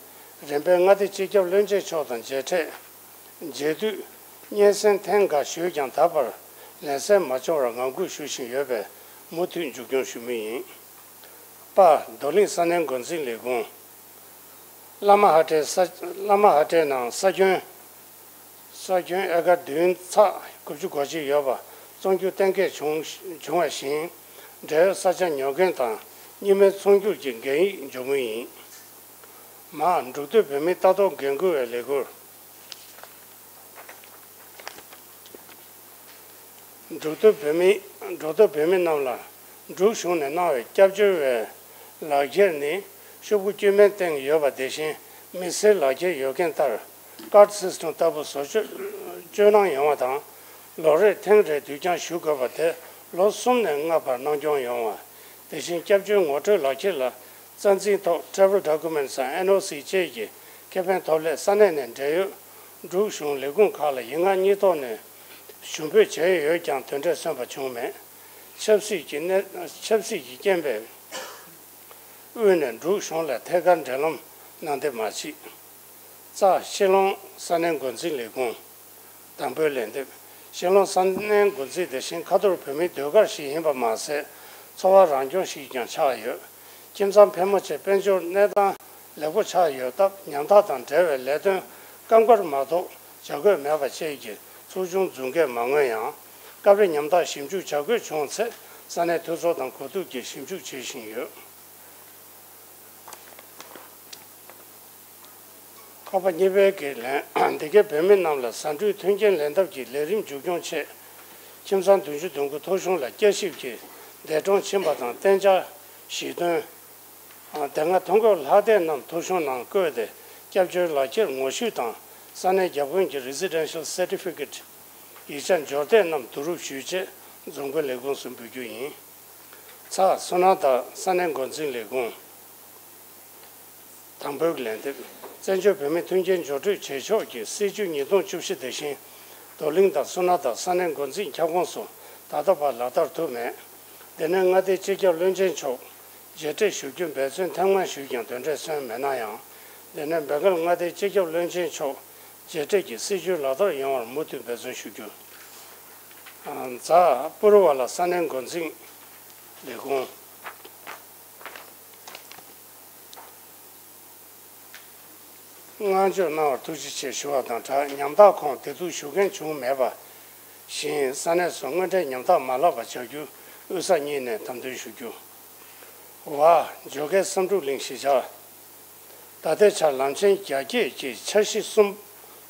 རིམ་པས་མངའ་སྡེ་སྤྱི་ཁྱབ་བློན་ཆེན་མཆོག་དང་མཇལ་འཕྲད་མཇལ་དུས་སྙན་སེང་ཐེངས་འགའ་ཞུས་ཀྱང་ད་བར་ལན་གསལ་མ་བྱུང་བར་ངང་སྒུག་ཞུ་བཞིན་ཡོད་པས་མུ་མཐུད་མཇུག་སྐྱོང་ཞུ་མུས་ཡིན། པ། རྡོར་གླིང་ས་གནས་འགོ་འཛིན་ལས་ཁུངས། བླ་མ་ཧ་ཏྲའི་ས། བླ་མ་ཧ་ཏྲའི་ནང་ས་ཁྱོན། ས་ཁྱོན་ཨེ་ཀར་བདུན་ཚེག་དགུ་བཅུ་གོ་གཅིག་ཡོད་པ་བཙོང་རྒྱུ་གཏན་འཁེལ་བྱུང་བྱུང་བ་བཞིན། འབྲེལ་ཡོད་ས་ཆ་ཉོ་མཁན་དང་རྙིང་མའི་ཚོང་སྒྱུར་གྱི་འགན་ཡིག་འཇོག་མུས་ཡིན། མ། འབྲུག་སྟོད་བོད་མིའི་ལྟ་རྟོག་འགན་འཁུར་བའི་ལས་ཁུར། འབྲུག་སྟོད་བོད་མི། འབྲུག་སྟོད་བོད་མི་རྣམས་ལ་འབྲུག་གཞུང་ནས་གནང་བའི་སྐྱབས་བཅོལ་བའི་ལག་འཁྱེར་ནི་ཤོག་བུ་དཀྱུས་མའི་སྟེང་ཡོད་པ་དེ་བཞིན་མི་སེར་ལག་འཁྱེར་ཡོད་མཁན་ལྟར་ཀར་སིས་ཊེམ་ལྟ་བུ་བཟོ་སྤྱོད་སྤྱོད་གནང་ཡོང་བ་དང་། ལོ་རེར་ཐེངས་རེ་དུས་འགྱངས་ཞུ་དགོས་པ་དེ་ལོ་གསུམ་ནས་ལྔ་བར་གནང་སྐྱོང་ཡོང་བ། དེ་བཞིན་སྐྱབས་བཅོལ་ངོ་སྤྲོད་ལག་འཁྱེར་ལ་རྩ་འཛིན་ཐོག་Travel Documents དང་ཨེན་ཨོ་སི་བཅས་ཀྱི་ཁེ་ཕན་ཐོབ་སླད་ས་གནས་ནས་འབྲེལ་ཡོད་འབྲུག་གཞུང་ལས་ཁུངས་ཁག་ལ་ཡིག་ངག་གཉིས་ཐོག་ནས་ཞུ་འབོད་བྱས་ཡོད་ཀྱང་དོན་འབྲས་སོན་པ་བྱུང་མེད། ཆབ་སྲིད་ཀྱི་གནས། ཆབ་སྲིད་ཀྱི་རྐྱེན་པས་དབུས་ནས་འབྲུག་གཞུང་ལ་ཐད་ཀར་འབྲེལ་ལམ་གནང་བདེ་མ་མཆིས། རྩ། ཤེ་ལོང་ས་གནས་འགོ་འཛིན་ལས་ཁུངས། དང་པོའི་ལན་འདེབས། ཤེ་ལོང་ས་གནས་འགོ་འཛིན་དེ་བཞིན་ཁ་ཐོར་བོད་མིའི་ཟློས་གར་ཞིག་ཡིན་པ་མ་ཟད། འཚོ་བ་རང་སྐྱོང་ཞིག་ཀྱང་ཆགས་ཡོད། ཁྱིམ་ཚང་ཕལ་མོ་ཆེ་དཔལ་འབྱོར་གནས་སྟངས་ལེགས་པོ་ཆགས་ཡོད་སྟབས་ཉམ་ཐག་དང་འབྲེལ་བའི་ལས་དོན་སྐབས་འགར་མ་གཏོགས་བྱ་དགོས་མེད་པ་བཅས་ཀྱི་ཚོགས་ཆུང་འཛུགས་འགན་མ་དངོས་ཡང་། སྐབས་རེ་ཉམ་ཐག་ཞིབ་འཇུག་བྱ་དགོས་བྱུང་ཚེ་ས་གནས་འཐུས་ཚོགས་དང་གོ་བསྡུར་གྱིས་ཞིབ་འཇུག་བྱེད་བཞིན་ཡོད། ཁ་པ་གཉིས་པའི་གི་ལན། འདི་གའི་བོད་མི་རྣམས་ལ་ཟ་འབྲུའི་མཐུན་རྐྱེན་ལེན་ཐབས་ཀྱི་ལས་རིམ་མཇུག་སྐྱོང་ཆེད། ཁྱིམ་ཚང་བདུན་ཅུ་དོན་དགུ་ཐོ་གཞུང་ལ་བསྐྱར་ཞིབ་ཀྱིས་འདས་གྲོངས་ཕྱིན་པ་དང་གཏན་འཇགས་གཞིས་དོན། དེ་སྔ་ཐོ་འགོད་ལྷག་བསྡད་རྣམས་ཐོ་གཞུང་ནང་བཀོད་དེ་སྐྱབས་བཅོལ་ལག་འཁྱེར་ངོ་བཤུས་དང་ས་གནས་བརྒྱབ་མཁན་གྱི་Residential Certificate ཡིག་ཆ་འབྱོར་ལྡན་རྣམས་བསྡུ་རུབ་ཞུས་རྗེས་རྫོང་དཔོན་ལས་ཁུངས་སུ་འབུལ་རྒྱུ་ཡིན། ཚ། སོ་ན་ད་ས་གནས་འགོ་འཛིན་ལས་ཁུངས། དང་པོའི་ལན་འདེབས། བཙན་བྱོལ་བོད་མིའི་མཐུན་རྐྱེན་སྦྱོར་སྤྲོད་བྱེད་ཕྱོགས་ཀྱི་སྲིད་བྱུས་ཉིས་སྟོང་བཅུ་བཞི་དེ་བཞིན་རྡོར་གླིང་དང་སོ་ན་ད་ས་གནས་འགོ་འཛིན་ཁྱབ་ཁོངས་སུ་ད་ལྟ་བར་ལག་བསྟར་ཐུབ་མེད། འདི་ནས་མངའ་སྡེའི་སྤྱི་ཁྱབ་བློན་ཆེན་མཆོག་མཇལ་འཕྲད་ཞུ་རྒྱུ་འབད་བརྩོན་ཐེངས་མང་ཞུས་ཀྱང་དོན་འབྲས་སོན་མེད་ན་ཡང་། འདི་ནས་སྦེང་གྷལ་མངའ་སྡེའི་སྤྱི་ཁྱབ་བློན་ཆེན་མཆོག་མཇལ་འཕྲད་ཀྱི་སྲིད་བྱུས་ལག་བསྟར་ཡོང་བར་མུ་མཐུད་འབད་བརྩོན་ཞུ་རྒྱུ། ཛ། པུ་རུ་ཝ་ལ་ས་གནས་འགོ་འཛིན་ལས་ཁུངས། བསྔགས་བརྗོད་གནང་བར་ཐུགས་རྗེ་ཆེ་ཞུ་བ་དང་སྦྲགས་ཉམ་ཐག་ཁོངས་བདེ་སྡུག་ཞུ་མཁན་བྱུང་མེད་པ་བཞིན་ས་གནས་སུ་དངོས་འབྲེལ་ཉམ་ཐག་མ་ལབ་པ་བྱ་རྒྱུ་དབུས་ས་གཉིས་ནས་དམ་འདུན་ཞུ་རྒྱུ། ཝ། ཇོ་ཁལ་བསམ་གྲུབ་གླིང་གཞིས་ཆགས། ད་ལྟའི་ཆར་ལམ་ཆེན་རྒྱ་སྐྱེད་ཀྱི་འཆར་གཞི་གསུམ།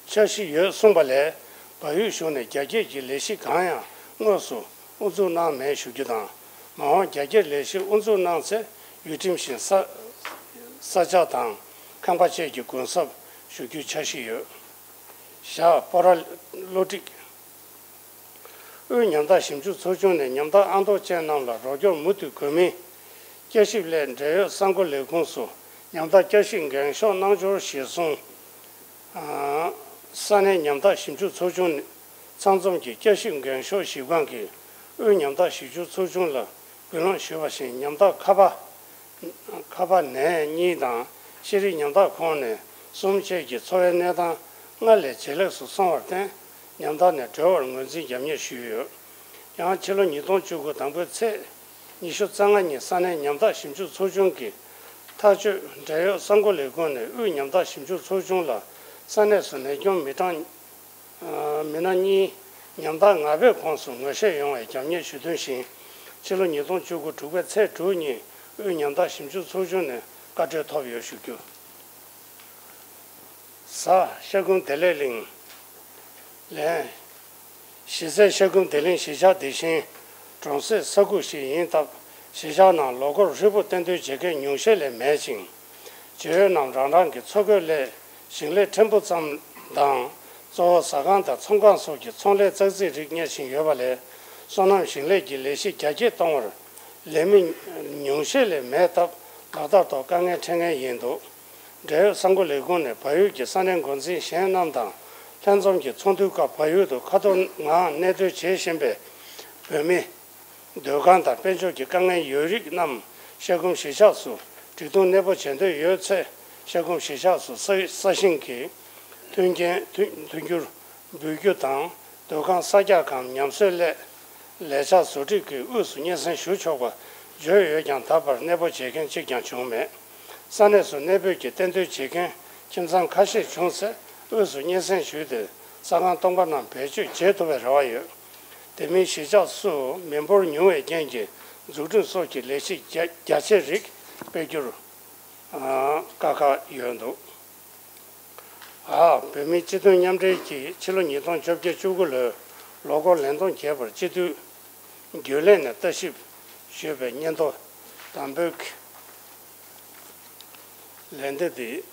འཆར་གཞི་ཡོད་གསུངས་པ་ལས། བལ་ཡུལ་གཞུང་ནས་རྒྱ་སྐྱེད་ཀྱི་ལས་གཞི་གང་ཡང་དངོས་སུ་དབུ་འཛུགས་གནང་མེད་ཞུ་རྒྱུ་དང་། མ་འོངས་རྒྱ་སྐྱེད་ལས་གཞི་དབུ་འཛུགས་གནང་ཚེ་ཡུལ་ཁྲིམས་བཞིན་ས། ས་ཆ་དང་ཁང་པ་བཅས་ཀྱི་གུན་གསབ་ཞུ་རྒྱུའི་འཆར་གཞི་ཡོད། བཞག་པོ་ར་བློ་གྲིག་དབུས་ཉམ་ཐག་ཞིབ་འཇུག་ཚོགས་ཆུང་ནས་ཉམ་ཐག་ཨ་མདོ་ཅན་རྣམས་ལ་རོགས་སྐྱོར་མུ་མཐུད་དགོས་མིན། བསྐྱར་ཞིབ་སླད་འབྲེལ་ཡོད་གསར་འགོད་ལས་ཁུངས་སུ་ཉམ་ཐག་བསྐྱར་ཞིབ་འགེངས་ཤོག་གནང་འབྱོར་གཞིར་བཟུང་། ས་གནས་ཉམ་ཐག་ཞིབ་འཇུག་ཚོགས་ཆུང་ཚང་འཛོམས་ཀྱི་བསྐྱར་ཞིབ་འགེངས་ཤོག་ཞིབ་ཁང་གིས་དབུས་ཉམ་ཐག་ཞིབ་འཇུག་ཚོགས་ཆུང་ལ་འབུལ་ལམ་ཞུས་པ་བཞིན་ཉམ་ཐག་ཁ་པ། ཁ་པ་ནས་གཉིས་དང་ཤེས་རིག་ཉམ་ཐག་ཁོངས་ནས་གསུམ་བཅས་ཀྱི་འཚོ་བའི་གནས་སྟངས་སྔར་ལས་ཇེ་ལེགས་སུ་སོང་བར་བརྟེན། ཉམ་ཐག་ནས་གྲོལ་བར་ངོས་འཛིན་རྒྱབ་གཉེར་ཞུས་ཡོད། ཡང་ཕྱི་ལོ་ཉིས་སྟོང་བཅུ་དགུ་དང་པོའི་ཚེས་ཉི་ཤུ་རྩ་ལྔ་ཉིན་ས་གནས་ཉམ་ཐག་ཞིབ་འཇུག་ཚོགས་ཆུང་གི་ཐག་གཅོད་འབྲེལ་ཡོད་གསར་འགོད་ལས་ཁུངས་ནས་དབུས་ཉམ་ཐག་ཞིབ་འཇུག་ཚོགས་ཆུང་ལ་ས་གནས་སུ་ནད་སྐྱོན་མི་གྲངས། མི་སྣ་གཉིས་ཉམ་ཐག་ང་ཕོད་ཁོངས་སུ་ངོ་ཤེས་ཡོང་བའི་རྒྱབ་གཉེར་ཞུ་དོན་བཞིན། ཕྱི་ལོ་ཉིས་སྟོང་བཅུ་དགུ་དྲུག་པའི་ཚེས་དྲུག་ཉིན་དབུས་ཉམ་ཐག་ཞིབ་འཇུག་ཚོགས་ཆུང་ནས་བཀའ་འཁྲོལ་ཐོབ་ཡོད་ཞུ་རྒྱུ། གཟའ་ཤ་ཀུན་བདེ་ལེགས་གླིང་། ལན། གཞིས་རྩེ་ཤ་ཀུན་བདེ་གླིང་གཞིས་ཆགས་འདི་བཞིན་གྲོང་གསེབ་ས་ཁུལ་ཞིག་ཡིན་སྟབས་གཞིས་ཆགས་ནང་ལོ་འཁོར་ཧྲིལ་པོ་གཏན་སྡོད་བྱེད་མཁན་ཉུང་ཤས་ལས་མེད་ཅིང་། བྱེས་ཡོད་རྣམས་རང་རང་གི་འཚོ་གོས་སླད་ཞིང་ལས་ཕྲན་བུ་ཙམ་དང་། གཙོ་བོ་ཟ་ཁང་དང་ཚོང་ཁང་སོགས་ཀྱི་ཚོང་ལས་ཙག་ཙིག་རིགས་གཉེར་བཞིན་ཡོད་པ་ལས། སོ་ནམ་ཞིང་ལས་ཀྱི་ལས་གཞི་རྒྱ་སྐྱེད་གཏོང་བར་ལས་མི་ཉུང་ཤས་ལས་མེད་སྟབས་ལག་བསྟར་ཐོག་དཀའ་ངལ་འཕྲད་མཁན་ཡིན་འདུག། འབྲེལ་ཡོད་གསར་འགོད་ལས་ཁུངས་ནས་བལ་ཡུལ་གྱི་ས་གནས་འགོ་འཛིན་གཞན་རྣམས་དང་ལྷན་འཛོམས་ཀྱི་ཚོགས་འདུའི་སྐབས་བལ་ཡུལ་དུ་ཁ་ཐོར་ངང་གནས་སྡོད་བྱེད་བཞིན་པའི་བོད་མི། སྡོད་ཁང་དང་དཔལ་འབྱོར་གྱི་དཀའ་ངལ་ཡོད་རིགས་རྣམས་ཤ་སྒོམ་གཞིས་ཆགས་སུ་འགྲིག་མཐུན་གནས་སྤོ་བྱེད་འདོད་ཡོད་ཚེ། ཤ་སྒོམ་གཞིས་ཆགས་སུ་ས་ས་ཞིང་གི་མཐུན་རྐྱེན་མཐུན་མཐུན་འགྱུར་འབུལ་རྒྱུ་དང་། སྡོད་ཁང་གསར་རྒྱག་གམ་ཉམས་གསོའི་སླད་ལས་འཆར་བཟོ་སྒྲིག་གི་དབུས་སུ་སྙན་སེང་ཞུ་ཆོག་པ་བརྗོད་ཡོད་ཀྱང་། ད་བར་གནས་སྤོ་བྱེད་མཁན་གཅིག་ཀྱང་བྱུང་མེད། ས་གནས་སུ་གནས་སྤོས་ཀྱི་གཏན་འདུན་བྱེད་མཁན་ཁྱིམ་ཚང་ཁ་ཤས་བྱུང་ཚེ། དབུས་སུ་སྙན་སེང་ཞུས་ཏེ་ས་ཁང་སྟོང་པ་རྣམས་བེད་སྤྱོད་བྱེད་ཐུབ་པའི་རེ་བ་ཡོད། དེ་མིན་གཞིས་ཆགས་སུ་མི་འབོར་ཉུང་བའི་རྐྱེན་གྱིས་འཛུགས་སྐྲུན་སོགས་ཀྱི་ལས་གཞི་རྒྱ་རྒྱ་ཆེ་རིགས་སྤེལ་རྒྱུར་ཨ་དཀའ་ཁག་ཡོད་འདུག། ཨ། བོད་མིའི་སྤྱི་མཐུན་མཉམ་འབྲེལ་གྱིས་ཕྱི་ལོ་ཉིས་སྟོང་བཅོ་བརྒྱད་བཅུ་དགུ་ལོའི་ལོ་འཁོར་ལས་བསྡོམས་རྒྱས་པར་སྤྱི་འཐུས་རྒྱུན་ལས་ནས་ལྟ་ཞིབ་ཞུས་པའི་སྙན་ཐོ་དང་པོའི་ལན་འདེབས་འདི།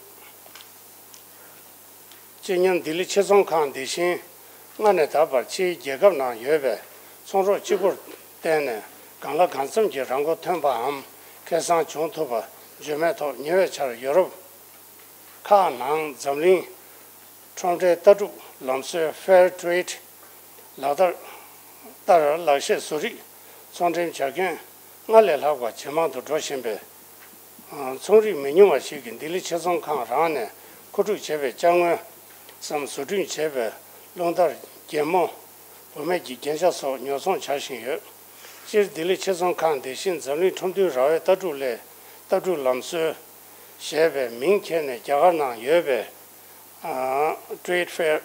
སྤྱི་སྙོམས་ལྡི་ལི་ཕྱིར་ཚོང་ཁང་འདི་བཞིན་སྔ་ནས་ད་བར་ཕྱིའི་རྒྱལ་ཁབ་ནང་ཡོད་པའི་ཚོང་རོགས་གཅིག་པུར་བརྟེན་ནས་གང་ལ་གང་འཚམ་གྱི་རང་མགོ་ཐོན་པའམ་ཁེ་བཟང་བྱུང་ཐུབ་པ་བརྗོད་མེད་ཐོག་ཉེ་བའི་ཆར་ཡོ་རོབ་ཁག་ནང་འཛམ་གླིང་ཁྲོམ་རའི་ལྟ་གྲུབ་ལམ་སྲོལ་Fair Trade ལག་བསྟར་ལྟར་ལག་ཤེས་བཟོ་རིག་ཚོང་འགྲེམས་བྱ་མཁན་སྔར་ལས་ལྷག་པ་ཇེ་མང་དུ་འགྲོ་བཞིན་པས། ཚོང་རིགས་མི་ཉུང་བ་ཞིག་གིས་ལྡི་ལི་ཕྱིར་ཚོང་ཁང་རང་ནས་མཁོ་སྒྲུབ་བྱས་པའི་ཅ་དངོས་སམ་བཟོ་སྐྲུན་བྱས་པའི་རླུང་དར་རྒྱལ་མོ། བུད་མེད་ཀྱི་རྒྱན་ཆ་སོགས་ཉོ་ཚོང་བྱ་བཞིན་ཡོད། སྤྱིར་ལྡི་ལི་ཕྱིར་ཚོང་ཁང་འདི་བཞིན་འཛམ་གླིང་ཁྲོམ་མཐུན་ར་བའི་ལྟ་གྲུབ་ལས་ལྟ་གྲུབ་ལམ་སྲོལ་ཞེས་པའི་མིང་ཁྱེར་ནས་རྒྱ་གར་ནང་ཡོད་པའི་Trade Fair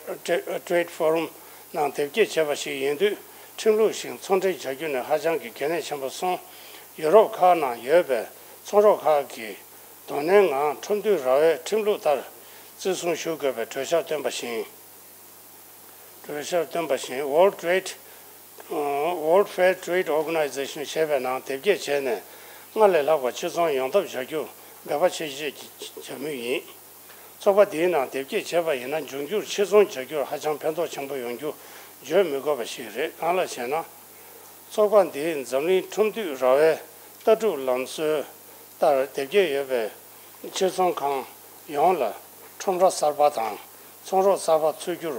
Trade Forum ནང་དེབ་སྐྱེལ་བྱས་པ་ཞིག་ཡིན་དུས། ཁྲིམས་ལུགས་བཞིན་ཚོང་འབྲེལ་བྱ་རྒྱུ་ནི་ཧ་ཅང་གི་གལ་གནད་ཆེན་པོ་སོང་། ཡུ་རོབ་ཁག་ནང་ཡོད་པའི་ཚོང་རོགས་ཁག་གིས་དོ་ནན་ངང་ཁྲོམ་མཐུན་ར་བའི་ཁྲིམས་ལུགས་ལྟར་བརྩི་སྲུང་ཞུ་དགོས་པའི་གྲོས་འཆར་བཏོན་པ་བཞིན། གྲོས་འཆར་བཏོན་པ་བཞིན། World Trade World Fair Trade Organization ཞེས་པའི་ནང་དེབ་སྐྱེལ་བྱས་ནས། སྔར་ལས་ལྷག་པ་ཕྱིར་ཚོང་ཡོང་ཐབས་བྱ་རྒྱུ་འབད་པ་ཆེ་བསྐྱེད་ཀྱི་བྱ་མུས་ཡིན། ཚོགས་པ་འདིའི་ནང་དེབ་སྐྱེལ་བྱས་པ་ཡིན་ན། འབྱུང་འགྱུར་ཕྱིར་ཚོང་བྱ་རྒྱུར་ཧ་ཅང་ཕན་ཐོགས་ཆེན་པོ་ཡོང་རྒྱུ་བརྗོད་མི་དགོས་པ་ཞིག་རེད། གང་ལགས་ཤེ་ན། ཚོགས་པ་འདིས་འཛམ་གླིང་ཁྲོམ་མཐུན་ར་བའི་ལྟ་གྲུབ་ལམ་སྲོལ་ལྟར་དེབ་སྐྱེལ་ཡོད་པའི་ཕྱིར་ཚོང་ཁང་ཡོངས་ལ་ཁྲོམ་ར་གསར་པ་དང་ཚོང་རོགས་གསར་པ་འཚོལ་རྒྱུར་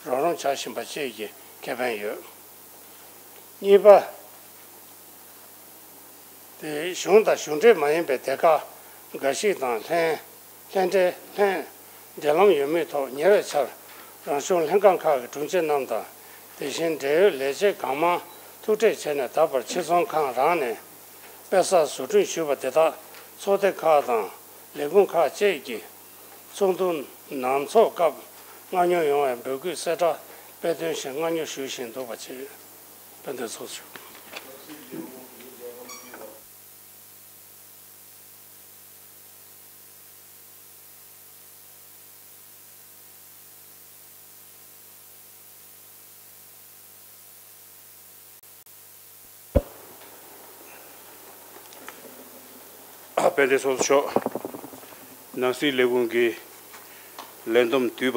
རོགས་རམ་བྱ་བཞིན་པ་བཅས་ཀྱི་ཁེ་ཕན་ཡོད། གཉིས་པ། དེ་གཞུང་དང་གཞུང་འབྲེལ་མ་ཡིན་པའི་སྡེ་ཁག་འགའ་ཞིག་དང་ལྷན་ལྷན་འབྲེལ་ལྷན་འབྲེལ་ལམ་ཡོད་མེད་ཐོག་ཉེ་བའི་ཆར་རང་གཞུང་ལྷན་ཁང་ཁག་གི་དྲུང་ཆེ་རྣམས་དང་། དེ་བཞིན་འབྲེལ་ཡོད་ལས་བྱེད་གང་མང་ཐུག་འཕྲད་བྱས་ནས། ད་བར་ཕྱིར་ཚོང་ཁང་རང་ནས་དཔེ་གསར་བཟོ་སྐྲུན་ཞུས་པ་དེ་དག་ཚོགས་སྡེ་ཁག་དང་ལས་ཁུངས་ཁག་བཅས་ཀྱི་ཚོགས་འདུ་ནང་འཚོགས་སྐབས་མངགས་ཉོ་ཡོང་བའི་འབོད་སྐུལ་གསལ་བསྒྲགས་དཔེ་སྟོན་བཞིན་མངགས་ཉོ་ཞུ་བཞིན་འདུག་པ་བཅས། དཔེ་དེ་ཚོགས་ཞུ། དཔལ་ལྡན་ཚོགས་གཙོ་མཆོག། ནང་སྲིད་ལས་ཁུངས་ཀྱི་ལས་བསྡོམས་བསྡུས་པ་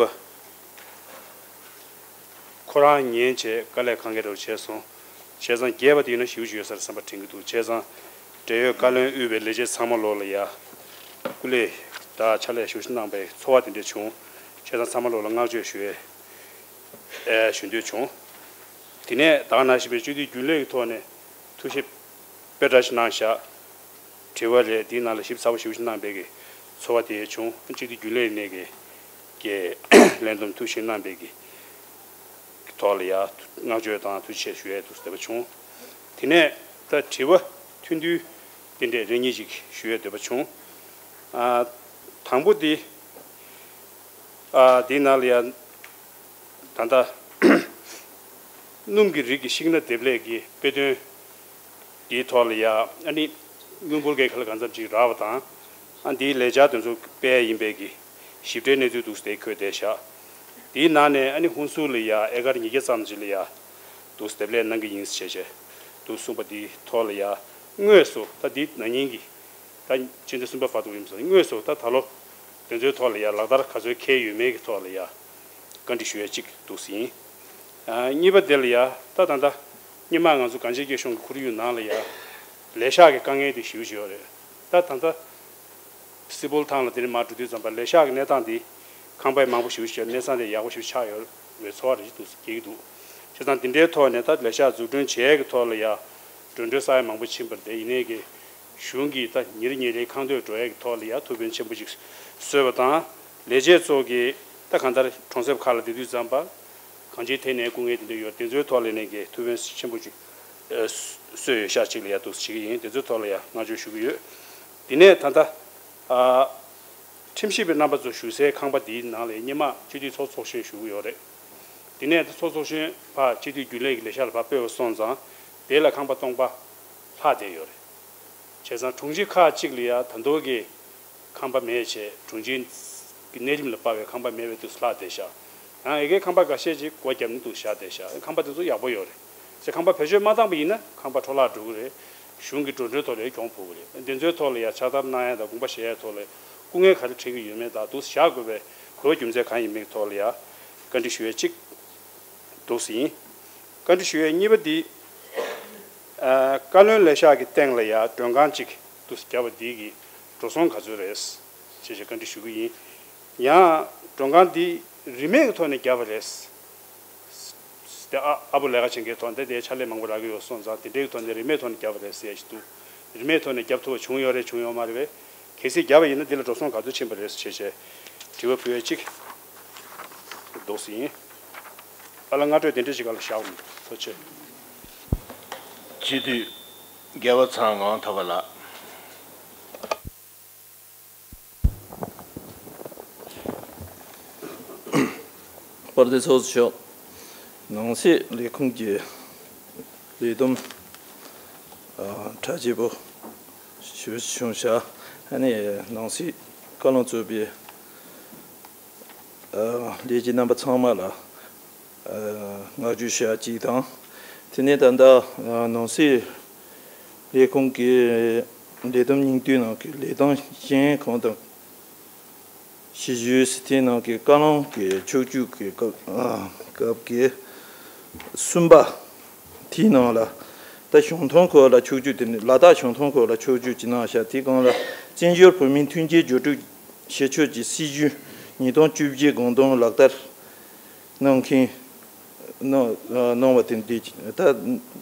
ཁོ་རང་ཉན་བྱས་དཀའ་ལས་གང་ག་རེ་བྱས་སོང་། བྱས་ཙང་རྒྱས་པ་དེ་ཡིན་ན་ཞེ་པོ་ཅིག་ཡོད་ས་རེད་བསམ་པ་དྲན་གྱི་འདུག། བྱས་ཙང་འབྲེལ་ཡོད་བཀའ་བློན་དབུས་པའི་ལས་བྱེད་ཚང་མ་ལོག་ལ་ཡ་སྐུ་ལས་དང་ཕྱག་ལས་ཞེ་པོ་ཅིག་གནང་པའི་ཚོར་བ་དེ་འདྲ་བྱུང་། བྱས་ཙང་ཚང་མ་ལོག་ལ་བསྔགས་བརྗོད་ཞུ་ཡས། ཨེ་ཞུ་འདོད་བྱུང་། དེ་ནས་ད་ག་ནང་བཞིན་པའི་སྤྱི་འཐུས་རྒྱུན་ལས་ཀྱི་ཐོག་ནས་ཐུགས་ཞིབ་དཔེ་འདྲ་ཞིག་གནང་བཞག། དྲི་བ་ལས་དེའི་ནང་ལ་ཞིབ་ཚགས་པོ་ཞེ་པོ་ཞིག་གནང་པའི་གི་ཚོར་བ་དེ་བྱུང་། སྤྱི་འཐུས་རྒྱུན་ལས་ནས་ཀྱི་ཀྱི་ལས་བསྡོམས་ཐུགས་ཞིབ་གནང་པའི་གི་གི་ཐོག་ལ་ཡ་བསྔགས་བརྗོད་དང་ཐུགས་རྗེ་ཆེ་ཞུ་ཡས་འདུག་བསྡད་པ་བྱུང་། དེ་ནས་ད་དྲི་བ་ཐུང་ཐུང་དེ་འདྲས་རེ་གཉིས་ཅིག་ཞུ་ཡས་འདོད་པ་བྱུང་། ཨ། དང་པོ་དེ། ཨ། དེའི་ནང་ལ་ཡ། ད་ལྟ་སྣུམ་གྱི་རིགས་ཀྱི་ཤིང་སྣ་འདེབས་ལས་ཀྱི་དཔེ་སྟོན་དེའི་ཐོག་ལ་ཡ། ཨ་ནི་དངུལ་འབོར་གྱི་ཁ་ལ་གང་འཚམ་ཅིག་རག་པ་དང་། ཨ། འདིའི་ལས་འཆར་དེ་ཚོ་སྤེལ་ཡིན་པའི་གི་ཞིབ་ཕྲའི་གནས་ཚུལ་འདུག་སེ་དེ་འཁོད་བསྡད་བཞག། དེའི་ནང་ནས་ཨ་ནི་ཧུན་སུར་ལ་ཡ་ཨེ་ཀར་ཉིས་བརྒྱ་ཙམ་ཅིག་ལ་ཡ་འདུག་སེ་འདེབས་ལས་གནང་གི་ཡིན་ཟེར་བྱས་བྱས་འདུག་གསུངས་པ་དེའི་ཐོག་ལ་ཡ། དངོས་སུ་ད་འདི་ན་ནིང་གི་ད་སྤྱི་ཟླ་གསུམ་པ་བར་དུ་ཡིན་ཙང་། དངོས་སུ་ད་ད་ལོ་དེ་ཚོའི་ཐོག་ལ་ཡ་ལག་བསྟར་ག་ཚོད་འཁེལ་ཡོད་མེད་ཀྱི་ཐོག་ལ་ཡ་བཀའ་འདྲི་ཞུ་ཡ་གཅིག་འདུག་སེ་ཡིན། ཨ། གཉིས་པ་དེ་ལ་ཡ། ད་ད་ལྟ་སྔོན་མ་ང་ཚོ་གངས་ཅན་སྐྱིད་གཤོངས་ཀྱི་ཁོར་ཡུག་ནང་ལ་ཡ་ལས་ཤག་གི་དཀའ་ངལ་དེ་ཞེ་པོ་ཅིག་ཡོད་རེད། ད་ད་ལྟ་ སི་པུལ་ཐང་ལ་དེ་རིང་མར་འགྲོ་དུས་ཙམ་པ་ལས་ཤག་གི་གནས་སྟངས་འདི་ཁང་པ་མང་པོ་ཞིག་ཆགས། གནས་སྟངས་དེ་ཡག་པོ་ཞིག་ཆགས་ཡོད་པའི་ཚོར་བ་རེ་ཞིག་འདུག་སྐྱེ་གི་འདུག་བྱས་ཙང་དེ་འདྲའི་ཐོག་ནས་ད་ལས་ཤག་འཛུགས་སྐྲུན་བྱེད་ཡས་ཀྱི་ཐོག་ལ་ཡ་འགྲོ་གྲོན་ས་ཡ་མང་པོ་ཕྱིན་པ་རེད། དེ་ཡིན་ནའི་གི་གཞུང་གིས་ད་ཉིན་རེ་ཉིན་རེའི་ཁང་ཐོག་འགྲོ་ཡས་ཀྱི་ཐོག་ལ་ཡ་ཐུགས་ཕན་ཆེན་པོ་ཞིག་གསོས་པ་དང་། ལས་བྱེད་ཚོ་གིས་ད་གང་ལྟར་གྲོང་གསེབ་ཁག་ལ་བསྡད་དུས་ཙམ་པ་གང་ཅིའི་ཐད་ནས་སྐུ་ངལ་དེ་འདྲ་ཡོད། དེ་ཚོའི་ཐོག་ལ་ནས་གི་ཐུགས་ཕན་ཆེན་པོ་ཞིག་གསོས་ཡོད་ཤག་ཅིག་ལ་ཡ་འདུག་བྱེད་ཀྱི་ཡིན། དེ་ཚོའི་ཐོག་ལ་ཡ་བསྔགས་བརྗོད་ཞུ་གི་ཡོད། དེ་ནས་ད་ལྟ་ཨ། ཁྲིམས་ཞིབ་པའི་རྣམ་པ་ཚོ་བཞུགས་སའི་ཁང་པ་འདིའི་ནང་ལ་སྔོན་མ་སྤྱི་འཐུས་ཚོགས་ཚོགས་གཞོན་བཞུགས་ཀྱི་ཡོད་རེད། དེ་ནས་ཚོགས་ཚོགས་གཞོན་ཕར་སྤྱི་འཐུས་རྒྱུན་ལས་ཀྱི་ལས་ཤག་ལ་ཕར་སྤོས་པ་སོང་ཙང་དེ་ལ་ཁང་པ་སྟོང་པ་ལྷག་བསྡད་ཡོད་རེད། བྱས་ཙང་དྲུང་ཆེ་ཁག་ཅིག་ལ་ཡ་ད་དུང་གི་ཁང་པ་མེད་བྱས། དྲུང་ཆེ་གི་གནས་རིམ་ལ་དཔག་པའི་ཁང་པ་མེད་པའི་དུས་སུ་ལྷག་བསྡད་ཤག་ཡང་ཡ་གིའི་ཁང་པ་འགའ་ཤས་ཅིག་སྒོ་བརྒྱབ་ནས་འདུག་བཞག་བསྡད་ཤག་ཁང་པ་དེ་ཚོ་ཡག་པོ་ཡོད་རེད། ཟེར་ཁང་པ་བེད་སྤྱོད་མ་བཏང་པ་ཡིན་ན་ཁང་པ་འཕྲོ་བརླག་འགྲོ་གི་རེད། གཞུང་གི་འགྲོ་གྲོན་ཐོག་ལ་ཡང་གྱོང་ཕོག་གི་རེད། འདི་ཚོའི་ཐོག་ལ་ཡང་ཕྱག་བསྟར་གནང་ཡ་དང་དགོངས་པ་བཞེས་ཡའི་ཐོག་ལ་སྐུ་ངལ་ག་རེ་འཕྲད་ཀྱི་ཡོད་མེད་དང་འདུག་བཞག་དགོས་པའི་གོ་རྒྱུ་མཚན་གང་ཡིན་མིན་ཐོག་ལ་ཡང་བཀའ་འདྲི་ཞུ་ཡ་གཅིག་འདུག་ཟིན། བཀའ་འདྲི་ཞུ་ཡ་གཉིས་པ་འདི། ཨ། བཀའ་བློན་ལས་ཤག་གི་སྟེང་ལ་ཡང་མགྲོན་ཁང་གཅིག་འདུག་བརྒྱབ་པ་འདི་གི་འགྲོ་སོང་ག་ཚོད་རེད་ཅེས་བཀའ་འདྲི་ཞུ་གི་ཡིན། ཡང་མགྲོན་ཁང་འདི་རིན་མེད་ཀྱི་ཐོག་ནས་བརྒྱབ་པ་རེད། དེ་ཨ་ཨ་བོ་ལས་ཀ་བྱེད་མཁན་ཐོག་འདི་དེ་ཕྱག་ལས་མང་པོ་རག་གི་ཡོད་སོང་ཙང་དེ་འདྲའི་ཐོག་ནས་རིན་མེད་ཐོག་ནས་བརྒྱབ་པ་རེད་ཟེར་ཞིག་འདུག་རིན་མེད་ཐོག་ནས་བརྒྱབ་ཐུབ་པ་བྱུང་ཡོད་རེད་བྱུང་ཡོད་མ་རེད་པས། གལ་སྲིད་བརྒྱབ་པ་ཡིན་ན་འདི་ལ་འགྲོ་སོང་ག་ཚོད་ཕྱིན་པ་རེད་ཟེར་བྱས་དྲི་བ་ཕུལ་ཡས་གཅིག་འདུག་ཟིན། ཨ་ལ་སྔ་དྲོས་དེ་འདྲ་ཞིག་ག་ལ་བཞག་མི་འདུག་ཐུགས་རྗེ་ཆེ། སྤྱི་འཐུས་རྒྱལ་བ་ཚང་ངང་ཐོག་ཁ་ལགས། དཔལ་ལྡན་ཚོགས་གཙོ་མཆོག་ནང་སྲིད་ལས་ཁུངས་ཀྱི་ལས་བསྡོམས་ཨ་གྲ་རྒྱས་པོ་ཞུ་བྱུང་ཤག་ཨ་ནི་ནང་སྲིད་བཀའ་བློན་གཙོས་པའི་ཨ་ལས་བྱེད་རྣམ་པ་ཚང་མ་ལ་ཨ་བསྔགས་བརྗོད་ཞུ་ཡ་གཅིག་དང་། དེ་ནས་ད་ལྟ་ཨ་ནང་སྲིད་ལས་ཁུངས་ཀྱི་ལས་བསྡོམས་སྙིང་བསྡུས་ནང་གི་ལས་སྟངས་གཞན་གང་དང་། ཞི་བཞུགས་སི་ཐན་ནང་གི་བཀའ་བློན་གྱི་ཕྱོགས་བསྐྱོད་ཀྱི་སྐབས་ཨ་སྐབས་ཀྱི་གསུམ་པ་དེའི་ནང་ལ་ད་བྱུང་ཐོག་སྐོར་ལ་ཕྱོགས་བསྐྱོད་དེ་ནི་ལ་དྭགས་བྱུང་ཐོག་སྐོར་ལ་ཕྱོགས་བསྐྱོད་ཅིག་གནང་བཞག་དེའི་སྒང་ལ་བཙན་བྱོལ་བོད་མིའི་མཐུན་རྐྱེན་སྦྱོར་སྤྲོད་བྱེད་ཕྱོགས་ཀྱི་སྲིད་ཇུས་ཉིས་སྟོང་བཅུ་བཞི་དགོངས་དོན་ལག་བསྟར་གནང་མཁན་གནང་གནང་བ་དེ་འདི་ད་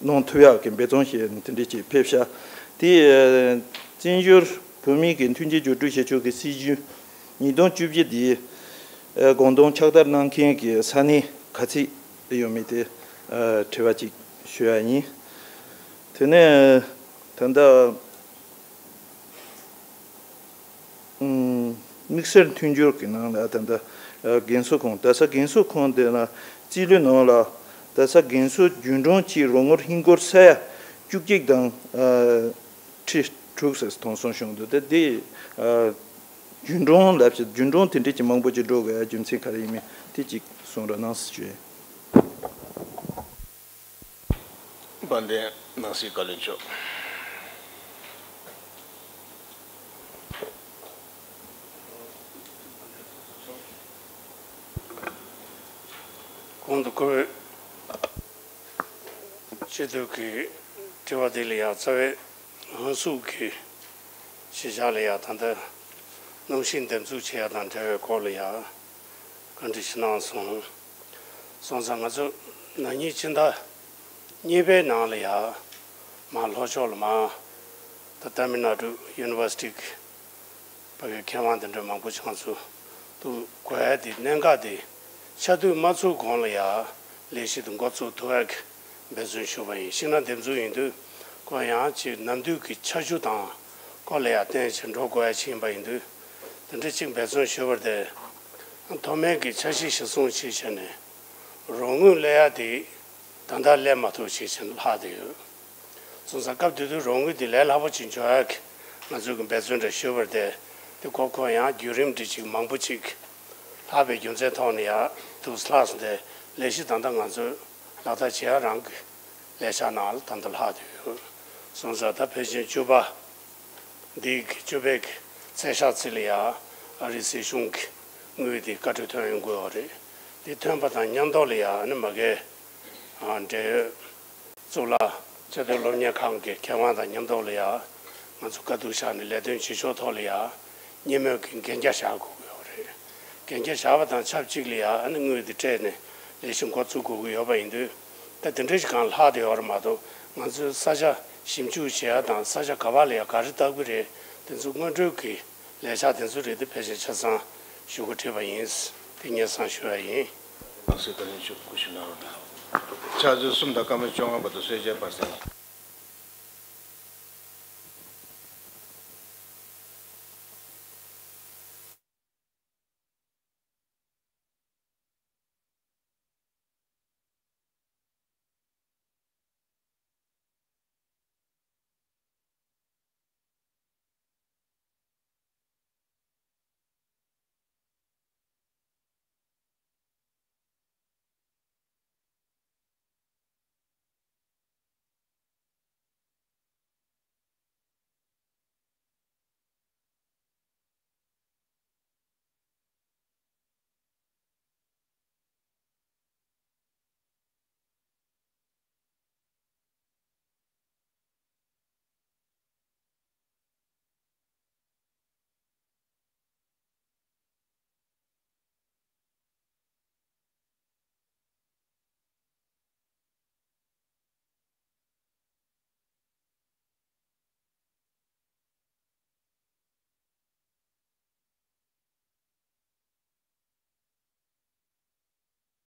གནང་ཐུབ་ཡག་གི་འབད་བརྩོན་བྱས་དེ་འདྲ་ཅིག་ཕེབས་ཤག་དེ་བཙན་བྱོལ་བོད་མིའི་གི་མཐུན་རྐྱེན་སྦྱོར་སྤྲོད་བྱེད་ཕྱོགས་ཀྱི་སྲིད་ཇུས་ཉིས་སྟོང་བཅུ་བཞི་དེའི་དགོངས་དོན་ཕྱག་བསྟར་གནང་མཁན་གྱི་ས་གནས་ག་ཚོད་ཡོད་མེད་དེ་དྲི་བ་ཅིག་ཞུ་ཡ་ཡིན། དེ་ནས་ད་ལྟ། དམིགས་བསལ་མཐུན་སྦྱོར་གྱི་ནང་ལ་ད་ལྟ་རྒན་གསོ་ཁང་ད་ས་རྒན་གསོ་ཁང་དེ་ལ་རྩིས་ལོའི་ནང་ལ་ད་ས་རྒན་གསོ་རྒྱུན་གྲོན་གྱི་རོགས་དངུལ་ཧིན་སྒོར་ས་ཡ་བཅུ་གཅིག་དང་ཁྲི་དྲུག་ཙམ་ཐོན་སོང་བྱུང་འདུག་དེ་དེ་རྒྱུན་གྲོན་ལབ་ཞིག་རྒྱུན་གྲོན་དེ་འདྲས་ཀྱི་མང་པོ་ཅིག་འགྲོ་དགོས་ཡ་རྒྱུ་མཚན་ག་རེ་ཡིན་མིན་དེ་གཅིག་གསུང་རོགས་གནང་ཞུ། དཔལ་ལྡན་ནང་སྲིད་བཀའ་བློན་མཆོག་གོང་དུ་བཀུར་འོས་སྤྱི་འཐུས་ཀྱི་དྲི་བ་དེ་ལ་ཡང་རྩ་བའི་ཧོན་སུར་གྱི་གཞིས་ཆགས་ལ་ཡང་ད་ལྟ་གནམ་གཤིས་འདེབས་འཛུགས་བྱེད་ཡ་དང་འབྲེལ་བའི་སྐོར་ལ་ཡང་བཀའ་འདྲི་ཞིག་གནང་སོང་། སོང་ཙང་ང་ཚོ་ན་ནིང་ཕྱི་ཟླ་གཉིས་པའི་ནང་ལ་ཡང་མར་ལྷོ་ཕྱོགས་ལ་མར་ད་ཏཱ་མིལ་ནཱ་ཌུ་ཡུ་ནི་ཝར་སི་ཊི་གི་ཕ་གིའི་མཁས་དབང་དེ་འདྲ་མང་པོ་ཅིག་ང་ཚོ་ཏུ་གོ་ཡ་དེ་གནད་འགག་དེ་ཆ་དུས་མ་ཚུགས་གོང་ལ་ཡང་ལས་གཞི་དེ་འགོ་བཙུགས་ཐུབ་ཡ་གི་འབད་བརྩོན་ཞུ་བ་ཡིན། ཤིང་ནགས་འདེབས་འཛུགས་ཡིན་དུས་ཁོ་ཡང་ཅིག་ནམ་དུས་ཀྱི་ཆར་ཆུ་དང་ཁོ་ལ་ཡང་བརྟེན་བྱས་འགྲོ་དགོས་ཡ་ཅིག་ཡིན་པ་ཡིན་དུས་དེ་འདྲ་ཅིག་འབད་བརྩོན་ཞུ་བར་དེ་མཐོ་དམན་གྱི་འཆར་གཞི་གཞིར་བཟུང་བྱས་བྱས་ནས་རོགས་དངུལ་སླེབས་ཡ་དེ་ད་ལྟ་སླེབས་མ་ཐུབ་བྱས་བྱས་ནས་ལྷག་བསྡད་ཡོད། སོང་ཙང་སྐབས་དེ་དུས་རོགས་དངུལ་དེ་ལས་སླ་པོ་ཅིག་འབྱོར་ཡག་གི་ང་ཚོས་ཀྱི་འབད་བརྩོན་འདྲ་ཞུས་པར་བརྟེན་དེ་ཁོ་ཁོ་ཡང་བརྒྱུད་རིམ་འདྲ་ཅིག་མང་པོ་ཅིག་ལྷག་པའི་རྒྱུ་མཚན་ཐོག་ནས་ཡང་དུས་ལྷག་སོང་སྟེ་ལས་གཞི་ད་ལྟ་ང་ཚོས་ལག་བསྟར་བྱེད་ཡག་རང་གི་ལས་འཆར་ནང་ལ་ད་ལྟ་ལྷག་བསྡད་ཡོད། སོང་ཙང་ད་ཕལ་ཆེར་བཅུ་པ་འདི་གི་བཅུ་པའི་གི་ཚེས་ཤར་ཚེས་ལ་ཡང་ཨ་རིའི་སྲིད་གཞུང་གི་དངུལ་དེ་བཀའ་འཁྲོལ་ཐོན་ཡོང་གི་ཡོད་རེད། དེ་ཐོན་པ་དང་མཉམ་དུ་ལ་ཡང་ཨ་ནི་མ་གི་འབྲེལ་ཡོད་གཙུག་ལག་ཆེས་མཐོའི་སློབ་གཉེར་ཁང་གི་མཁས་དབང་དང་མཉམ་དུ་ལ་ཡང་ང་ཚོ་དཀའ་སྡུག་བཞག་ནས་ལས་དོན་བྱེད་ཕྱོགས་ཐོག་ལ་ཡང་ སྔོན་མའི་གི་གན་རྒྱ་བཞག་དགོས་ཀྱི་ཡོད་རེད། གན་རྒྱ་བཞག་པ་དང་ཆབས་ཅིག་ལ་ཡ་ཨ་ནི་དངུལ་དེ་སྤྲད་ནས་ལས་གཞི་འགོ་བཙུགས་དགོས་ཀྱི་ཡོད་པ་ཡིན་དུས། ད་དེ་འདྲ་ཞིག་གང་ལྷག་བསྡད་ཡོད་རེད་མ་གཏོགས། ང་ཚོའི་ས་ཆ་ཞིབ་འཇུག་བྱེད་ཡ་དང་ས་ཆ་ག་པ་ལ་ཡ་ག་རེ་ལྟ་གི་རེད། དེ་ཚོ་སྔོན་འགྲོའི་གི་ལས་འཆར་དེ་ཚོ་རེད། དེ་ཕལ་ཆེར་ཆ་ཚང་ཞུ་གི་བྲིས་པ་ཡིན། དེ་སྙན་སེང་ཞུ་ཡ་ཡིན། ལགས་སོ། བཀའ་དྲིན་ཆེ། སྐུ་ཞབས་གནང་རོགས་གནང་། ཕྱག་ཚོད་གསུམ་དང་སྐར་མ་བཅོ་ལྔ་བར་དུ་གསོལ་ཇ་སྤར་གསལ།